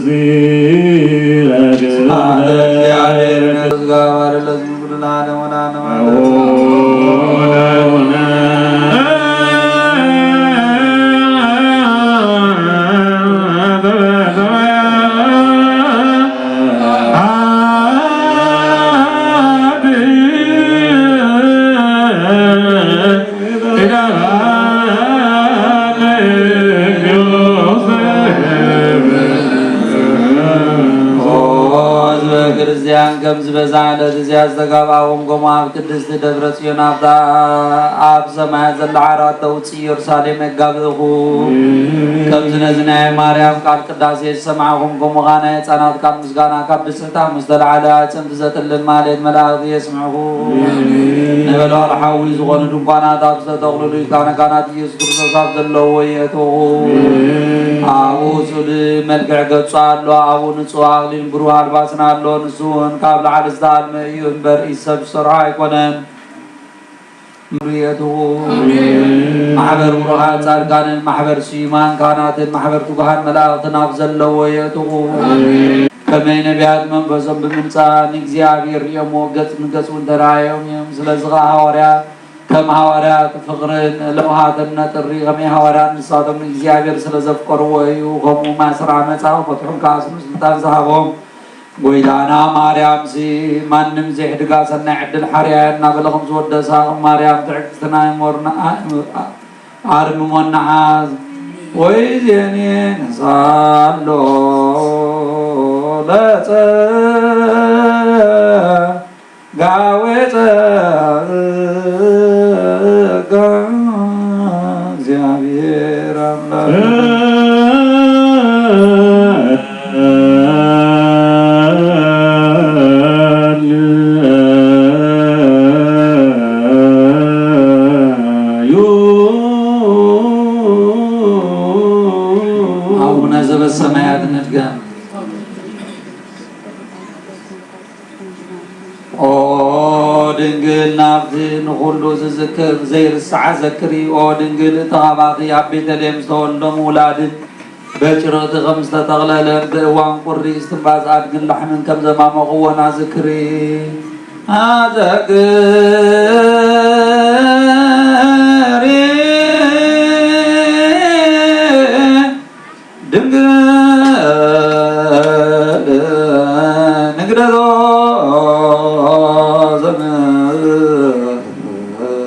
ስብሐተ እግዚአብሔር። ኦ ህዝበ ክርስቲያን፣ ከም ዝበዝሓ ዕለት እዚኣ ዝተጋብኣኹም፣ ከምኡ ኣብ ቅድስቲ ደብረ ጽዮን ኣብታ ኣብ ሰማያት ዘላ ዓራት ተውጽእ ኢየሩሳሌም የጋብእኹ። ከምዚ ነዚ ናይ ማርያም ቃል ቅዳሴ ዝሰማዕኹም፣ ከምኡ ኸዓ ናይ ህፃናት ቃል ምስጋና ካብ ብፅዕታ ምስ ተለዓለ ኣዕፅምቲ ዘጥልል ማሌት መላእኽቲ የስምዕኹ። ነበልባል ሓዊ ዝኾኑ ድንኳናት ኣብ ዝተተኽልሉ፣ ካህናት ካህናት ኢየሱስ ክርስቶስ ኣብ ዘለዎ የእትኹ። ኣብኡ ጽሉል መልክዕ ገጹ ኣሎ፣ ኣብኡ ንጹህ ኣኽሊል ብሩህ ኣልባስን ኣሎ። ንሱ እውን ካብ ላዕሊ ዝተኣልመ እዩ እምበር፣ ኢድ ሰብ ዝሰርሖ ኣይኮነን። ምሩ የእትኹ። ኣሜን። ማሕበር ብሩኻት ጻድቃንን ማሕበር ስዩማን ካህናትን ማሕበር ትጉሃን መላእኽትን ኣብ ዘለዎ የእትኹ። ኣሜን። ከመይ ነቢያት መንፈሶም ብምንጻ ንእግዚኣብሔር ርእዮምዎ፣ ገጽ ንገጽ እውን ተረኣዮም እዮም። ስለዚ ኸዓ ሃዋርያት ከም ሃዋርያት ፍቕርን ለውሃትን ነጥሪ፣ ከመይ ሃዋርያት ንሳቶም ንእግዚኣብሔር ስለ ዘፍቀርዎ እዩ። ከምኡ ማእሰር ዓመጻ ክፈትሑን ክኣስሩን ስልጣን ዝሃቦም። ጎይታና ማርያምሲ ማንም ዘይሕድጋ ሰናይ ዕድል ሓርያ እያ እናበለ ከም ዝወደሳ፣ ከም ማርያም ትዕግስትና ይሞርና፣ ኣርምሞና። ወይዜኒ ንሳሎ ለጸ ጋዌ ጸጋ እግዚኣብሔር ኣምላክ። አቡነ ዘበሰማያት ንድገም። ኦ ድንግል፣ ናብቲ ንኹሉ ዝዝክር ዘይርስዓ ዘክሪ። ኦ ድንግል፣ እቲ ኻባኺ ኣብ ቤተልሔም ዝተወልዶም ውላድን በጭርቕቲ ከም ዝተጠቕለለን ብእዋን ቁሪ እስትንፋስ ኣድግን ላሕምን ከም ዘማመቕዎን ኣዝክሪ። ኣዘክሪ ድንግል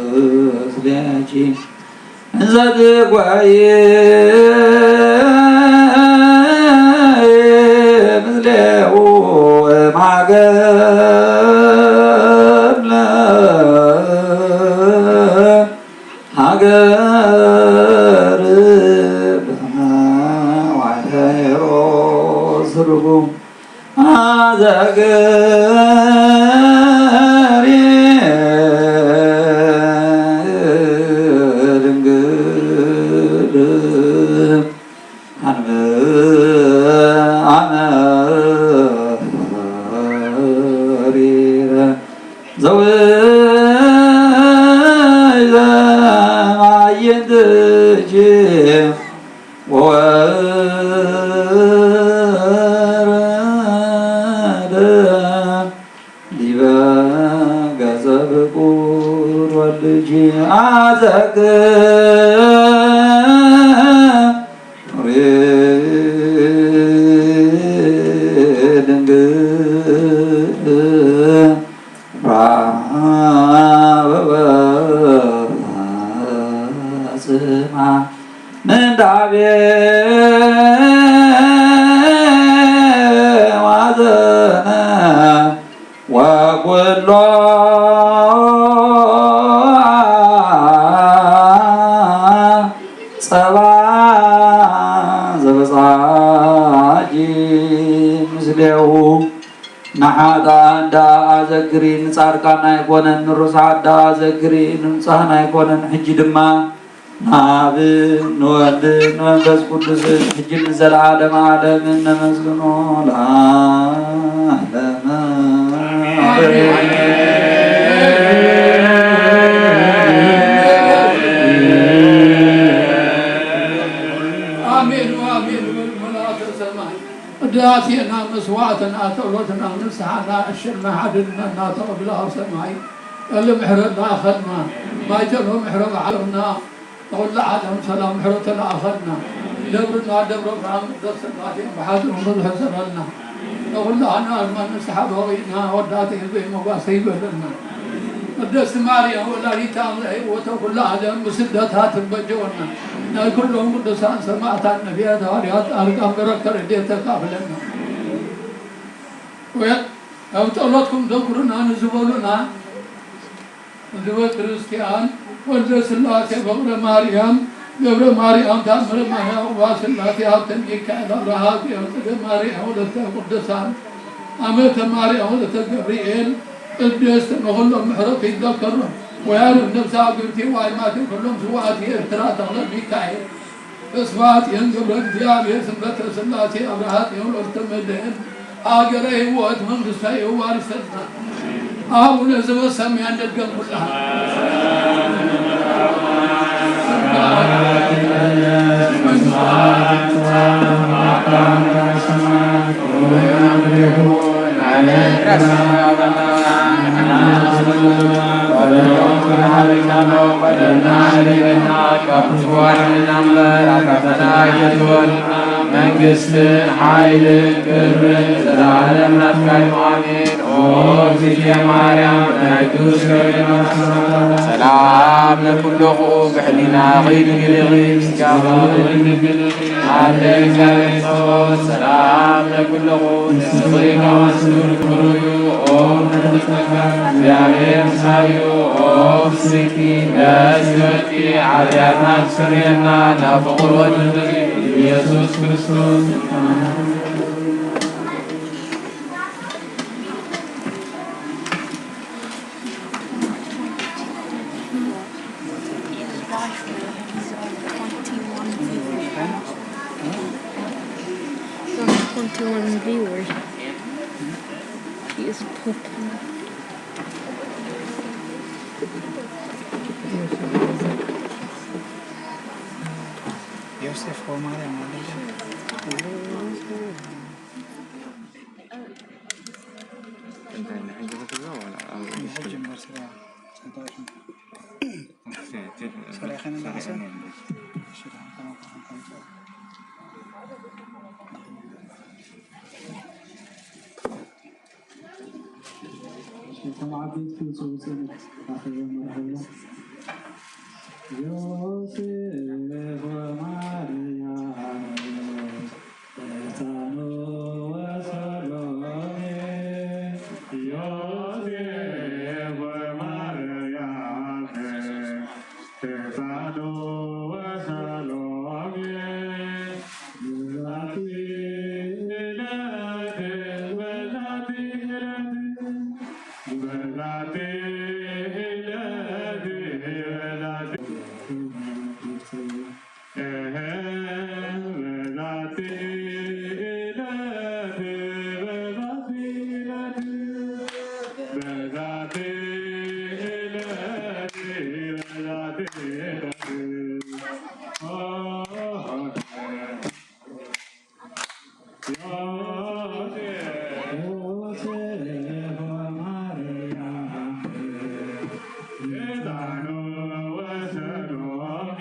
ዘምስሌኪ እንዘትጓየ ምስሌሁ እምሃገር ለሃገር በማዋተዮ ስርጉ አዘግሪ ድንግል አንብ አመሪረ ዘውዘ ማየንትኪ ወወረደ ዲበ ገጸ ፍቁር ወልድኪ አዘክሪ ድንግል ራበ ጽማ ምንዳቤ ዋዘነ ወኩሎ ጸባ ዘበጻጂ ምስሌሁ። ንሓጥኣን ደኣ ኣዘክሪ፣ ንጻድቃን ኣይኮነን። ንርሱዓት ደኣ ኣዘክሪ፣ ንንጹሃን ኣይኮነን። ሕጂ ድማ ንኣብን ንወልድን ንመንፈስ ቅዱስን ሕጂ ንዘለዓለመ ዓለምን ነመስግኖ። ለዓለመ ዓለምን። ኣሜን ወኣሜን። መልኣከ ሰማይ፣ ቅዳሴና፣ መስዋዕትና፣ ጸሎትና፣ ንስሓና፣ ዕሽርና፣ ሓድነትና ተቐብላ ኣብ ሰማይ ቀል ምሕረት ለኣኸልና። ማይጨሎ ምሕረት ዓለምና ንኹሉ ዓለም ሰላም ምሕረት ተለኣኸልና። ደብርና ደብረ ብርሃን ቅዱስ ስላሴ ብሓዘኑ ብዙሕ ዘረልና። ንኹላህና ድማ ንስሓ በቒዕና ወዳእቲ ህዝበይ መጓሰ ይበለልና። ቅድስት ማርያም ወላዲተ ኣምላክ ወተ ኩሉ ዓለም ብስደታ ትበጀወና። ናይ ኩሎም ቅዱሳን ሰማዕታት ነቢያት ሃዋርያት ጻድቃን በረከት ረድኤት ተካፍለና። ወየ-፣ ኣብ ጸሎትኩም ዘክሩና ንዝበሉና ህዝበ ክርስቲያን ወልደ ስላሴ ፍቕረ ማርያም ገብረ ማርያም ታምረ ማርያም ቁባ ስላሴ ሃብተ ሚካኤል ኣብርሃ ጽዮን ጽገ ማርያም ወለተ ቅዱሳን ኣመተ ማርያም ወለተ ገብርኤል ቅድስት ንኹሎም ምሕረቱ ይዘከሮም። ወያርም ነፍሳ ግብቲ ዋይማቲ ኩሎም ስዋኣት ኤርትራ ተኽለ ሚካኤል ተስፋ ጽዮን ገብረ እግዚኣብሔር ስምረተ ስላሴ ኣብርሃ ጽዮን ወልተ መድህን ሃገረ ህይወት መንግስተ ይዋርሰልና። አቡነ ዘበሰማያት እንደገምኩላ። መንግስትን ሓይልን ክብርን ዘለዓለም ናትካ እዩ። ኣሜን። ኦ እግዝእትየ ማርያም ናይ ቅዱስ ገብርኤል ሰላምታ። ሰላም ለኩልኹ ብሕሊናኺ ድንግል ኢኺ፣ ስጋኺ ድንግል ኢኺ፣ ኣደ እግዚኣብሔር ጸባኦት ሰላም ለኩልኹ ንስኺ ካብ ኣንስቲ ክቡር እዩ። ኦ ምልዕቲ ጸጋ እግዚኣብሔር ምሳኺ እዩ። ኦ ፍስሕቲ ደስ ይበልኪ፣ ኃጢአትና ትስረየልና፣ ናብ ፍቁር ወልድኪ ኢየሱስ ክርስቶስ። Twenty-one viewers. He is pooping. ዮሴፍ ሆይ ማርያም ማለት ነው። እንታይ ንሕጂ ክትብሎ ዋላ ኣብ ንሕጂ እምበር ስጋ ሰንታሽ ሰሪሐ ነበር። ሰሪሐ ነበር። እሺ፣ ደህና ተማም ተማም ተማም። ከም ዓበይቲ ክውፅኡ ውፅእ ኣኺቦም መርሐቦም። ዮሴፍ ወማርያም ሕፃኑ ወሰሎሜ። ዮሴፍ ወማርያም ሕፃኑ ወሰሎሜ። በዛቲ ዕለት፣ በዛቲ ዕለት፣ በዛቲ ዕለት፣ በዛቲ ዕለት፣ እህ፣ በዛቲ ዕለት፣ በዛቲ ዕለት፣ በዛቲ ዕለት፣ በዛቲ ዕለት፣ ኦ፣ ዮሴፍ ወማርያም ሕፃኑ ወሰሎሜ።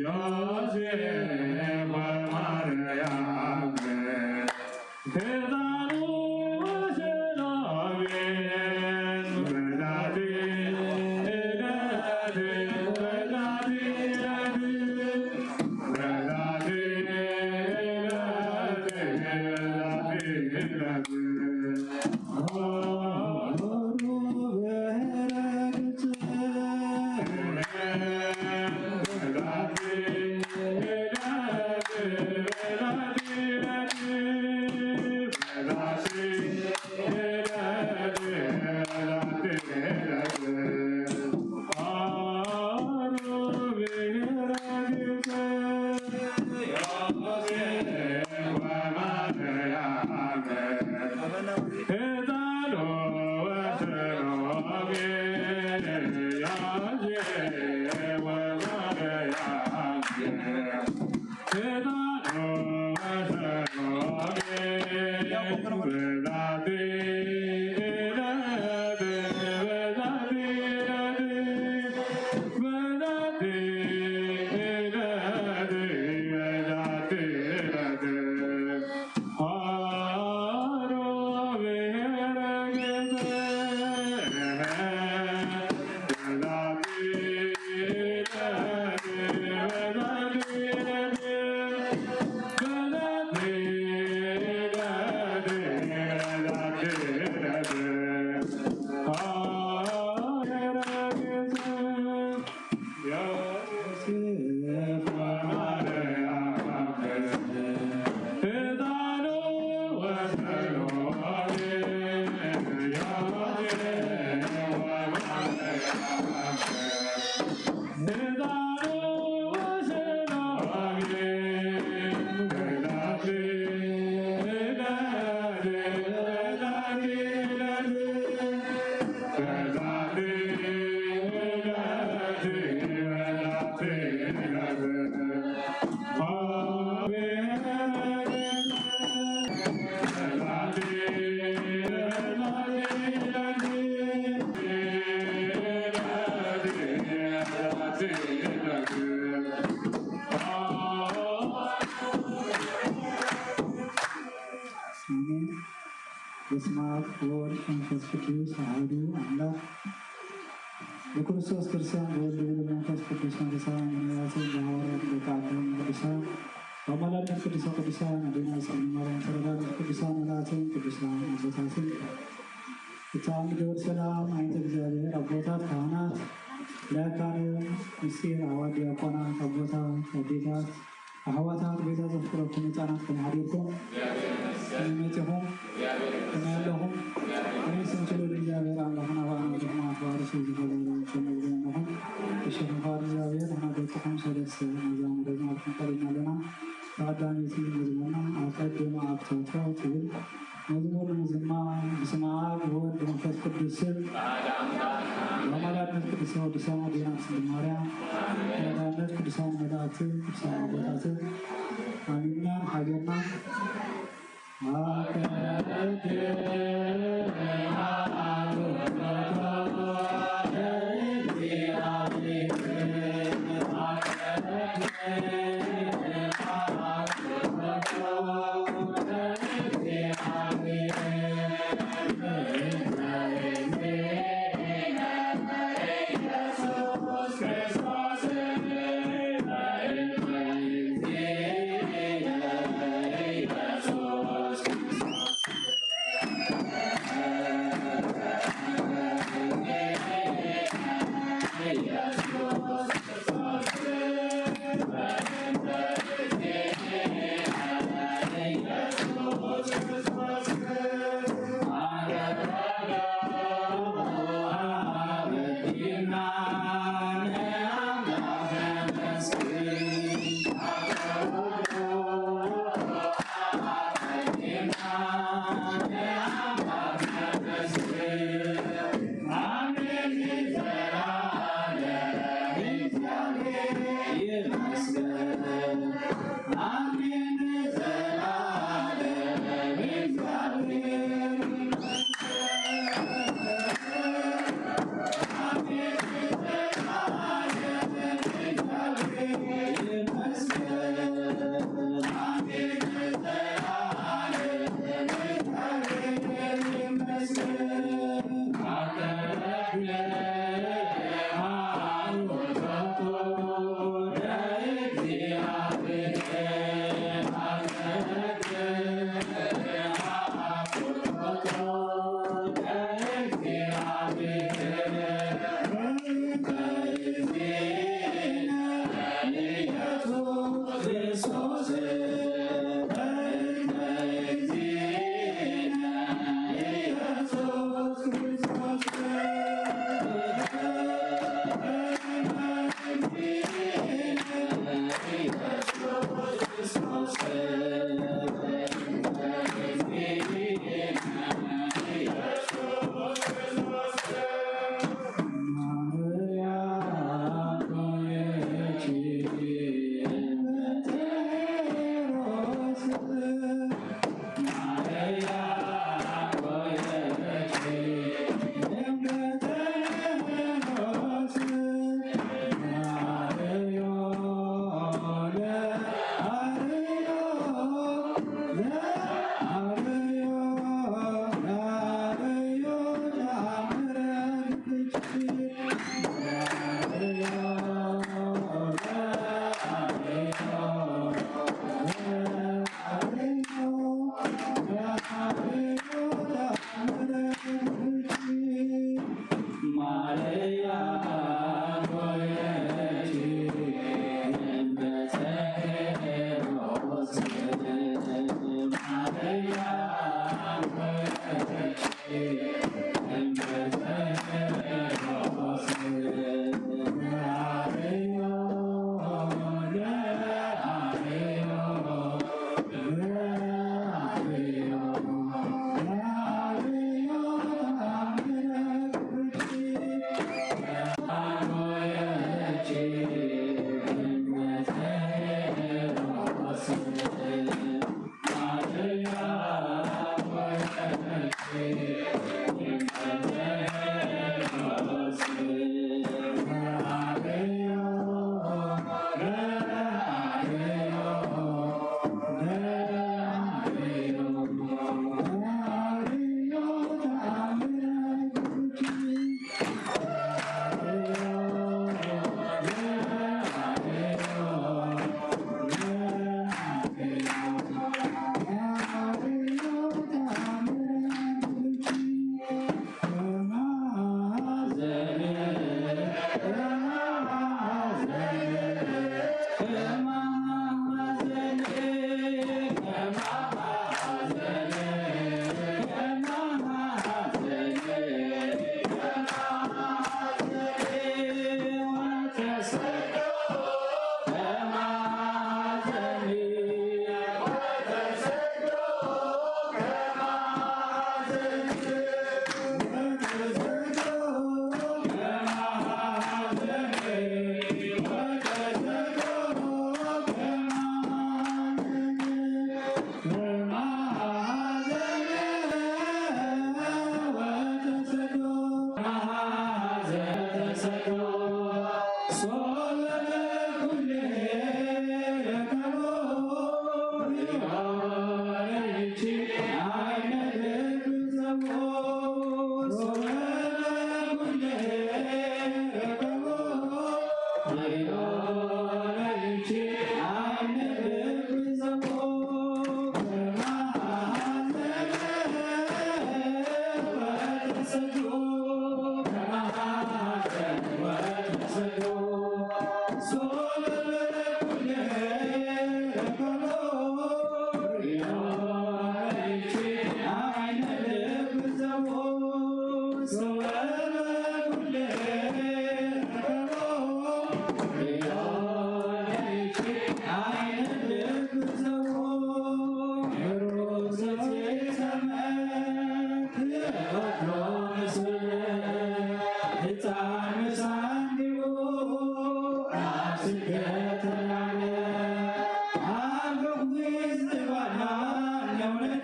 ዮሴፍ ወማርያም ሕፃኑ ወሰሎሜ። በዛቲ ዕለት፣ በዛቲ ዕለት፣ ኣሜን። በስመ አብ ወወልድ ወመንፈስ ቅዱስ አሐዱ አምላክ። ብክርስቶስ ክርስቲያን፣ ብወልድ ውሉድ፣ መንፈስ ቅዱስ መንፈሳውያን፣ ብነቢያትን ብሐዋርያትን ደቂ አብርሃም ቅዱሳን፣ በአማላድነት ቅድስተ ቅዱሳን አዴና ጽዮን ማርያም፣ ተረዳድነት ቅዱሳን መላእክትን ቅዱሳን አቦታትን፣ ብጣዕሚ ግብር ሰላም አይንተ እግዚኣብሔር፣ አቦታት ካህናት፣ ለካህን ምስጢር፣ አዋዲ ዲያቆናት፣ አቦታት፣ አዴታት፣ ኣሕዋታት፣ ቤዛ ዘፍቅረኩም ህፃናት ከመይ ሓዲርኩም? ከመይ መፂኹም? ከመይ ኣለኹም? ከመይ ስም ትውልድ እግዚኣብሔር ኣምላኽና ብኣና ድኹማት ባርሱ ዝፈለሉ ተመዝገን ኣለኹም። እሸኹም ፍቓድ እግዚኣብሔር ንሕና ደቅኹም ሰለስተ መዛሙር ዘዝማልኩም ቀሪብና ኣለና። ተቐዳመይቲ መዝሙርና ኣቀድም ኣብተቶ ትብል መዝሙር ንምዝማር ብስመ አብ ወወልድ መንፈስ ቅዱስ ስም፣ በአማላድነት ቅድስተ ቅዱሳን አዴና ድንግል ማርያም፣ ተረዳድነት ቅዱሳን መላእክትን ቅዱሳን አቦታትን አሚንና ሃገርና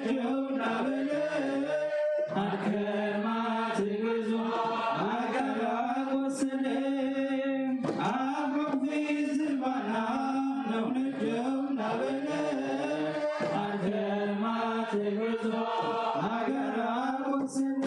ደው እናበለ ኣከማት ግዞ ኣጋራ ወሰነ። ኣብ ዑቕፊ ዝባና ነውነ ደው እናበለ ኣከማት ግዞ ኣጋራ ወሰነ።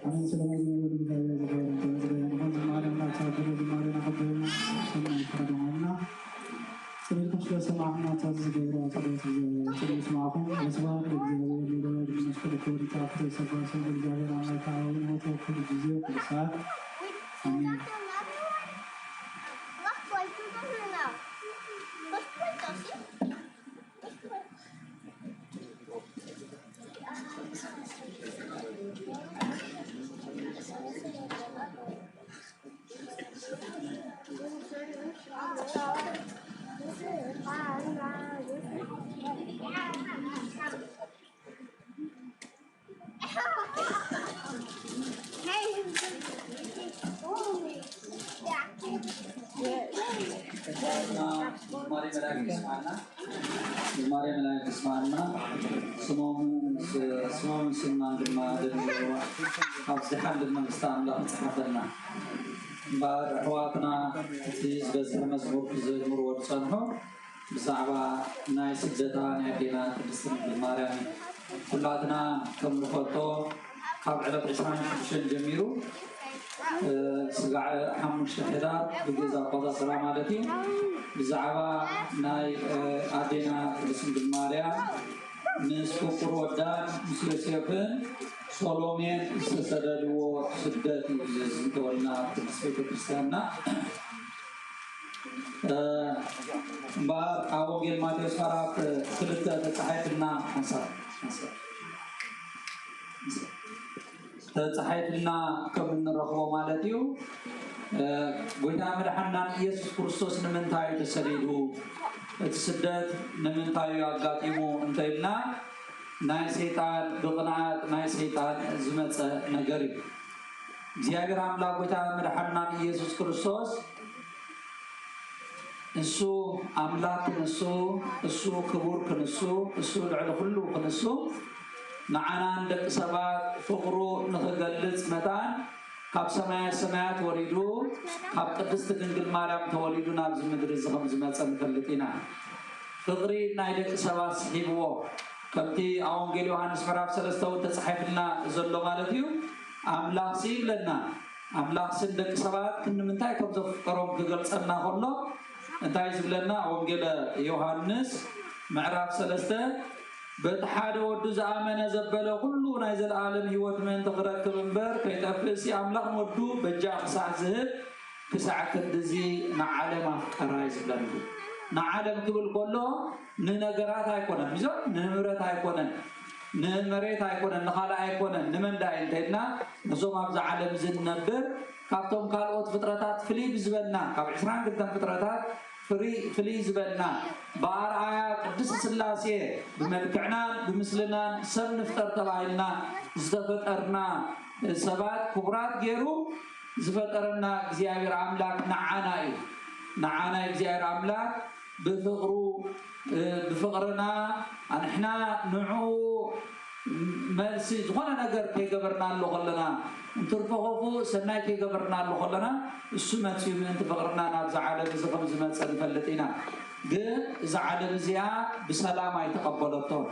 ኣሜን። ስለ መዝሙር እግዚኣብሔር ዝገብር እንተ መዝገብር ንኹን ዝማሬ እናተሳደደ ዝማሬ ናኸበልና ሰናይ ፍረድ ሆና ጸሎትኩም ስለ ሰማዕና ታዚ ዝገብሮ ጸሎት እግዚኣብሔር ጽሉ ይስማዕኩም። ወስብሐት ለእግዚኣብሔር ወለወልድ ወመንፈስ ቅዱስ ወወልድ ተአፍረ ሰባሰብ ለእግዚኣብሔር አምላክ አበዊነ ወተወክል ጊዜ ቅዱሳት አሜን። ዝማሬ መላእክት ይስማዕና። ዝማሬ መላእክት ይስማዕና። ስሞምን ስሞምን ስምናን ድማ ደሚርዎ ኣብ ዝሓልፍ መንግስቲ ኣምላኽ ይጽሓፈልና። እምበኣር ኣሕዋትና እቲ ዝበዝሐ መዝሙር ክዘምርዎ ዝጸንሑ ብዛዕባ ናይ ስደታ ናይ ኣዴና ቅድስቲ ድንግል ማርያም እዩ። ኩላትና ከም ንፈልጦ ካብ ዕለት ዕስራን ሽዱሽተን ጀሚሩ ስጋዕ ሓሙሽተ ሕዳር ብግእዝ ኣቆጻጽራ ማለት እዩ። ብዛዕባ ናይ ኣዴና ቅድስት ድንግል ማርያም ምስ ፍቁር ወዳን ምስ ዮሴፍን ሶሎሜን ዝተሰደድዎ ስደት እዩ ዝዝንተወልና ቅድስት ቤተክርስትያንና። እምበኣር ኣብ ወንጌል ማቴዎስ ምዕራፍ ክልተ ተጻሒፍልና ሓንሳብ ሓንሳብ ተጻሒፍልና ከም እንረኽቦ ማለት እዩ። ጎይታ መድሓናን ኢየሱስ ክርስቶስ ንምንታይ እዩ ተሰዲዱ? እቲ ስደት ንምንታይ እዩ ኣጋጢሙ እንተኢልና ናይ ሰይጣን ብቕንዓት ናይ ሰይጣን ዝመጸ ነገር እዩ። እግዚኣብሔር ኣምላኽ ጎይታ መድሓናን ኢየሱስ ክርስቶስ እሱ ኣምላክ ክንሱ፣ እሱ ክቡር ክንሱ፣ እሱ ልዕሊ ኩሉ ክንሱ፣ ንዓናን ደቂ ሰባት ፍቕሩ ንኽገልጽ መታን ካብ ሰማያት ሰማያት ወሪዱ፣ ካብ ቅድስቲ ድንግል ማርያም ተወሊዱ ናብዚ ምድሪ እዚ ከም ዝመጸ ንፈልጥ ኢና። ፍቕሪ ናይ ደቂ ሰባት ስሒብዎ፣ ከምቲ ኣብ ወንጌል ዮሃንስ ምዕራፍ ሰለስተ እውን ተጻሒፍልና ዘሎ ማለት እዩ። ኣምላኽሲ ይብለና፣ ኣምላኽሲ ንደቂ ሰባት ክንምንታይ ከም ዘፍቀሮም ክገልጸልና ከሎ እንታይ ዝብለና? ወንጌለ ዮሃንስ ምዕራፍ ሰለስተ፣ በቲ ሓደ ወዱ ዝኣመነ ዘበለ ኩሉ ናይ ዘለኣለም ህይወት ምእንቲ ክረክብ እምበር ከይጠፍእሲ፣ ኣምላኽ ንወዱ በጃ ክሳዕ ዝህብ ክሳዕ ክንድዚ ንዓለም ኣፍቀራ እዩ ዝብለና። ንዓለም ክብል ከሎ ንነገራት ኣይኮነን፣ እዞም ንንብረት ኣይኮነን፣ ንመሬት ኣይኮነን፣ ንኻልእ ኣይኮነን፣ ንመን ደኣ እዩ እንተኢልና፣ ነዞም ኣብዚ ዓለም እዚ ንነብር ካብቶም ካልኦት ፍጥረታት ፍልይ ብዝበልና፣ ካብ ዕስራን ክልተን ፍጥረታት ፍሪ-፣ ፍልይ ዝበልና፣ ብኣርኣያ ቅድስቲ ስላሴ ብመልክዕናን ብምስልናን ሰብ ንፍጠር ተባሂልና ዝተፈጠርና ሰባት ክቡራት ገይሩ ዝፈጠረና እግዚኣብሔር ኣምላክ ንዓና እዩ። ንዓና እግዚኣብሔር ኣምላክ ብፍቕሩ፣ እ፣ ብፍቕርና ኣንሕና ንዕኡ መልሲ ዝኾነ ነገር ከይገበርናሉ ከለና፣ እንትርፎ ክፉእ ሰናይ ከይገበርናሉ ከለና፣ እሱ መጺኡ ምእንቲ ፍቕርና ናብዛ ዓለም እዚ ከም ዝመጸ ንፈልጥ ኢና። ግን እዛ ዓለም እዚኣ ብሰላም ኣይተቐበለቶን።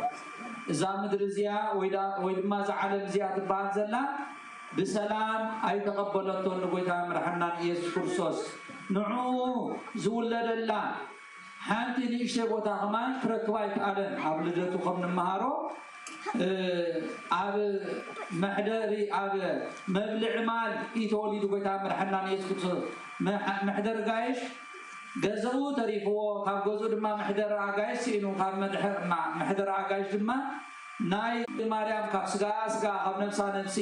እዛ ምድሪ እዚኣ ወይ ዳ-፣ ወይ ድማ እዛ ዓለም እዚኣ ትበሃል ዘላ ብሰላም ኣይተቐበለቶን ንጎይታ መድሓናን ኢየሱስ ክርስቶስ። ንዕኡ ዝውለደላ ሓንቲ ንእሽተይ ቦታ ከማን ክረክብ ኣይከኣለን። ኣብ ልደቱ ከም ንመሃሮ፣ እ፣ ኣብ መሕደሪ፣ ኣብ መብልዒ ማል እዩ ተወሊዱ ጎይታ መድሓናን ኢየሱስ ክርስቶስ። መሕ-፣ መሕደሪ ጋይሽ ገዛኡ ተሪፍዎ፣ ካብ ገዝኡ ድማ መሕደሪ ኣጋይሽ ስኢኑ፣ ካብ መድሐ-፣ ማ-፣ መሕደሪ ኣጋይሽ ድማ ናይ ማርያም ካብ ስጋኣ ስጋ፣ ካብ ነፍሳ ነፍሲ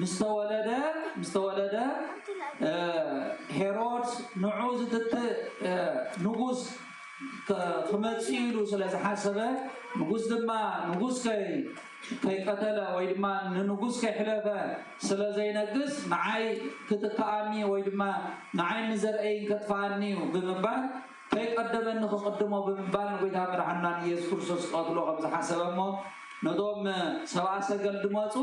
ምስ ተወለደ፣ ምስ ተወለደ፣ እ፣ ሄሮድስ ንዑ ዝትትእ፣ እ፣ ንጉስ ከ-፣ ክመጽእ ኢሉ ስለ ዝሓሰበ፣ ንጉስ ድማ ንጉስ ከይ-፣ ከይቀተለ ወይ ድማ ንንጉስ ከይሕለፈ ስለ ዘይነግስ፣ ንዓይ ክትከኣኒ ወይ ድማ ንዓይ ንዘርእይን ከጥፍኣኒ እዩ ብምባል፣ ከይቀደመኒ ክቕድሞ ብምባል ንጎይታ መድሓናን ኢየሱስ ክርስቶስ ክቐትሎ ከም ዝሓሰበ እሞ፣ ነቶም ሰብኣ ሰገል ድመጹ፣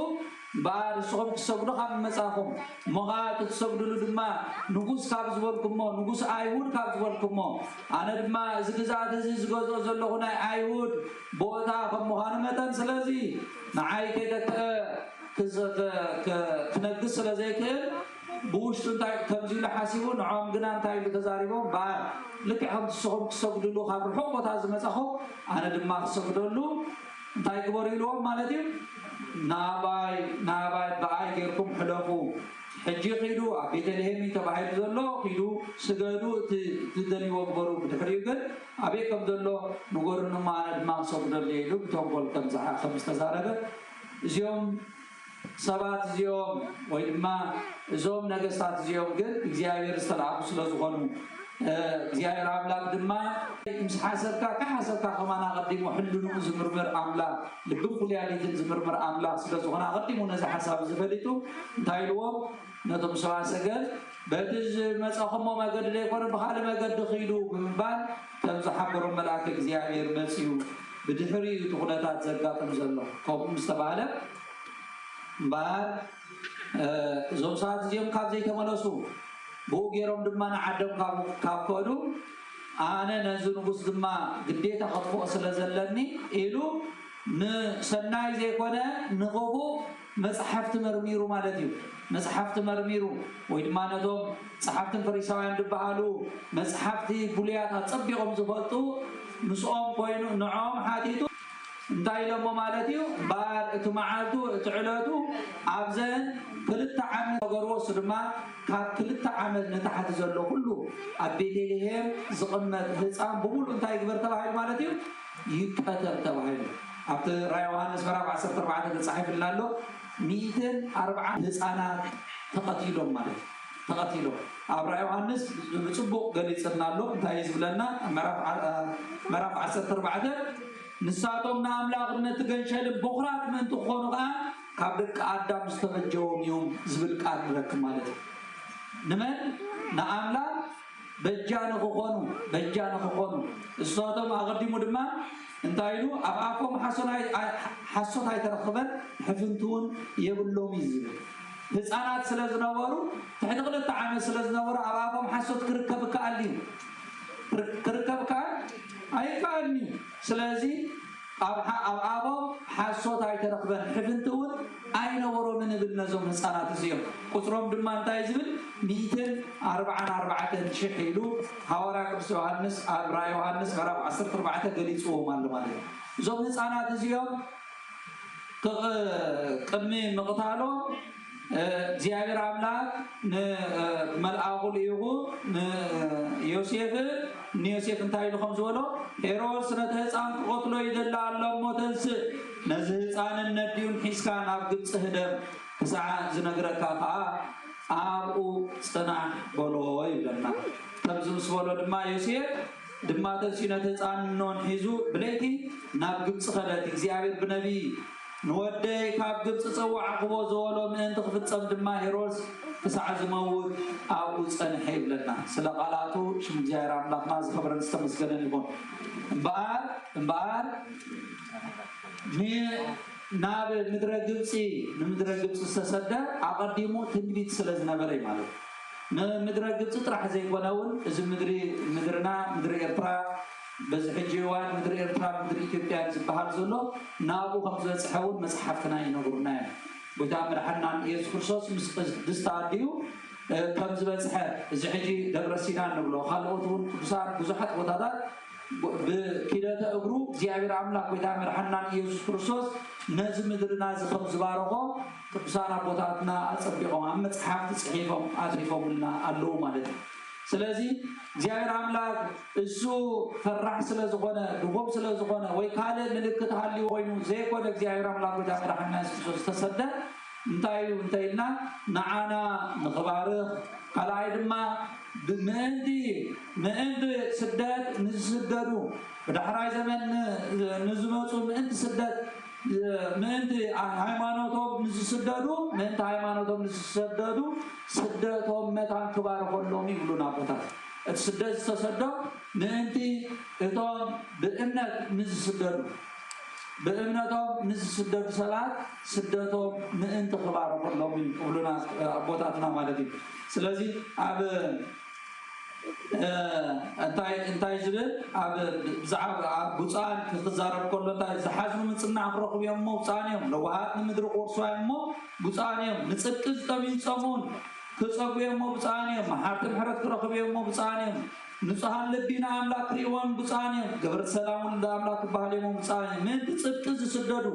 እምበኣር ንስኹም ክትሰግዱ ካብ መጻኹም፣ እሞ ኸኣ እቲ ትሰግድሉ ድማ ንጉስ ካብ ዝበልኩሞ፣ ንጉስ ኣይሁድ ካብ ዝበልኩሞ፣ ኣነ ድማ እዚ ግዝኣት እዚ ዝገዝኦ ዘለኹ ናይ ኣይሁድ ቦታ ከም ምዃኑ መጠን፣ ስለዚ ንዓይ ከይተክአ ክዘ-፣ ከ-፣ ከ-፣ ክነግስ ስለ ዘይክእል፣ ብውሽጡ እንታይ ከምዚ ኢሉ ሓሲቡ፣ ንዖም ግና እንታይ ኢሉ ተዛሪቦም? እምበኣር ልክዕ ከምቲ ንስኹም ክሰግድሉ ካብ ርሑቕ ቦታ ዝመጻኹ፣ ኣነ ድማ ክሰግደሉ እንታይ ግበሩ ኢልዎም ማለት እዩ? ናባይ፣ ናባይ ብኣይ ጌርኩም ሕለፉ። ሕጂ ኺዱ ኣብ ቤተልሔም እዩ ተባሂሉ ዘሎ፣ ኺዱ ስገዱ፣ እቲ፣ እቲ ትደልይዎ ግበሩ። ብድሕሪኡ ግን ኣበይ ከም ዘሎ ንገሩኒ እሞ ኣነ ድማ ክሰግደሉ እየ ኢሉ ብተንኮል ከም ዝሓ-፣ ከም ዝተዛረበ እዚኦም ሰባት እዚኦም ወይ ድማ እዞም ነገስታት እዚኦም ግን እግዚኣብሔር ዝተላእኩ ስለ ዝኾኑ፣ እ፣ እግዚኣብሔር ኣምላኽ ድማ ምስ ሓሰብካ ከሓሰብካ ከማን ኣቐዲሙ ሕልንኡ ዝምርምር ኣምላኽ፣ ልብን ኩልያሊትን ዝምርምር ኣምላኽ ስለ ዝኾነ ኣቐዲሙ ነዚ ሓሳብ እዚ ፈሊጡ እንታይ ኢልዎም? ነቶም ሰብኣ ሰገል በቲ ዝመጻኹሞ መገዲ ዘይኮነ ብኻልእ መገዲ ኺዱ ብምባል ከም ዝሓበሮም መልኣክ እግዚኣብሔር መጺኡ። ብድሕሪኡ እቲ ኩነታት ዘጋጥም ዘሎ ከምኡ ምስ ተባህለ እምበኣር፣ እ፣ እዞም ሰባት እዚኦም ካብ ዘይተመለሱ ብኡ ገይሮም ድማ ንዓዶም ካብ ካብ ከዱ ኣነ ነዚ ንጉስ ድማ ግዴታ ከጥፍኦ ስለ ዘለኒ ኢሉ ንሰናይ ዘይኮነ ንኽፉእ መጽሓፍቲ መርሚሩ ማለት እዩ። መጽሓፍቲ መርሚሩ ወይ ድማ ነቶም ጸሓፍትን ፈሪሳውያን ዝበሃሉ መጽሓፍቲ ብሉያት ኣጸቢቖም ዝፈልጡ ምስኦም ኮይኑ ንዕኦም ሓቲቱ እንታይ ኢሎሞ ማለት እዩ? እምበኣር እቲ መዓልቱ እቲ ዕለቱ ኣብዘን ክልተ ዓመት ነገርዎ። እሱ ድማ ካብ ክልተ ዓመት ንታሕቲ ዘሎ ኩሉ ኣብ ቤተልሔም ዝቕመጥ ህፃን ብምሉእ እንታይ ይግበር ተባሂሉ ማለት እዩ? ይቀተል ተባሂሉ። ኣብቲ ራእይ ዮሃንስ ምዕራፍ ዓሰርተ ኣርባዕተ ተፃሒፍልና ኣሎ። ሚእትን ኣርባዓን ህፃናት ተቐቲሎም ማለት እዩ። ተቐቲሎም ኣብ ራእይ ዮሃንስ ብፅቡቕ ገሊፅልና ኣሎ። እንታይ እዩ ዝብለና? ምዕራፍ ዓ- ምዕራፍ ዓሰርተ ኣርባዕተ ንሳቶም ንኣምላኽን ነቲ ገንሸልን በኹራት ምእንቲ ክኾኑ ከኣ ካብ ደቂ ኣዳም ዝተበጀዎም እዮም ዝብል ቃል ንረክብ ማለት እዩ። ንመን? ንኣምላኽ በጃ ንኽኾኑ፣ በጃ ንኽኾኑ። እሳቶም ኣቐዲሙ ድማ እንታይ ኢሉ? ኣብ ኣፎም ሓሶት ኣይ- ኣይ- ሓሶት ኣይተረኽበን፣ ሕፍንቲ እውን የብሎም እዩ ዝብል። ህፃናት ስለ ዝነበሩ፣ ትሕቲ ክልተ ዓመት ስለ ዝነበሩ ኣብ ኣፎም ሓሶት ክርከብ ይከኣል ድዩ? ክር- ክርከብ ይከኣል? ኣይከኣልን እዩ። ስለዚ ኣብ ሓ- ኣብ ኣፎም ሓሶት ኣይተረኽበን፣ ሕፍንቲ እውን ኣይነበሮምን እብል ነዞም ህፃናት እዚኦም። ቁፅሮም ድማ እንታይ ዝብል? ሚእትን ኣርባዓን ኣርባዕተን ሽሕ ኢሉ ሃዋርያ ቅዱስ ዮሃንስ ኣብ ራእይ ዮሃንስ ምዕራፍ ዓሰርተ ኣርባዕተ ገሊፅዎም ኣሎ ማለት እዩ። እዞም ህፃናት እዚኦም ክቕ- ቅድሚ ምቕታሎም እ፣ እግዚኣብሔር ኣምላኽ ንመልኣኹ ልኢኹ ንዮሴፍ ንዮሴፍ እንታይ ኢሉ ከም ዝበሎ፣ ሄሮድስ ነቲ ህፃን ክቐትሎ ይደሊ ኣሎ እሞ ተንስእ፣ ነዚ ህፃንን ነዲኡን ሒዝካ ናብ ግብፂ ህደም፣ ክሳዕ ዝነግረካ ከዓ ኣብኡ ፅናሕ በሎ ይብለና። ከምዚ ምስ በሎ ድማ ዮሴፍ ድማ ተንሲኡ ነቲ ህፃን ኖን ሒዙ ብለይቲ ናብ ግብፂ ኸደት እግዚኣብሔር ብነቢይ ንወደይ ካብ ግብፂ ፀዋዕክዎ ዝበሎ ምእንቲ ክፍፀም ድማ ሄሮድስ ክሳዕ ዝመውት ኣብኡ ፀንሐ ይብለና። ስለ ቃላቱ ሽም እግዚኣብሔር ኣምላኽና ዝኸበረን ዝተመስገነን ይኹን። እምበኣር እምበኣር ን- ናብ ምድረ ግብፂ ንምድረ ግብፂ ዝተሰደ ኣቐዲሙ ትንቢት ስለ ዝነበረ እዩ ማለት እዩ። ንምድረ ግብፂ ጥራሕ ዘይኮነ እውን እዚ ምድሪ ምድርና ምድሪ ኤርትራ በዚ ሕጂ እዋን ምድሪ ኤርትራ ምድሪ ኢትዮጵያ ዝበሃል ዘሎ ናብኡ ከም ዝበፅሐ እውን መፅሓፍትና ይነግሩና እዮም። ጎይታ መድሓንና ኢየሱስ ክርስቶስ ምስ ቅድስቲ ኣዲኡ ከም ዝበፅሐ እዚ ሕጂ ደብረ ሲና ንብሎ ካልኦት እውን ቅዱሳን ብዙሓት ቦታታት ብኪደተ እግሩ እግዚኣብሔር ኣምላኽ ጎይታ መድሓንናን ኢየሱስ ክርስቶስ ነዚ ምድርና እዚ ከም ዝባረኾ ቅዱሳን ኣቦታትና ኣፀቢቖም ኣብ መፅሓፍቲ ፅሒፎም ኣትሪፎምልና ኣለዉ ማለት እዩ። ስለዚ እግዚኣብሔር ኣምላኽ እሱ ፈራሕ ስለ ዝኾነ ድኹም ስለ ዝኾነ ወይ ካልእ ምልክት ሃልዩ ኮይኑ ዘይኮነ እግዚኣብሔር ኣምላኽ ጎይታ መድሓንና የሱስ ክርስቶስ ዝተሰደ እንታይ እዩ እንተ ኢልና ንዓና ንኽባርኽ ካልኣይ ድማ ምእንቲ ምእንቲ ስደት ንዝስደዱ ብዳሕራይ ዘመን ንዝመፁ ምእንቲ ስደት ምእንቲ ሃይማኖቶም ንዝስደዱ ምእንቲ ሃይማኖቶም ንዝሰደዱ ስደቶም መታን ክባርኸሎም ይብሉና ኣቦታት። እቲ ስደት ዝተሰዶ ምእንቲ እቶም ብእምነት ንዝስደዱ ብእምነቶም ንዝስደዱ ሰባት ስደቶም ምእንቲ ክባረኸሎም እዩ ክብሉና ኣቦታትና ማለት እዩ። ስለዚ ኣብ እንታይ እንታይ ዝብል ኣብ ብዛዕባ ኣብ ብፁዓን ክዛረብ ከሎ እንታይ ዝሓዝኑ ምጽናዕ ክረኽቡ እዮም እሞ ብፁዓን እዮም። ለዋሃት ንምድሪ ክወርሱ እዮም እሞ ብፁዓን እዮም። ንጽድቂ ዝጠምዩ ዝጸምኡን ክጸግቡ እዮም እሞ ብፁዓን እዮም። መሓርቲ ምሕረት ክረኽቡ እዮም እሞ ብፁዓን እዮም። ንጹሃን ልቢ ንኣምላኽ ክርእይዎም ብፁዓን እዮም። ገበርቲ ሰላም እውን ንኣምላኽ ክበሃሉ እዮም እሞ ብፁዓን እዮም። ምእንቲ ጽድቂ ዝስደዱ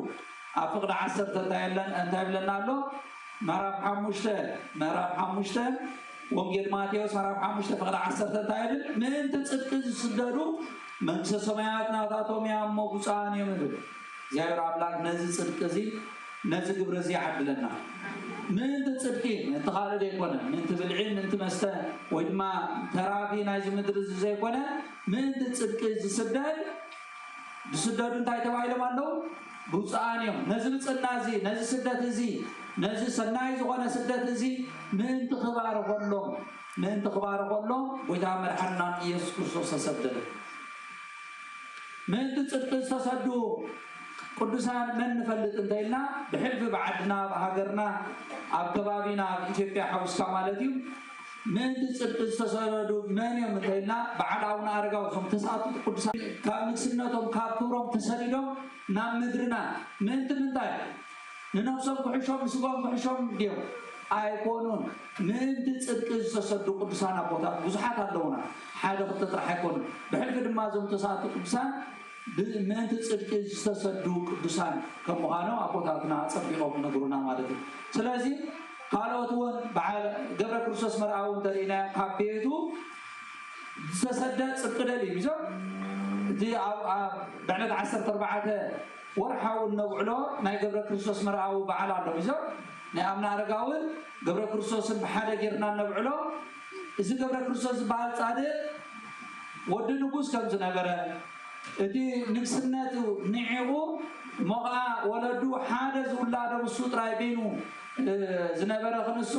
ኣብ ፍቕዲ ዓሰርተ እንታይ የለን እንታይ ይብለና ኣሎ? ምዕራፍ ሓሙሽተ ምዕራፍ ሓሙሽተ ወንጌል ማቴዎስ ምዕራፍ ሓሙሽተ ፍቕዲ ዓሰርተ እንታይ ይብል? ምእንቲ ጽድቂ ዝስደዱ መንግስተ ሰማያት ናታቶም እያ እሞ ብፁዓን እዮም ይብል። እግዚኣብሔር ኣምላኽ ነዚ ጽድቂ እዚ ነዚ ግብሪ እዚ ይዓድለና። ምእንቲ ጽድቂ፣ ምእንቲ ካልእ ዘይኮነ፣ ምእንቲ ብልዒ፣ ምእንቲ መስተ፣ ወይ ድማ ተራፊ ናይዚ ምድሪ እዚ ዘይኮነ፣ ምእንቲ ጽድቂ ዝስደድ፣ ዝስደዱ እንታይ ተባሂሎም ኣለዉ? ብፁዓን እዮም። ነዚ ብፅዕና እዚ፣ ነዚ ስደት እዚ፣ ነዚ ሰናይ ዝኾነ ስደት እዚ ምእንቲ ክባርኸሎም፣ ምእንቲ ክባርኸሎም ጎይታ መድሓንና ኢየሱስ ክርስቶስ ተሰደደ። ምእንቲ ጽድቂ ዝተሰዱ ቅዱሳን መን ንፈልጥ እንተኢልና፣ ብሕልፊ ብዓድና፣ ብሃገርና፣ ኣብ ከባቢና፣ ኣብ ኢትዮጵያ ሓዊስካ ማለት እዩ። ምእንቲ ጽድቂ ዝተሰደዱ መን እዮም እንተኢልና፣ በዓል ኣቡነ ኣረጋዊ፣ እዞም ተስዓቱ ቅዱሳን ካብ ንግስነቶም፣ ካብ ክብሮም ተሰዲዶም ናብ ምድርና ምእንቲ ምንታይ? ንነብሶም ክሕሾም፣ ንስጋኦም ክሕሾም ድዮም? ኣይኮኑን። ምእንቲ ጽድቂ ዝተሰዱ ቅዱሳን ኣቦታት ብዙሓት ኣለዉና። ሓደ ክልተ ጥራሕ ኣይኮኑን። ብሕልፊ ድማ እዞም ተስዓቱ ቅዱሳን ብ-፣ ምእንቲ ጽድቂ ዝተሰዱ ቅዱሳን ከም ምዃኖም ኣቦታትና ኣጸቢቖም ይነግሩና ማለት እዩ። ስለዚ ካልኦት እውን በዓል ገብረ ክርስቶስ መርኣዊ እንተርኢናዮ ካብ ቤቱ ዝተሰደ ጽድቂ ደልዩ እዩ። እዞም እቲ ኣብ፣ ኣብ ብዕለት ዓሰርተ ኣርባዕተ ወርሓዊ እነብዕሎ ናይ ገብረ ክርስቶስ መርኣዊ በዓል ኣሎ። እዞም ናይ ኣቡነ ኣረጋውን ገብረ ክርስቶስን ብሓደ ጌርና እነብዕሎ። እዚ ገብረ ክርስቶስ ዝበሃል ጻድቕ ወዲ ንጉስ ከም ዝነበረ፣ እቲ ንግስነቱ ንዒቑ እሞ ኸዓ ወለዱ ሓደ ዝውላዶም እሱ ጥራይ በይኑ፣ እ፣ ዝነበረ ክንሱ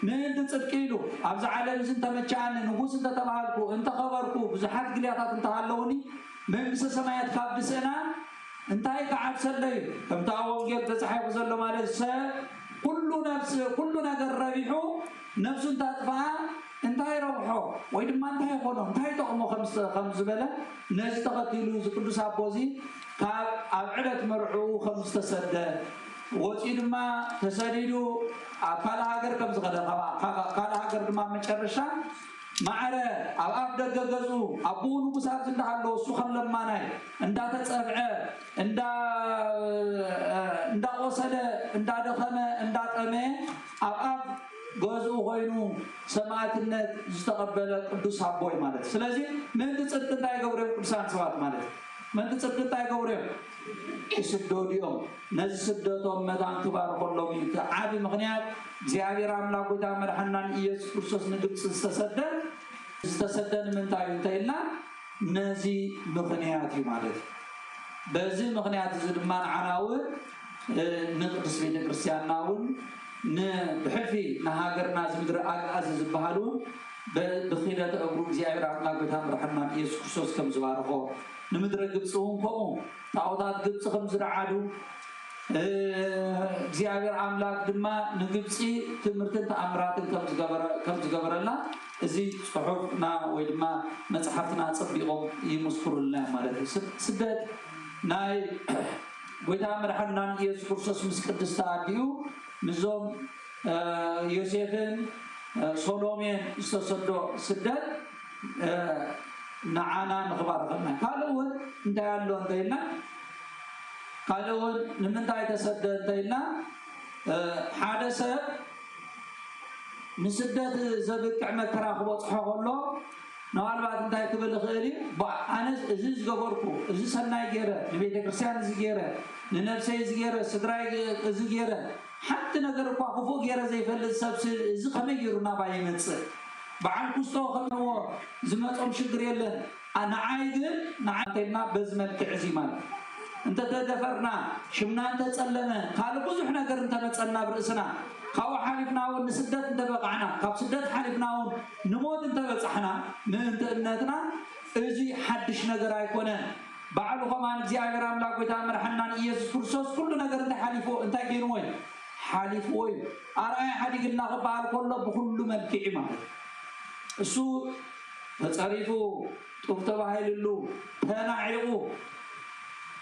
ምእንቲ ጽድቂ ኢሉ፣ ኣብዚ ዓለም እዚ እንተመችኣኒ፣ ንጉስ እንተተባሃልኩ፣ እንተኸበርኩ፣ ብዙሓት ግልያታት እንተሃለዉኒ፣ መንግስተ ሰማያት ካብ ድስእና እንታይ ክዓብሰለይ እዩ? ከምቲ ኣብ ወንጌል ተጻሒፉ ዘሎ ማለት ሰብ ኩሉ ነፍስ፣ ኩሉ ነገር ረቢሑ ነፍሱ እንተጥፍኣ እንታይ ረብሖ? ወይ ድማ እንታይ ይኾኖ? እንታይ ይጠቕሞ? ከም ዝተ-፣ ከም ዝበለ ነዚ ተኸቲሉ እዚ ቅዱስ ኣቦ እዚ ካብ ኣብ ዕለት መርዕኡ ከም ዝተሰደ ወፂኡ ድማ ተሰዲዱ ኣብ ካልእ ሃገር ከም ዝኸደ፣ ካብ፣ ካብ ካልእ ሃገር ድማ መጨረሻ ማዕረ ኣብ ኣፍ ደገ ገዝኡ ኣቦኡ ንጉስ ኣብዚ እንዳሃለወ እሱ ከም ለማናይ እንዳተጸብዐ፣ እንዳ-፣ እንዳቆሰለ፣ እንዳደኸመ፣ እንዳጠመየ ኣብ ኣፍ ገዝኡ ኮይኑ ሰማዕትነት ዝተቐበለ ቅዱስ ኣቦ እዩ ማለት እዩ። ስለዚ ምእንቲ ጽድቂ እንታይ ይገብሩ እዮም ቅዱሳን ሰባት ማለት እዩ? ምእንቲ ጽድቂ እንታይ ይገብሩ እዮም? ይስደዱ እዮም። ነዚ ስደቶም መታን ክባርኸሎም እዩ። እቲ ዓቢ ምኽንያት እግዚኣብሔር ኣምላኽ ጎይታ መድሓንናን ኢየሱስ ክርስቶስ ንግብፂ ዝተሰደ፣ ዝተሰደ ንምንታይ እዩ እንተኢልና ነዚ ምኽንያት እዩ ማለት እዩ። በዚ ምኽንያት እዚ ድማ ንዓና እውን፣ እ፣ ንቅድስት ቤተ ክርስቲያንና እውን ን-፣ ብሕልፊ ንሃገርና እዚ ምድሪ ኣግኣዚ ዝበሃል እውን ብ-፣ ብኺደተ እግሩ እግዚኣብሔር ኣምላኽ ጎይታ መድሓንናን ኢየሱስ ክርስቶስ ከም ዝባርኾ፣ ንምድረ ግብፂ እውን ከምኡ ጣዖታት ግብፂ ከም ዝረዓዱ፣ እ፣ እግዚኣብሔር ኣምላኽ ድማ ንግብፂ ትምህርትን ተኣምራትን ከም ዝገበረ-፣ ከም ዝገበረላ እዚ ጽሑፍና ወይ ድማ መጽሓፍትና ኣጸቢቖም ይምስክሩልና እዮም ማለት እዩ። ስድ-፣ ስደት ናይ ጎይታ መድሓንናን ኢየሱስ ክርስቶስ ምስ ቅድስቲ ኣዲኡ ምስዞም፣ እ፣ ዮሴፍን፣ እ፣ ሶሎሜን ዝተሰዶ ስደት፣ እ፣ ንዓና ንኽባርኸና። ካልእ እውን እንታይ ኣሎ እንተኢልና፣ ካልእ እውን ንምንታይ ተሰደ እንተኢልና፣ እ፣ ሓደ ሰብ ንስደት ዘብቅዕ መከራ ክበጽሖ ከሎ፣ ምናልባት እንታይ ክብል ይኽእል እዩ? ባ-፣ ኣነስ እዚ ዝገበርኩ፣ እዚ ሰናይ ገይረ፣ ንቤተ ክርስቲያን እዚ ገይረ፣ ንነብሰይ እዚ ገይረ፣ ስድራይ እዚ ገይረ፣ ሓንቲ ነገር እኳ ክፉእ ገይረ ዘይፈልጥ ሰብ ሲ-፣ እዚ ከመይ ገይሩ ናባይ ይመጽእ? በዓል ኩስቶ ከምዎ ዝመጾም ሽግር የለን። ኣ-፣ ንዓይ ግን፣ ንዓይ እንተልና በዚ መልክዕ እዚ ማለት እንተተደፈርና፣ ሽምና እንተጸለመ፣ ካልእ ብዙሕ ነገር እንተመጸና ኣብ ርእስና፣ ካብኡ ሓሊፍና እውን ንስደት እንተበቃዕና፣ ካብ ስደት ሓሊፍና እውን ንሞት እንተበጻሕና፣ ምእንቲ እምነትና እዚ ሓድሽ ነገር ኣይኮነን። ባዕሉ ከማን እግዚኣብሔር ኣምላኽ ጎይታ መድሓንናን ኢየሱስ ክርስቶስ ኩሉ ነገር እንታይ ሓሊፍዎ፣ እንታይ ገይርዎ እዩ? ሓሊፍዎ እዩ። ኣርኣያ ሓዲግልና ክበሃል ከሎ ብኩሉ መልክዕ ማለት እዩ። እሱ ተጸሪፉ፣ ጡብ ተባሂልሉ፣ ተናዒቑ፣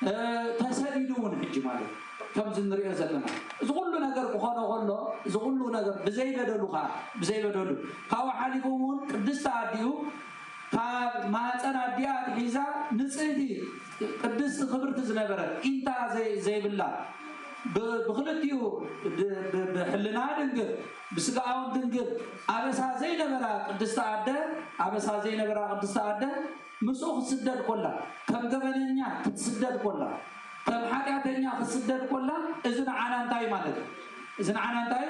እ፣ ተሰዲዱ እውን ሕጂ ማለት እዩ። ከምዚ ንሪኦ ዘለና። እዚ ኩሉ ነገር ክኾኖ ከሎ፣ እዚ ኩሉ ነገር ብዘይበደሉ ከዓ፣ ብዘይበደሉ፣ ካብኡ ሓሊፉ እውን ቅድስቲ ኣዲኡ ካብ ማህፀን ኣዲኣ ኣትሒዛ ንጽህቲ ቅድስቲ ክብርቲ ዝነበረት ኢንታ ዘይ-፣ ዘይብላ ብ-፣ ብኽልቲኡ ድ-፣ ብ-፣ ብሕልና ድንግል ብስጋኣውን ድንግል ኣበሳ ዘይነበራ ቅድስቲ ኣደ፣ ኣበሳ ዘይነበራ ቅድስቲ ኣደ ምስኡ ክትስደድ ኮላ፣ ከም ገበነኛ ክትስደድ ኮላ፣ ከም ሓጢኣተኛ ክስደድ ኮላ፣ እዚ ንዓና እንታይ ማለት እዩ? እዚ ንዓና እንታይ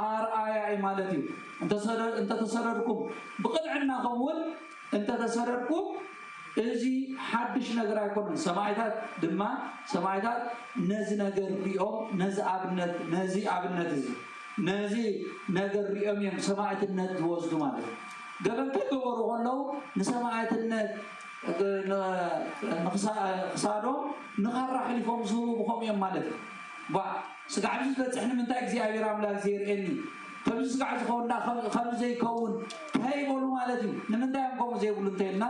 ኣርኣያ እዩ ማለት እዩ? እንተሰረ-፣ እንተተሰረድኩም ብቕንዕና ከምውን እንተተሰረድኩም፣ እዚ ሓድሽ ነገር ኣይኮነን። ሰማዕታት ድማ፣ ሰማዕታት ነዚ ነገር ሪኦም፣ ነዚ ኣብነት፣ ነዚ ኣብነት እዚ፣ ነዚ ነገር ሪኦም እዮም ሰማዕትነት ዝወስዱ ማለት እዩ። ገበን ከይገበሩ ከለዉ ንሰማዕትነት ን-፣ ንክሳ-፣ ክሳዶም ንኻራ ኣሕሊፎም ዝህቡ ብኸምኡ እዮም ማለት እዩ። ቧዕ፣ ስጋዕ ኣብዚ ዝበፅሕ ንምንታይ እግዚኣብሔር ኣምላክ ዘየርእየኒ? ከምዚ ስጋዕ ዝኸውን ዳ ከም-፣ ከምዚ ዘይከውን እንታይ ይበሉ ማለት እዩ? ንምንታይ እዮም ከምኡ ዘይብሉ እንተኢልና፣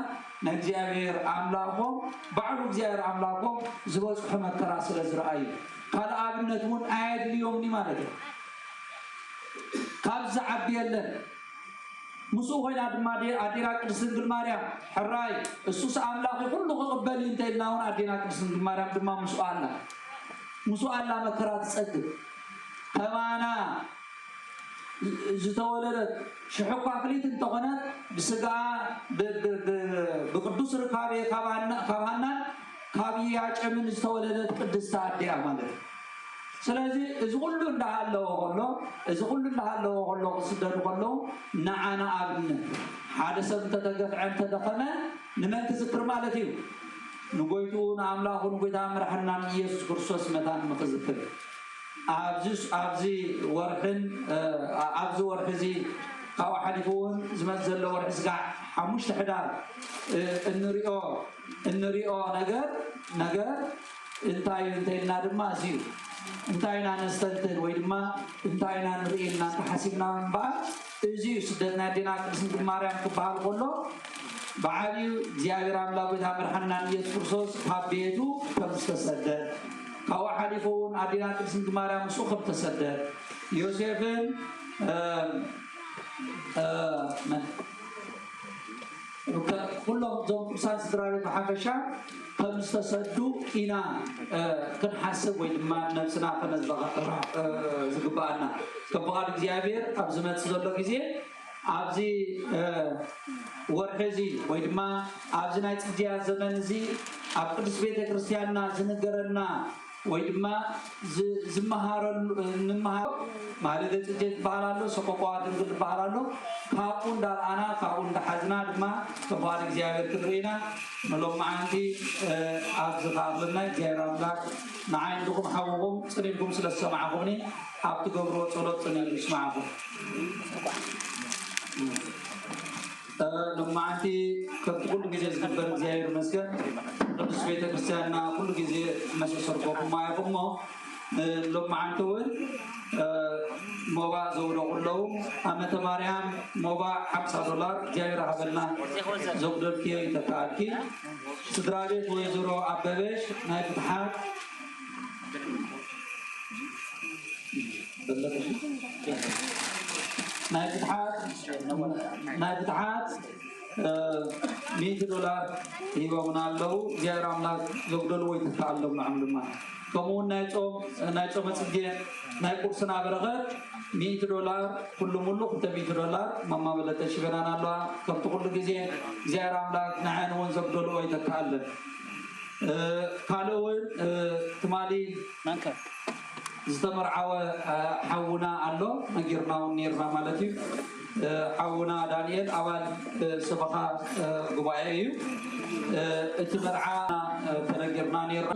ንእግዚኣብሔር ኣምላኮም፣ ባዕሉ እግዚኣብሔር ኣምላኮም ዝበፅሑ መከራ ስለ ዝረኣዩ፣ ካልእ ኣብነት እውን ኣየድልዮምኒ ማለት እዩ። ካብ ዝዓቢ የለን። ምስኡ ኮይና ድማ ኣዴ-፣ ኣዴና ቅድስት ድንግል ማርያም፣ ሕራይ እሱስ ኣምላኽ ኩሉ ክቕበል እዩ እንተ ኢልና እውን ኣዴና ቅድስት ድንግል ማርያም ድማ ምስኡ ኣላ። ምስኡ ኣላ መከራ ትጸግብ። ከማና ዝተወለደት ሽሕ እኳ ፍልይቲ እንተኾነት ብስጋኣ ብ-፣ ብ-፣ ብ-፣ ብቅዱስ ርካቤ ካብ ሃና-፣ ካብ ሃናን ካብ ኢያቄምን ዝተወለደት ቅድስቲ ኣዴ እያ ማለት እዩ። ስለዚ እዚ ኩሉ እንዳሃለወ ከሎ፣ እዚ ኩሉ እንዳሃለወ ከሎ ክስደዱ ከለዉ ንዓና ኣብነት። ሓደ ሰብ እንተተገፍዐ እንተደኸመ ንመን ክዝክር ማለት እዩ? ንጎይትኡ ንኣምላኹ ንጎይታ መራሕና ንኢየሱስ ክርስቶስ መታን ንኽዝክር። ኣብዚ፣ ኣብዚ ወርሕን፣ እ፣ ኣብዚ ወርሒ እዚ ካብኡ ሓሊፉ እውን ዝመጽእ ዘሎ ወርሒ ስጋዕ ሓሙሽተ ሕዳር፣ እ፣ እንሪኦ፣ እንሪኦ ነገር፣ ነገር እንታይ እዩ እንተኢልና ድማ እዚ እዩ። እንታይ ኢና ነስተንትን ወይ ድማ እንታይ ኢና ንርኢ ኢልና እንተሓሲብና እምበኣር፣ እዚ እዩ ስደት ናይ ኣዴና ቅድስት ድንግል ማርያም ክበሃል ከሎ፣ ብዓብዩ እግዚኣብሔር ኣምላክ ጎይታ መድሓንና ኢየሱስ ክርስቶስ ካብ ቤቱ ከም ዝተሰደ፣ ካብኡ ሓሊፉ እውን ኣዴና ቅድስት ድንግል ማርያም ምስኡ ከም ተሰደት፣ ዮሴፍን፣ እ፣ እ፣ መን? ከ-፣ ኩሎም እዞም ቅዱሳን ስድራ ቤት ብሓፈሻ ከም ዝተሰዱ ኢና፣ እ፣ ክንሓስብ ወይ ድማ ነብስና ከነዘኻኽራ፣ እ፣ ዝግበኣና። ከም ፍቓድ እግዚኣብሔር ኣብ ዝመጽእ ዘሎ ግዜ ኣብዚ፣ እ፣ ወርሒ እዚ ወይ ድማ ኣብዚ ናይ ጽድያ ዘመን እዚ ኣብ ቅድስት ቤተ ክርስቲያንና ዝንገረና ወይ ድማ ዝ-፣ ዝመሃረሉ፣ እንመሃሮ ማህሌተ ጽጌ ዝበሃል ኣሎ፣ ሰቆቃወ ድንግል ዝበሃል ኣሎ። ካብኡ እንዳርኣና፣ ካብኡ እንዳሓዝና ድማ ተባል እግዚኣብሔር ክንርኢ ኢና። ንሎማዓንቲ፣ እ፣ ኣብዚ ከኣኽለና እግዚኣብሔር ኣምላክ ንዓይ ንድኹም ሓውኹም ጽን ኢልኩም ስለ ዝሰማዕኹምኒ ኣብ ትገብርዎ ጸሎት ጽን ኢሉ ይስማዕኹም። እ፣ ሎማዓንቲ ከምቲ ኩሉ ግዜ ዝግበር እግዚኣብሔር ይመስገን። ቅዱስ ቤተ ክርስቲያንና ኩሉ ግዜ መሰሰርኮኩም ማየኹም እሞ፣ እ፣ ሎማዓንቲ እውን፣ እ፣ ሞባእ ዘውደቑ ኣለዉ። ኣመተ ማርያም ሞባእ ሓምሳ ዶላር እግዚኣብሔር ሃበልና ዘጉደልክዮ ይተካኣልኪ። ስድራ ቤት ወይዘሮ ኣበበሽ ናይ ፍትሓት ናይ ፍትሓት፣ ናይ ፍትሓት፣ እ፣ ሚእቲ ዶላር ሂቦምና ኣለዉ። እግዚኣብሔር ኣምላክ ዘጉደልዎ ይተካኣሎም ንዖም ድማ። ከምኡ እውን ናይ ጾም፣ ናይ ጾመ ጽጌ፣ ናይ ቁርስና በረኸት ሚእቲ ዶላር፣ ኩሉ ሙሉ ክልተ ሚእቲ ዶላር ማማ በለጠ ሽበናን ኣለዋ። ከምቲ ኩሉ ግዜ እግዚኣብሔር ኣምላክ ንዐን እውን ዘጉደልዎ ይተካኣለን። እ፣ ካልእ እውን፣ እ፣ ትማሊ ዝተመርዓወ፣ እ፣ ሓውና ኣሎ፣ ነጊርና እውን ነይርና ማለት እዩ። እ፣ ሓውና ዳንኤል ኣባል፣ እ፣ ሰበኻ፣ እ፣ ጉባኤ እዩ። እ፣ እቲ መርዓ፣ እ፣ ተነጊርና ነይርና።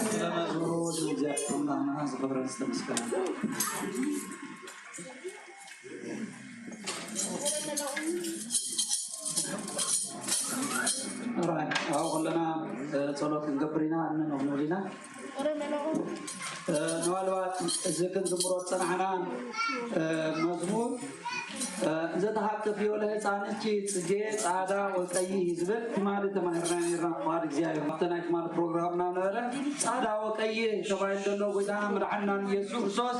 ስለ መዝሙሩ ስም እግዚኣብሔር ኣምላኽና ዝኸበረን ዝተመስገነ። ራይ፣ ኣብኡ ከለና፣ እ፣ ጸሎት ክንገብር ኢና፣ እነ ነው ንብል ኢና። እ፣ ምናልባት እዚ ክንዝምሮ ዝጸናሕና፣ እ፣ መዝሙር፣ እ፣ "እንዘተሃቅፍዮ ለህፃንኪ ጽጌ ጻዕዳ ወቀይሕ" ዝብል ትማሊ ተማሂርና ነይርና። ፍቓድ እግዚኣብሔር ኣብቲ ናይ ትማሊ ፕሮግራምና ነበረ። ጻዕዳ ወቀይሕ ተባሂሉ ዘሎ ጎይታና መድሓንናን ኢየሱስ ክርስቶስ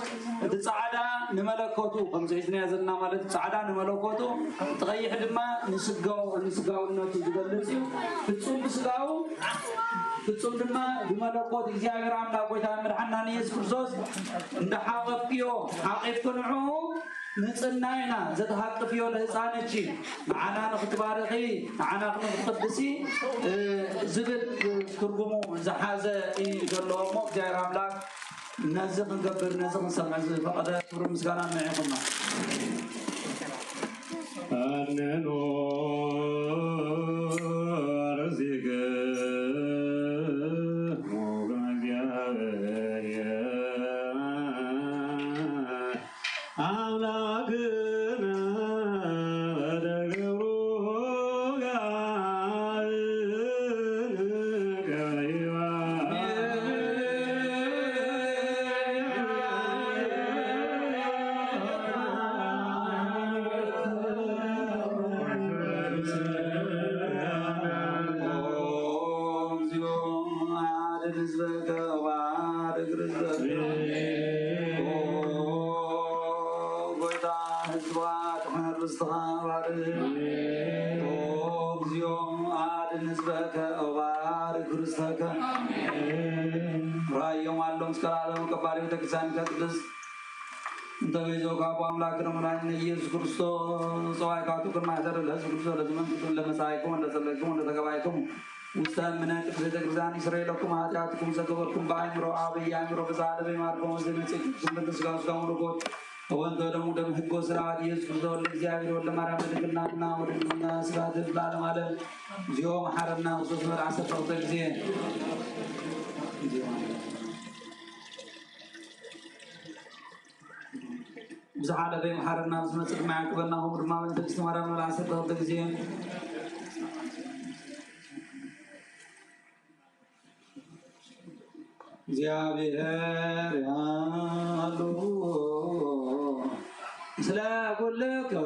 እቲ ጻዕዳ ንመለኮቱ፣ ከምዚ ሒዝናዮ ዘለና ማለት እዩ፣ ጻዕዳ ንመለኮቱ፣ እቲ ቀይሕ ድማ ንስጋው-፣ ንስጋውነቱ ዝገልጽ እዩ። ፍጹም ብስጋው፣ ፍጹም ድማ ብመለኮት እግዚኣብሔር ኣምላኽ ጎይታ መድሓንና ንየሱስ ክርስቶስ እንዳሓቐፍክዮ፣ ሓቒፍኪ ንዕኡ ንጽናይና ዘትሃቅፍዮ ለህፃንኪ ንዓና ንኽትባርኺ፣ ንዓና ንኽትቅድሲ፣ እ፣ ዝብል ትርጉሙ ዝሓዘ እዩ ዘለዎ እሞ እግዚኣብሔር ኣምላኽ ነዚ ክንገብር፣ ነዚ ክንሰምዕ ዝፈቐደ ክብሪ ምስጋና ንዕኹም። ኣነኖ ርዚግሙ በእግዚኣብሔር ኣምላክነ ወደገብሩ ጎይታ ህዝባ ጥዕና ርስትኻ ባርክ። ኦ እግዚኦ ኣድን ህዝበከ ወባርክ ርስተከ። ራዮም ኣሎ ምስከ ለዓለም ቀባሪ ቤተክርስቲያን ከቅድስ እንተ ቤዞ ካብ ኣምላክ ረመናኝ ኢየሱስ ክርስቶስ ጸዋይካቱ ቅድማ ይተረ ለህዝብ ክርስቶስ ለዝመንክቱን ለመሳይኩም ለጸለይኩም ለተገባይኩም ውስተ እምነ ቅድስት ቤተክርስቲያን ይስረይ ለኩም ኃጢአትኩም ዘገበርኩም በአእምሮ አብይ አእምሮ ብጻ አደበይ ማርቆስ ዘመጽእ ቅዱስ መንፈስ ስጋው ስጋው መለኮት ወንተ ደሙ ደም ህጎ ስርዓት ኢየሱስ ክርስቶስ ወልደ እግዚአብሔር ወልደ ማርያም ድንግልና ወድንግልና ስብሐት ለዓለመ ዓለም። እግዚኦ መሐረና ክርስቶስ መርዓ ሰፈርተ ጊዜ። ብዝሓለፈ ይምሓረና፣ ምስ መጽእ ድማ ያዕቅበና፣ ከምኡ ድማ መንፈስ ማርያም መርዓ ሰፈርተ ጊዜ። እግዚኣብሔር ያሉ ምስለ ኩልክሙ።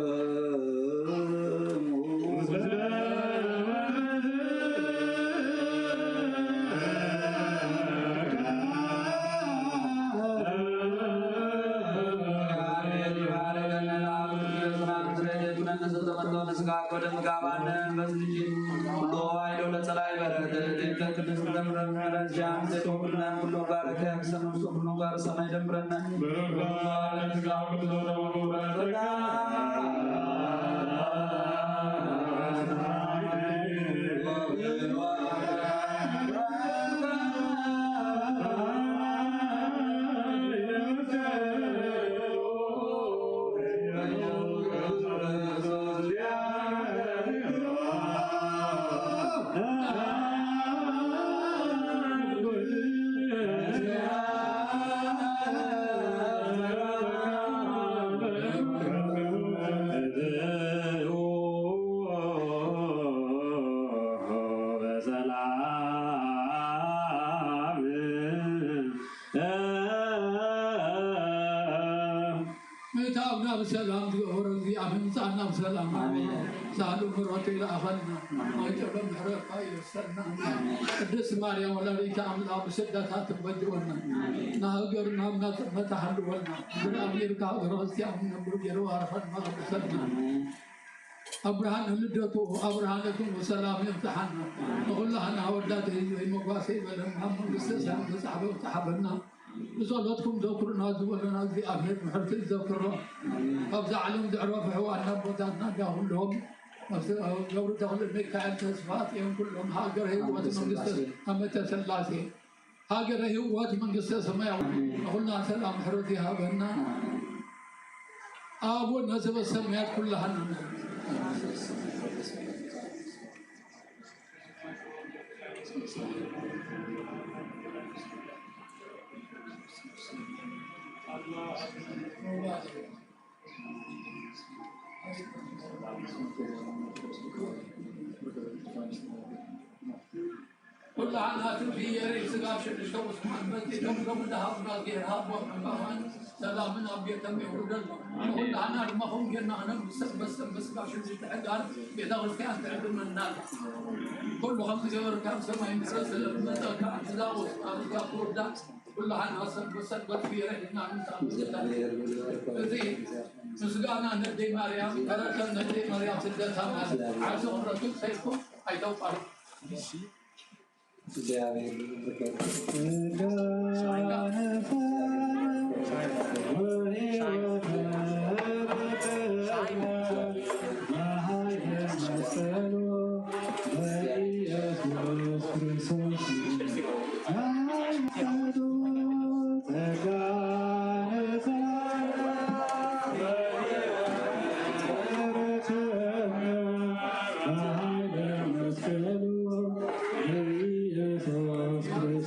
በሰላም እታውና ብሰላም ዝገበሮ እግዚኣብሔር ምጻና ብሰላም ኣሜን። ሳሉ ምሕረቱ ይልኣኸልና። ኣሜን። ማይጨሎ ምሕረትካ ይወሰና። ኣሜን። ቅድስት ማርያም ወላዲተ ኣምላኽ ብስደታ ትበጅወና። ኣሜን። ንሃገርና ናጽነት ትሓልወልና። ብንኣሚርካ ሃገረ ክርስቲያን ነብሩ ገይሩ ኣረፈና ቅዱሰልና። ኣሜን። ኣብ ብርሃነ ልደቱ ኣብ ብርሃነኩም ሰላም የብጽሓና። ንኹላህና ኣወዳት ህዝበይ መጓሰ ይበለና፣ ኣብ መንግስተ ሰማይ ተጻሕበ ተሓበና። ብጸሎትኩም ዘክሩና ዝበለና እግዚኣብሔር ምሕረቱ ይዘክሮ። ኣብዚ ዓለም ዘዕረፉ ኣሕዋትና ኣቦታትና እንዳ ኩሎም፣ ገብሩ ተኽለ፣ ሚካኤል ተስፋ፣ ጽዮን ኩሎም፣ ሃገረ ህይወት መንግስተ ኣመተ ሥላሴ፣ ሃገረ ህይወት መንግስተ ሰማያዊ፣ ንኹልና ሰላም ምሕረት ይሃበና። ኣቡነ ዘበሰማያት ኩላህና ኩላህና ትንፊ የርኢ ስጋ ሽዱሽተ ውስማን መጺኦም ሎም እንዳሃቡና ጌር ሃቦም ዕምባባን ሰላምን ኣብ ቤቶም የውርደሎም። ኩላህና ድማ ኹም ጌርና ክነብሰበሰብ ብስጋ ሽዱሽተ ሕጋን ቤተ ክርስቲያን ትዕድመና ኣላ። ኩሉ ከም ዝገበርካ ኣብ ሰማይ ምሰ ስለመጠካ ትዛውስ ኣብ ስጋ ክወዳ ኩላህና ሰብ ብሰንበት ብየረድና ምሳእ እዚ ምስጋና ነደይ ማርያም፣ በረከት ነደይ ማርያም ስደታ ማለት ዓርሲ ክብረቱ ሰይፍኩም ኣይተውቃሉ።